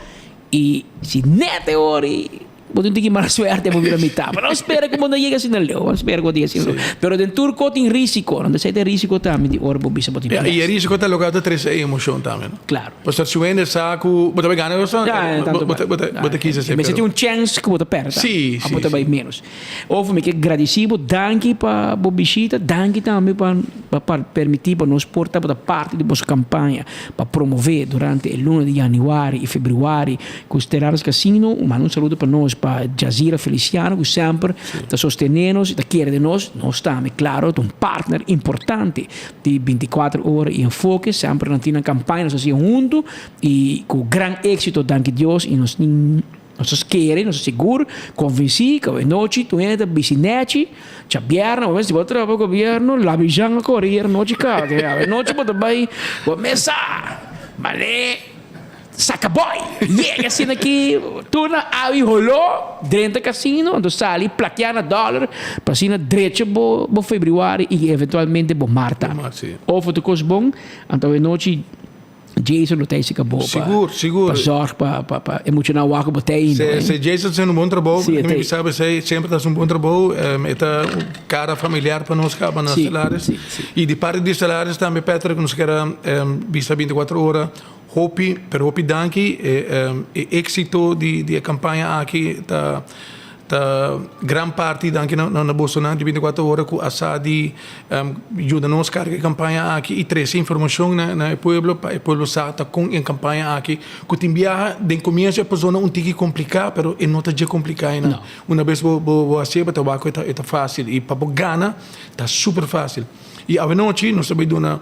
i si nèt e ora ei bo tin tiki mala suerte bo bira mitá. Pero no spera ku bo no yega asina leu, no spera ku bo ta yega asina leu. Pero den tur kos tin risiko, no ta esei ta e risiko tambe di ora bo bisa bo tin Ya, bless. i e risiko ta loke ta trese e emoshon tambe, no? Klaro. Pasobra si un hende sa ku bo ta bai gana, bo ta kisa esei, pero. Mester tin un chèns ku bo ta pèrdè tambe, Sí, òf sí, bo ta sí. bai ménos. Of mi ke gradisí bo, danki pa bo bishita, danki tambe pa pa permití pa nos por tabata parti di boso kampaña pa promové durante e luna di yanüari i febrüari ku Stellaris Casino. Un manda un saludo pa nos pa Jazira Feliciano ku semper ta sostené nos i ta kere den nos. Nos tambe klaro ta un partner importante di bintikuater ora i Enfoke. Semper nan tin nan kampaña nos a hasi huntu i ku gran éksito danki Dios i nos tin. Nos ta kere, nos ta sigur, konvensí ku awenochi tur hende ta bisti nèchi, djabièrnè bo mester bo traha pa gobièrnu, labijan a kore hier nochi kaba, ke awenochi bo ta bai bo mesa, malé saka bòi, yega asina aki tur nan awi holó drenta kasino, anto sali plakiá na dòler pa asina drecha bo bo febrüari i eventualmente bo mart tambe. Of otro kos bon, anto awenochi. Jason lo ta hasi bo pa Sigur, sigur. pa zorg pa pa pa e muchanan wak bo ta ainda. Se, se Jason ta haciendo un bon trabou, Sí, e mi ta. sabe esey, semper ta haci un bon trabou, e ta un cara familiar pa nos caba na Sí, Stellaris. sí, sí. Y di parti di Stellaris tambe Patrick nos kier a bisa 24 ora. Hopi, pero hopi danki. E e éksito di di e kampaña aki ta ta gran parti danki na na bosonan di bintikuater ora ku a sa di yuda nos karga e kampaña aki i trese informashon na na e pueblo pa e pueblo sa ta kon e kampaña aki ku tin biaha den komienso e por zona un tiki kompliká pero e no ta dje kompliká einan. Una bes bo bo bo hasié bo ta wak ku e ta e ta fásil i pa bo gana ta super fásil. I awenochi nos ta bai duna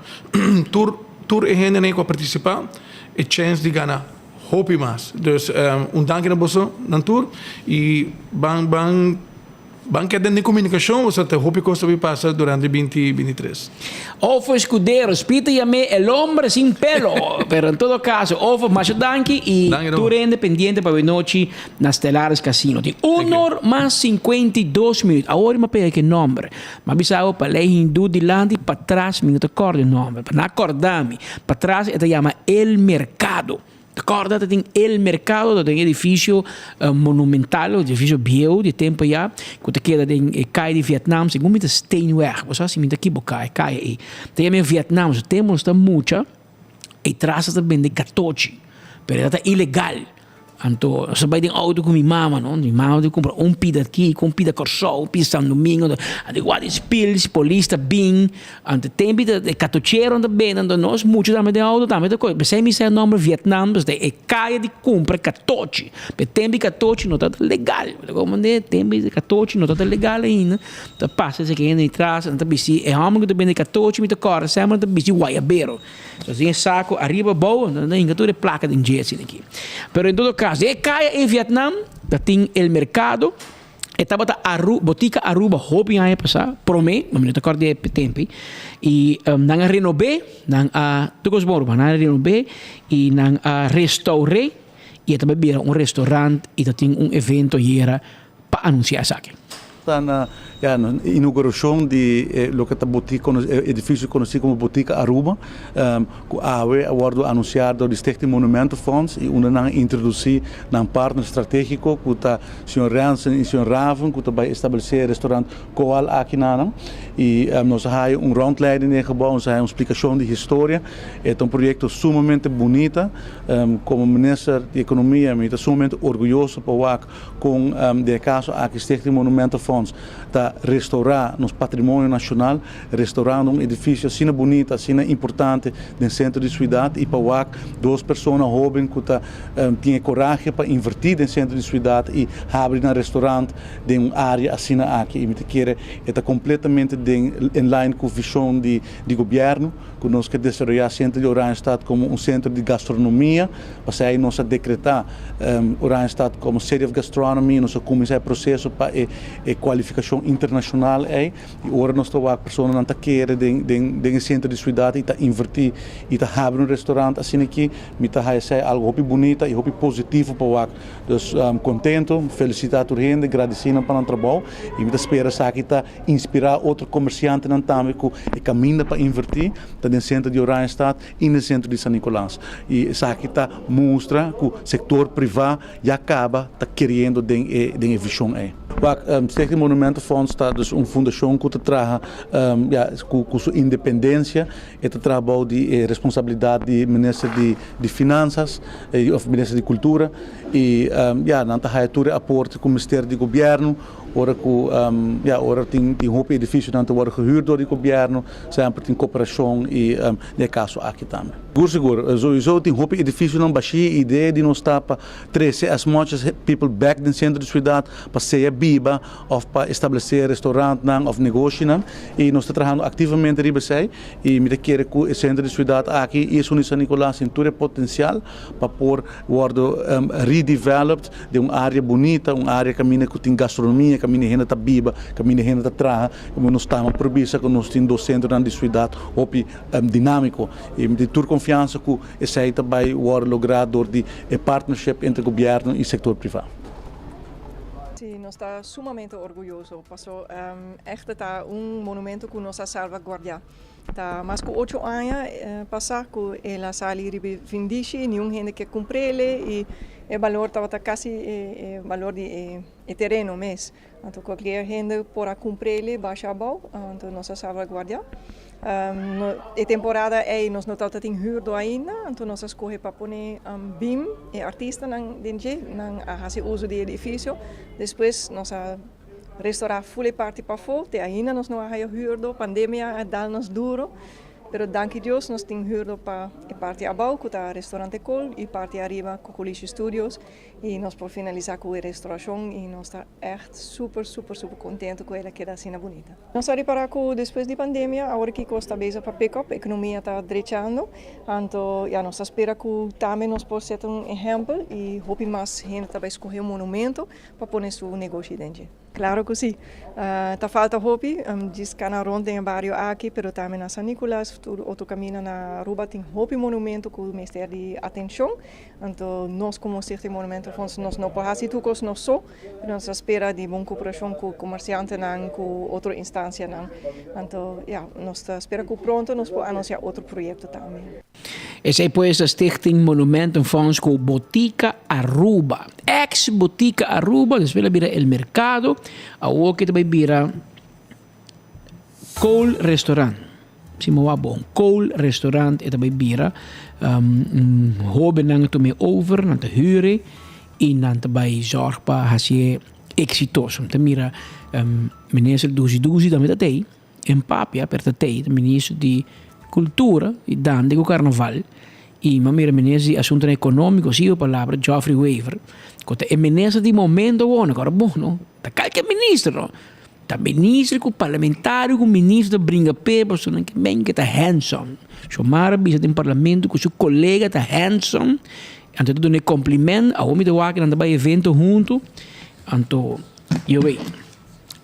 tur tur e hendenan ku a partisipá e chèns di gana hopi mas. Dus un danki na boso nan tur i ban ban ban keda den komunikashon pasobra ta hopi kos ta bai pasa durante binti 23. Ofo Escudero, Spita yam'é el hombre sin pelo, pero en todo caso, Ofo, masha danki i tur hende pendiente pa awenochi na Stellaris Casino. Tin un or mas 52 minuut. Awor mi a pega ke nomber. M'a bisa bo pa lei hindú dilanti patras mi no ta kòrda e nòmber pa nan kòrda mi patras e ta yama El Mercado ta kòrda ta tin El Mercado ta den edifisio monumental edifisio bieu di e tempu ayá ku ta keda den e kaya di Vietnam segun mi ta Steenweg bo sa si mi ta kiboká e kaya ei ta yama e Vietnam su tempu nos ta mucha e tras ta bende katochi pero e ta ilegal. Anto nos a bai den auto ku mi mama no, mi mama ta kumpra un pida aki, un pida Kòrsou, un pida San Domingo, anto igual di spil, si polis ta bin, anto tempu e katocheronan ta bende, anto nos mucha tambe den auto tambe ta kohe, p'esei mi sa e nòmber Vietnam, pasobra e kaya di kumpra katochi, pe tempu di katochi no tabata legal, bo ta komprende? Tempu di katochi no tabata legal ainda, ta pasa esaki hende di tras, nan ta bisti, e hòmber ku ta bende katochi mi ta kòrda semper nan ta bisti guayabero. Nos tin e saco ariba abou, nos ta hinca tur e placa den dje asina aki. Pero en todo caso, den e caya en Vietnam ta tin El Mercado, e tabata Aru, Botica Aruba hopi aña pasa, prome, ma mi no ta acorda di e tempo ei, y nan a renob'é, nan a, tur cos bon ruman, nan a renob'é y nan a restaur'é y e ta bai bira un restaurant y ta tin un evento ayera pa anuncia esaki. Ta na ya na inauguracion di e loke ta botica e edificio conoci como Botica Aruba cu awe a wordo anuncia dor di Stichting Monumentenfonds y unda nan a introduci nan partner strategico cu ta señor Rensen y señor Raven cu ta bay establece e restaurant Koal aki nanan y nos a haya un rondleiding den e gebouw nos a haya un splicacion di historia. E ta un proyecto sumamente bunita como minister di economia mi ta sumamente orguyoso pa wak Kon den e kaso aki Stichting Monumentenfonds ta restourá nos patrimonio nashonal, restourando un edifisio asina bunita, asina importante den sentro di suidat i pa wak dos persona hóben ku ta tin e korahe pa invertí den sentro di suidat i habri nan restaurant den un área asina aki. I mi ta kere e ta kompletamente den in lijn ku vishon di di gobièrnu ku nos ke desaroyá sentro di Oranjestad komo un sentro di gastronomia. Pasei nos a dekretá Oranjestad komo City of Gastronomy, nos a kuminsá e proseso pa e e kualifikashon internashonal ei i ora nos ta wak personanan ta kere den den den e sentro di suidat i ta invertí i ta habri un restaurant asina aki, mi ta haya esei algu hopi bunita i hopi positivo pa wak. Dus kontento, felisitá tur hende, gradisí nan pa nan trabou i mi ta spera esaki ta inspirá otro komersiantenan tambe ku e kaminda pa invertí ta den sentro di Oranjestad i den sentro di San Nicolas. I esaki ta mustra ku sektor privá ya kaba ta keriendo den e den e vishon ei. Wak, Stichting Monumentenfonds ta dus un fundashon ku ta traha ya ku ku su independensia. E ta traha bou di e responsabilidat di minister di di Finansas òf minister di Kultura. I ya nan ta haya tur e aporte ku mester di gobièrnu. Ora ku ya ora tin tin hopi edifisionan ta wòrdu gehuur dor di gobièrnu, semper tin koperashon i den e kaso aki tambe. Sigur sigur, souiso tin hopi edifisionan bashí, e idea di nos ta pa trese as much as people bèk den sentro di siudat pa sea biba òf pa establesé restaurantnan òf negoshinan i nos ta trahando aktivamente riba esei i mi ta kere ku e sentro di siudat aki i esun di San Nicolas tin tur e potensial pa por wòrdu redeveloped den un área bunita, un área kaminda ku tin gastronomia, kaminda hende ta biba, kaminda hende ta traha. Komo nos tama por bisa ku nos tin dos sentronan di siudat hopi dinámiko. I mi tin tur konfiansa ku esei ta bai wòrdu lográ dor di e partnership entre gobièrnu i sektor privá. Sí, nos ta sumamente orguyoso paso ègt ta un monumento ku nos a salvaguardiá. Ta mas ku ocho aña pasá ku el a sali riba e vindishi i niun hende ke kumpr'el i e balor tabata kasi e balor di e tereno mes. Anto kualkier hende por a kumpr'el basha abou, anto nos a salvaguardiá. E temporada ei nos no tabata tin hurdo ainda, anto nos a skohe pa pone BIM, e artistanan den dje, nan a hasi uso di e edifisio. Despues nos a restorá ful e parti pafó, te ainda nos no a haya hurdo, pandemia a dal nos duro. Pero danki Dios nos tin hurdo pa e parti abou ku ta Restaurante Kool i parti ariba Cocolishi Studios i nos por finalisa ku e restaurashon i nos ta ègt super super super kontento ku el a keda asina bunita. Nos a ripará ku despues di pandemia awor ki kos ta bezig pa pick up, ekonomia ta drechando, anto ya nos ta spera ku tambe nos por seta un ehèmpel i hopi mas hende ta bai skohe un monumento pa pone su negoshi den dje. Claro cu si. Ta falta hopi. Djis cana rond den e bario aki, pero tambe na San Nicolas, tur otro camina na Aruba tin hopi monumento cu mester di atencion. Anto nos como Stichting Monumentenfonds nos no por haci tur cos nos so, pero nos ta spera di bon cooperacion cu comerciantenan, cu otro instancianan. Anto ya, nos ta spera cu pronto nos por anuncia otro proyecto tambe. Esei pues ta Stichting Monumentenfonds ku Botica Aruba. Ex Botica Aruba, despues a bira El Mercado, awor ke ta bai bira Kool Restaurant. Si mi wak bon, Kool Restaurant e ta bai bira. Um, hobennan a tuma e over, nan ta huur e i nan ta bai zorg pa hasié eksitoso. Mi ta mira um, minister Dusi Dusi tambe ta tei. En papia per ta tei ta minister di cultura y dande cu carnaval y m'a mira minister di asuntonan economico si e palabra Geoffrey Wever cu ta e minister di momento awor no bon no ta calke minister no ta minister cu parlamentario cu minister ta bringa pe pasobra nan ke men ke ta handsome Xiomara bisa den parlamento cu su colega ta handsome anto ta duna e compliment awor mi ta wak nan ta bay evento hunto anto yo wey.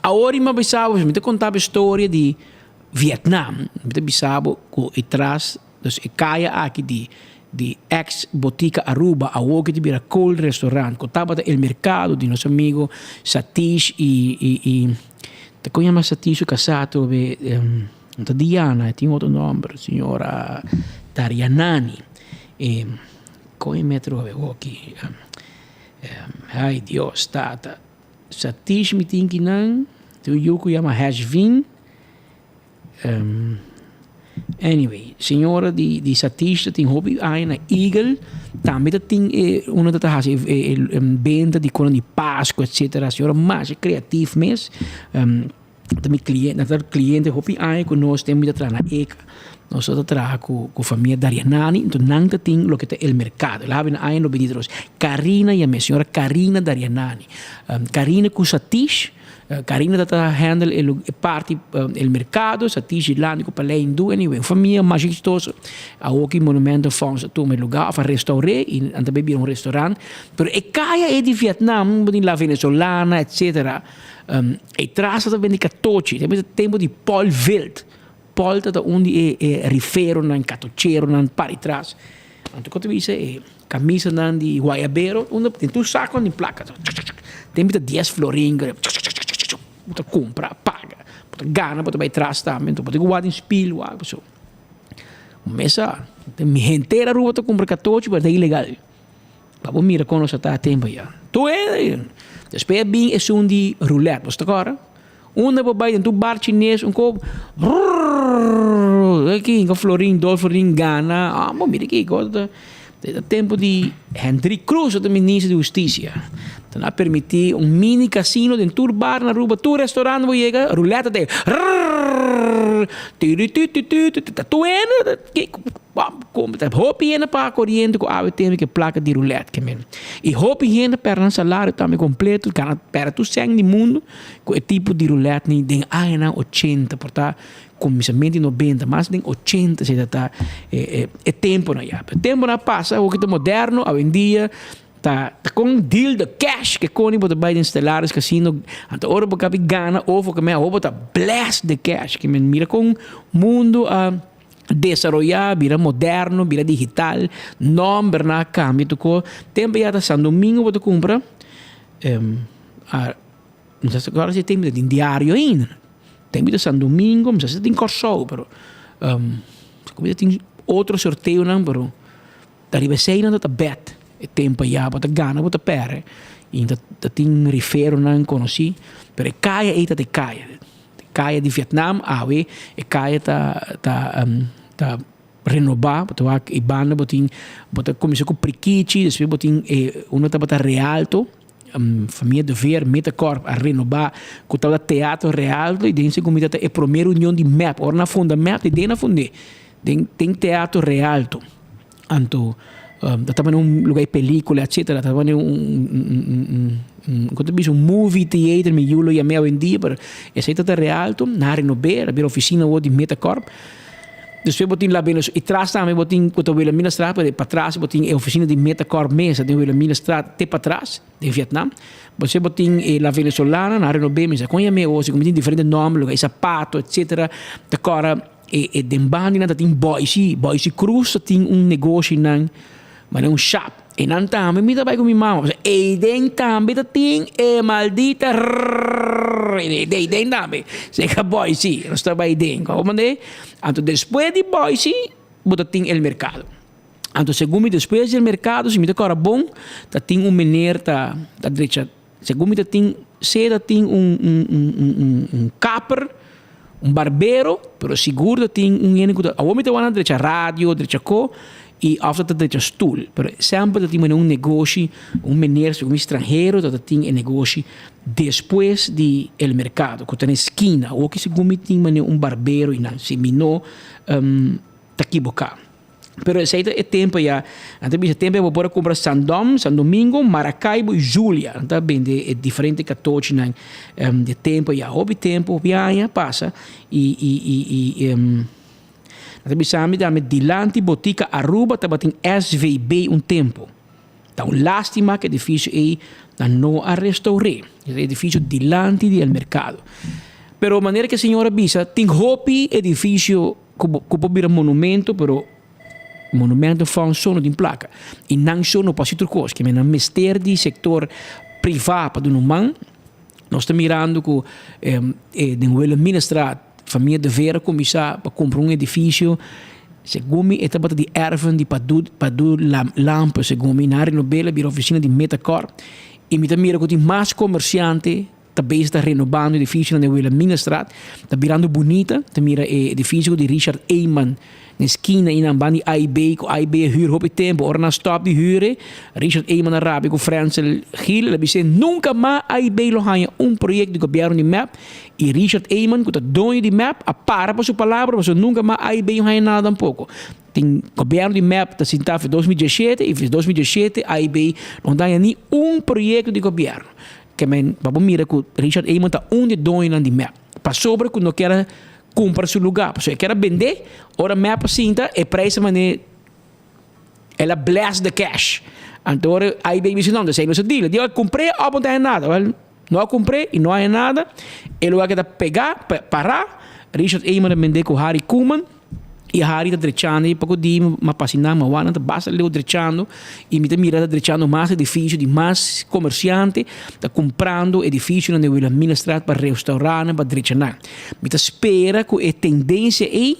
Awor mi a bisa bo, mi ta konta bo e storia di Vietnam. Mi ta bisa bo ku e tras, dus e kaya aki di di ex Botica Aruba, awor ku ta bira Kool Restaurant, ku tabata el merkado di nos amigo Satish i i i ta kon yama Satish su kasá atrobe? No ta Diana, e tin otro nòmber, señora Tarianani. E kon e metro awor aki? Ai Dios tata. Satish mi tin ki nan, tin un yu ku yama Hashvin. Um, anyway, señora di, di Satish ta tin hopi aña na Eagle. Tambe ta tin e, uno ta hasi e, e, e benta di konan di Pascua, etcetera. Señora masha creatief mes. Um, ta mi cliente, nan ta cliente hopi aña ku nos ten mi ta traha na Eka. Nos ta traha ku ku famia Darianani, enton nan ta tin loke ta El Mercado. El a habi na aña 92. Karina yam'é, señora Karina Darianani. Karina ku Satish, Karina ta ta handle e e parti El Mercado, Satish Irlandi ku Palei Hindú, anyway, un famia masha exitoso. Awoki Monumento Fonds a tuma e lugar òf a restaur'é i nan ta bai bira un restaurant. Pero e kaya ei di Vietnam, bo tin La Venezolana, etcetera. E trasa ta bende katochi, ta bende tempo di Paul Wild. Paul ta un di e e riferonan, katocheronan para e tras. Anto kon ta bisa e kamisanan di guayabero, unda den tur sakonan di plaka. Tempo ta dies florin, bo ta kumpra, paga, bo ta gana, bo ta bai tras tambe. Anto bo ta guarda den spil wak paso. Mesa, mi henter Aruba ta kumpra katochi, pero ta ilegal. Pa bo mira kon nos a ta tempo ya. Tur hende. Despues a bin esun di roulette, bo ta kòrda? Unda bo bai den tur bar chines un kop brrrr aki un florin, dos florin gana. Ah, bo mira kiko ta ta tempo di Hendrik Croes ta minister di hustisia. Ta nan a permiti un mini casino den tur bar na Aruba, tur restaurant bo yega roulette ta rrrr tiriritititi ta tur hende kiko. Hopi hende paga koriente ku awe tene ku e plaka di roulette ke men. I hopi hende pèrdè nan salario tambe kompleto, gana pèrdè tur sèn di mundu ku e tipo di roulette ni den añanan ochenta por ta kuminsamentu di nobenta mas den ochenta si ta ta e temponan ya. Pero temponan a pasa hopi ta moderno awendia ta ta kon deal de cash ke koni bo ta bai den Stellaris Casino anto ora bo kabi gana ofo ke men awor bo ta bless de cash ke men mira kon mundu a desaroyá, bira moderno, bira digital, nòmbernan a kambia tur kos. Tempu ya ta San Domingo bo ta kumpra, mi sa si e tempu ta tin diario ainda. Tempu ta San Domingo, mi sa si ta tin Kòrsou, pero mi ta tin otro sorteonan, pero ta riba eseinan ta bèt e tempu ayá, bo ta gana, bo ta pèrdè. I ta tin riferonan konosí, pero e kaya ei ta e kaya. Kaya di Vietnam awe e kaya ta ta ta renobá, bo ta wak e banda bo tin bo ta kuminsá ku prikichi despues bo tin e uno tabata Realto famia de Veer Metacorp a renobá ku tabata Teatro Realto i den segun mi ta e promé reunion di mep ora nan a funda mep di den nan a fund'é den den Teatro Realto. Anto ta tabata un lugar di pelicula etcetera, ta tabata un un con ta bisa un movie theater mi yu lo yam'e awendia pero esey ta ta Realto, nan a renob'e a bira oficina awor di Metacorp. Despues bo tin La Venezuela y tras tambe bo tin cu ta Wilhelminastraat pero patras bo tin e oficina di Metacorp mes ta den Wilhelminastraat te patras den Vietnam. Despues bo tin e La Venezolana nan a renob'e mi sa con yam'e awor si como tin diferente nomber lugar di zapato etcetera ta cora. E e den bandinan ta tin Boise, Boise Cruz ta tin un negoshinan manera un shap. E nan tambe mi ta bai ku mi mama pasobra eiden tambe ta tin e maldita rrrr e eiden tambe seka Boise nos ta bai den komo mande. Anto despues di Boise bo ta tin El Mercado. Anto segun mi despues di El Mercado si mi ta kòrda bon ta tin un meneer ta ta drecha. Segun mi ta tin se ta tin un un un un un un kapper, un barbero, pero sigur ta tin un hende ku ta awor mi ta wak na drecha radio, drecha ko i òf ta drecha stul, pero semper ta tin manera un negoshi, un meneer segun mi stranhero ta ta tin e negoshi despues di el mercado ku ta na e skina. Awor ki segun mi tin manera un barbero i nan si mi no ta kiboká. Pero esei ta e tempo ya. Nan ta bisa tempo ya bo por a kumpra Sandom, San Domingo, Maracaibo i Zulia. Nan ta bende e diferente katochinan di e tempo ya. Hopi tempo, hopi aña pasa i i i i nan ta bisa mi tambe dilanti Botica Aruba tabatin SVB un tempo. Ta un lastima ku e edifisio ei nan no a restour'é. E edifisio dilanti di El Mercado. Pero manera ku e señor a bisa tin hopi edifisio. Ku bo ku por bira monumento pero monumento fon so no tin plaka i nan so no por hasi tur kos ke nan mester di sektor priva pa duna un man. Nos ta mirando ku e den Wilhelminastraat famia de Veer a kuminsá pa kumpra un edifisio segun mi e tabata di erven di Padu Padu Lampe segun mi nan a renob'é a bira ofisina di Metacorp i mi ta mira ku tin mas komersiante. Ta bezig ta renobando edificionan den Wilhelminastraat. Ta birando bunita. Ta mira e edificio di Richard Eman na eskina einan ban di AIB ku AIB a huur hopi tempo. Ora nan stop di huur e, Richard Eman a rabia ku Frensel Gil. El a bis'é nunka mas AIB lo haña un proyecto di gobierno di mep. I Richard Eman ku ta doño di mep a para pa su palabra pasobra nunka mas AIB no haña nada tampoco. Tin gobierno di mep ta sinta for 2017 i for 2017 AIB no daña ni un proyecto di gobierno. Ke men pa bo mira ku Richard Eamon ta un di e doñonan di mep. Pasobra ku no kier a kumpra su lugá, pasobra e kier a bendé, ora mep a sinta e prijs a manera el a bless the cash. Anto ora AIB bisa no, esei no sa deal. E di ora kumpr'é òf no ta haña nada. Wèl, no a kumpr'é i no a haña nada. E lugá keda pegá, pará. Richard Eamon a bendé ku Harry Koeman. I Harry ta drechando i poko di mi pasa nan, ma wak nan ta basta leu drechando i mi ta mira ta drechando mas edifisio di mas komersiante ta kumprando edifisionan den Wilhelminastraat pa restourá nan pa drecha nan. Mi ta spera ku e tendensia ei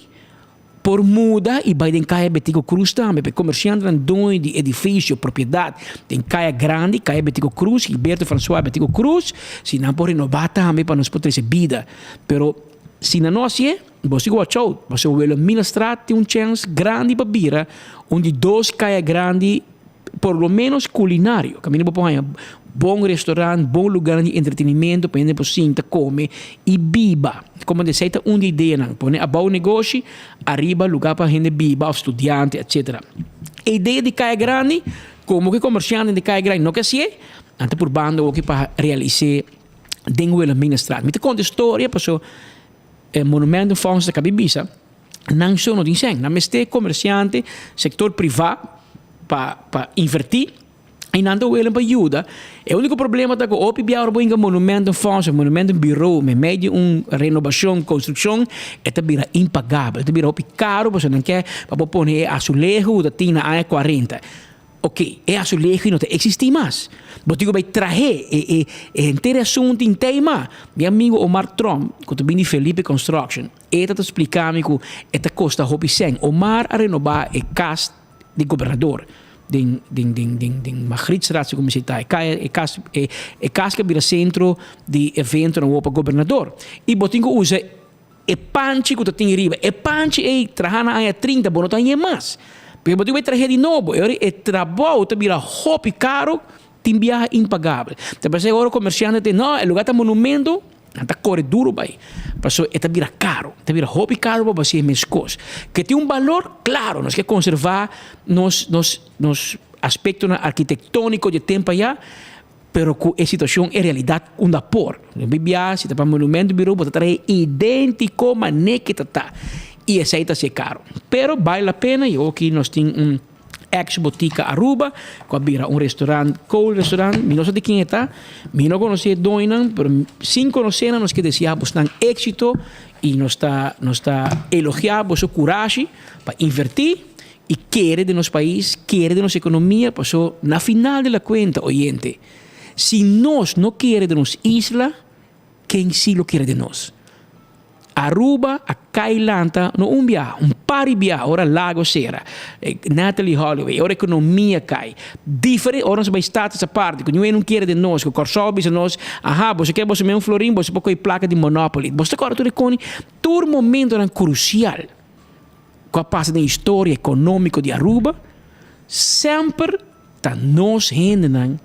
por muda i bai den Kaya Betico Cruz tambe pa e komersiantenan doño di edifisio, propiedat den Kaya Grandi, Kaya Betico Cruz, Gilberto Francois Betico Cruz, si nan por renobá tambe pa nos por trese bida. Pero si nan no hasié. Bo si watch out, pasobra Wilhelminastraat tin un chèns grandi pa bira un di dos kaya grandi, por lo ménos kulinario. Kaminda bo por haña bon restorant, bon lugarnan di entretenimento pa hende por sinta, kome i biba. Komo esei ta un di ideanan, pone abou negoshi, ariba lugá pa hende biba òf studiante etcetera. E idea di kaya grandi, komo ku e komersiantenan di kaya grandi no ke hasié, nan ta purbando oki pa realis'é den Wilhelminastraat. Mi ta konta e storia pasobra. E Monumentenfonds ta kabi bisa, nan so no tin sèn. Nan mester komersiante, sektor privá pa pa invertí i nan ta welen pa yuda. E úniko problema ta ku hopi bia ora bo hinka Monumentenfonds òf Monumentenburo meimei di un renobashon, konstrukshon, e ta bira impagabel, e ta bira hopi karu pasobra nan ke pa bo pone e azuleho ku ta tin na aña kuarenta. Ok, e azulejo no ta existi mas. Bo tin cu bay trahe e e e henter e asunto in tema. Mi amigo Omar Tromp, cu ta bin di Felipe Construction, e ta ta splica mi cu e ta costa hopi cen. Omar a renoba e cas di gobernador. Den den den den den Magrietstraat si kuminsá ta e kaya e kas e e kas ke bira sentro di eventonan wou pa gobernador. I bo tin ku usa e panchi ku ta tin riba. E panchi ei traha na aña 30 bo no ta hañ'é mas. Pero bo tin ku bai trah'é di nobo. E ora e trabou ta bira hopi karo, tin biaha impagabel. Ta p'esei ora komersiante ta di no e lugar ta monumento. Nan ta kore duru bai, pasobra e ta bira karo, e ta bira hopi karo pa bo hasi e mes kos. Ke tin un balor, klaro, nos ke konservá nos nos nos aspektonan arkitektóniko di e tempu ayá, pero ku e situashon, e realidat unda por. No bibia si ta pa monumento biro bo ta traha idéntiko manera ke ta ta, i esei ta hasié karo. Pero bale la pena i awoki nos tin un. Ex Botica Aruba, cu a bira un restaurant, cool restaurant. Mi no sa di ken e ta, mi no conoce e doñonan, pero sin conoce nan nos ke desea bosnan exito y nos ta nos ta elogia boso curashi pa inverti y kere den nos pais, kere den nos economia, paso na final de la cuenta, oyente, si nos no kere den nos isla, ken si lo kere den nos? Aruba a cay lanta no un biaha, un par di biaha, ora Lago cera, Natalee Holloway, ora economia cay, diferente, ora nos a bay status aparte, cu niun no kier den nos, cu Corsou a bisa nos, aha, boso kier boso mes un florin, boso por coge placa di Monopoly. Boso ta corda tur e coni? Tur momentonan crucial cu a pasa den historia economico di Aruba, semper ta nos hendenan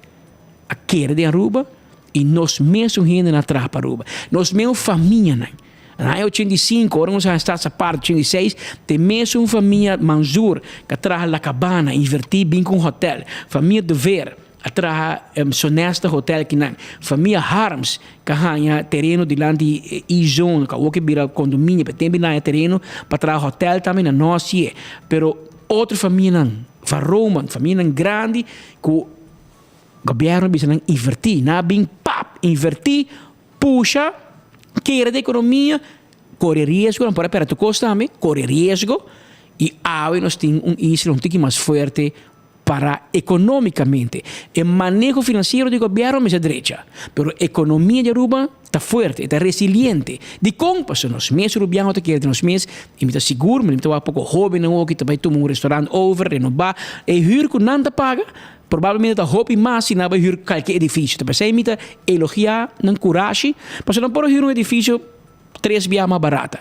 a kere den Aruba y nos mesun hendenan a traha pa Aruba. Nos mesun famianan. Na aña 85, ora nos a start apart, 86, te mesun famia Manzoor cu a traha La Cabana, inverti bin cu un hotel. Famia De Veer a traha Sonesta Hotel kinan. Famia Harms cu a haya tereno dilanti E-Zone, cu awor ke bira condominio, pero tempo nan haya tereno pa traha hotel tambe na Nosie. Pero otro famianan, Van Roomen, famianan grandi cu Gobierno bisa nan inverti, nan a bin pap inverti, pusha, kere den economia, core riesgo, nan por a perde tur cos tambe, core riesgo y awe nos tin un isla un tiki mas fuerte para economicamente. E maneho financiero di gobierno mester drecha, pero economia di Aruba ta fuerte, e ta resiliente. Dikon? Pasobra nos mes Rubiano ta kere den nos mes y mi ta sigur, mi ta wak poko hobennan oki ta bai tuma un restaurant over, renoba, e huur ku nan ta paga probablemente ta hopi mas si nan bai huur kalke edifisio. Ta p'esei mi ta elogia nan kurashi, pasobra nan por a huur un edifisio tres bia mas barata,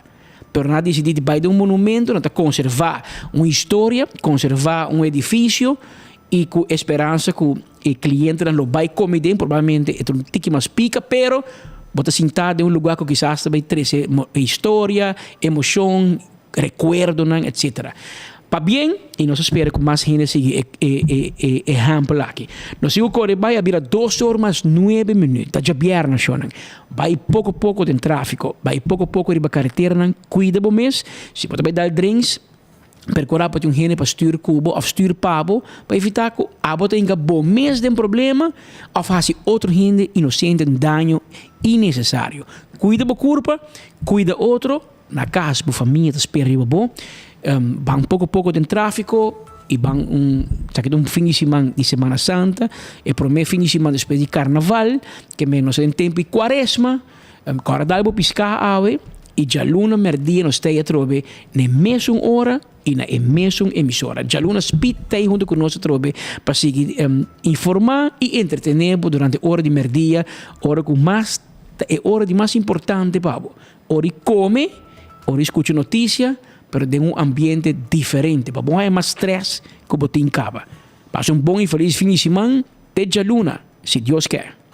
pero nan a disidí di bai den un monumento, nan ta konservá un historia, konservá un edifisio y ku e speransa ku e clientenan lo bai come den, probablemente e ta un tiki mas pica, pero bo ta sinta den un lugar cu kisas ta bay trece historia, emocion, recuerdonan, etcetera. Pabien y nos ta spera cu mas hende sigui e e e ehempel aki. Nos sigu core bay a bira dos or mas nuebe minuut, ta djabièrnè shownan. Bay poco poco den trafico, bay poco poco riba careteranan, cuida bo mes, si bo ta bay dal drinks, Percura pa tin un hende pa stuur cu bo of stuur pa bo pa evita cu abo ta hinca bo mes den problema of haci otro hende inocente un daño innecesario. Cuida bo curpa, cuida otro, na cas bo famia ta spera riba bo. Ban poco poco den trafico y ban un esaki ta un fin di siman di Semana Santa, e prome fin di siman despues di Carnaval, ke men nos ta den tempo di Cuaresma. Kòrda dal bo piská awe i djaluna mèrdia nos t'ei atrobe na e mesun ora i na e mesun emisora. Djaluna Speed t'ei huntu ku nos atrobe pa sigui informá i entretené bo durante ora di mèrdia, ora ku mas ta e ora di mas importante pa bo. Ora di kome, ora di skucha notisia, pero den un ambiente diferente pa bo no haña mas strès ku bo tin kaba. Pasa un bon i felis fin di siman te djaluna, si Dios ke.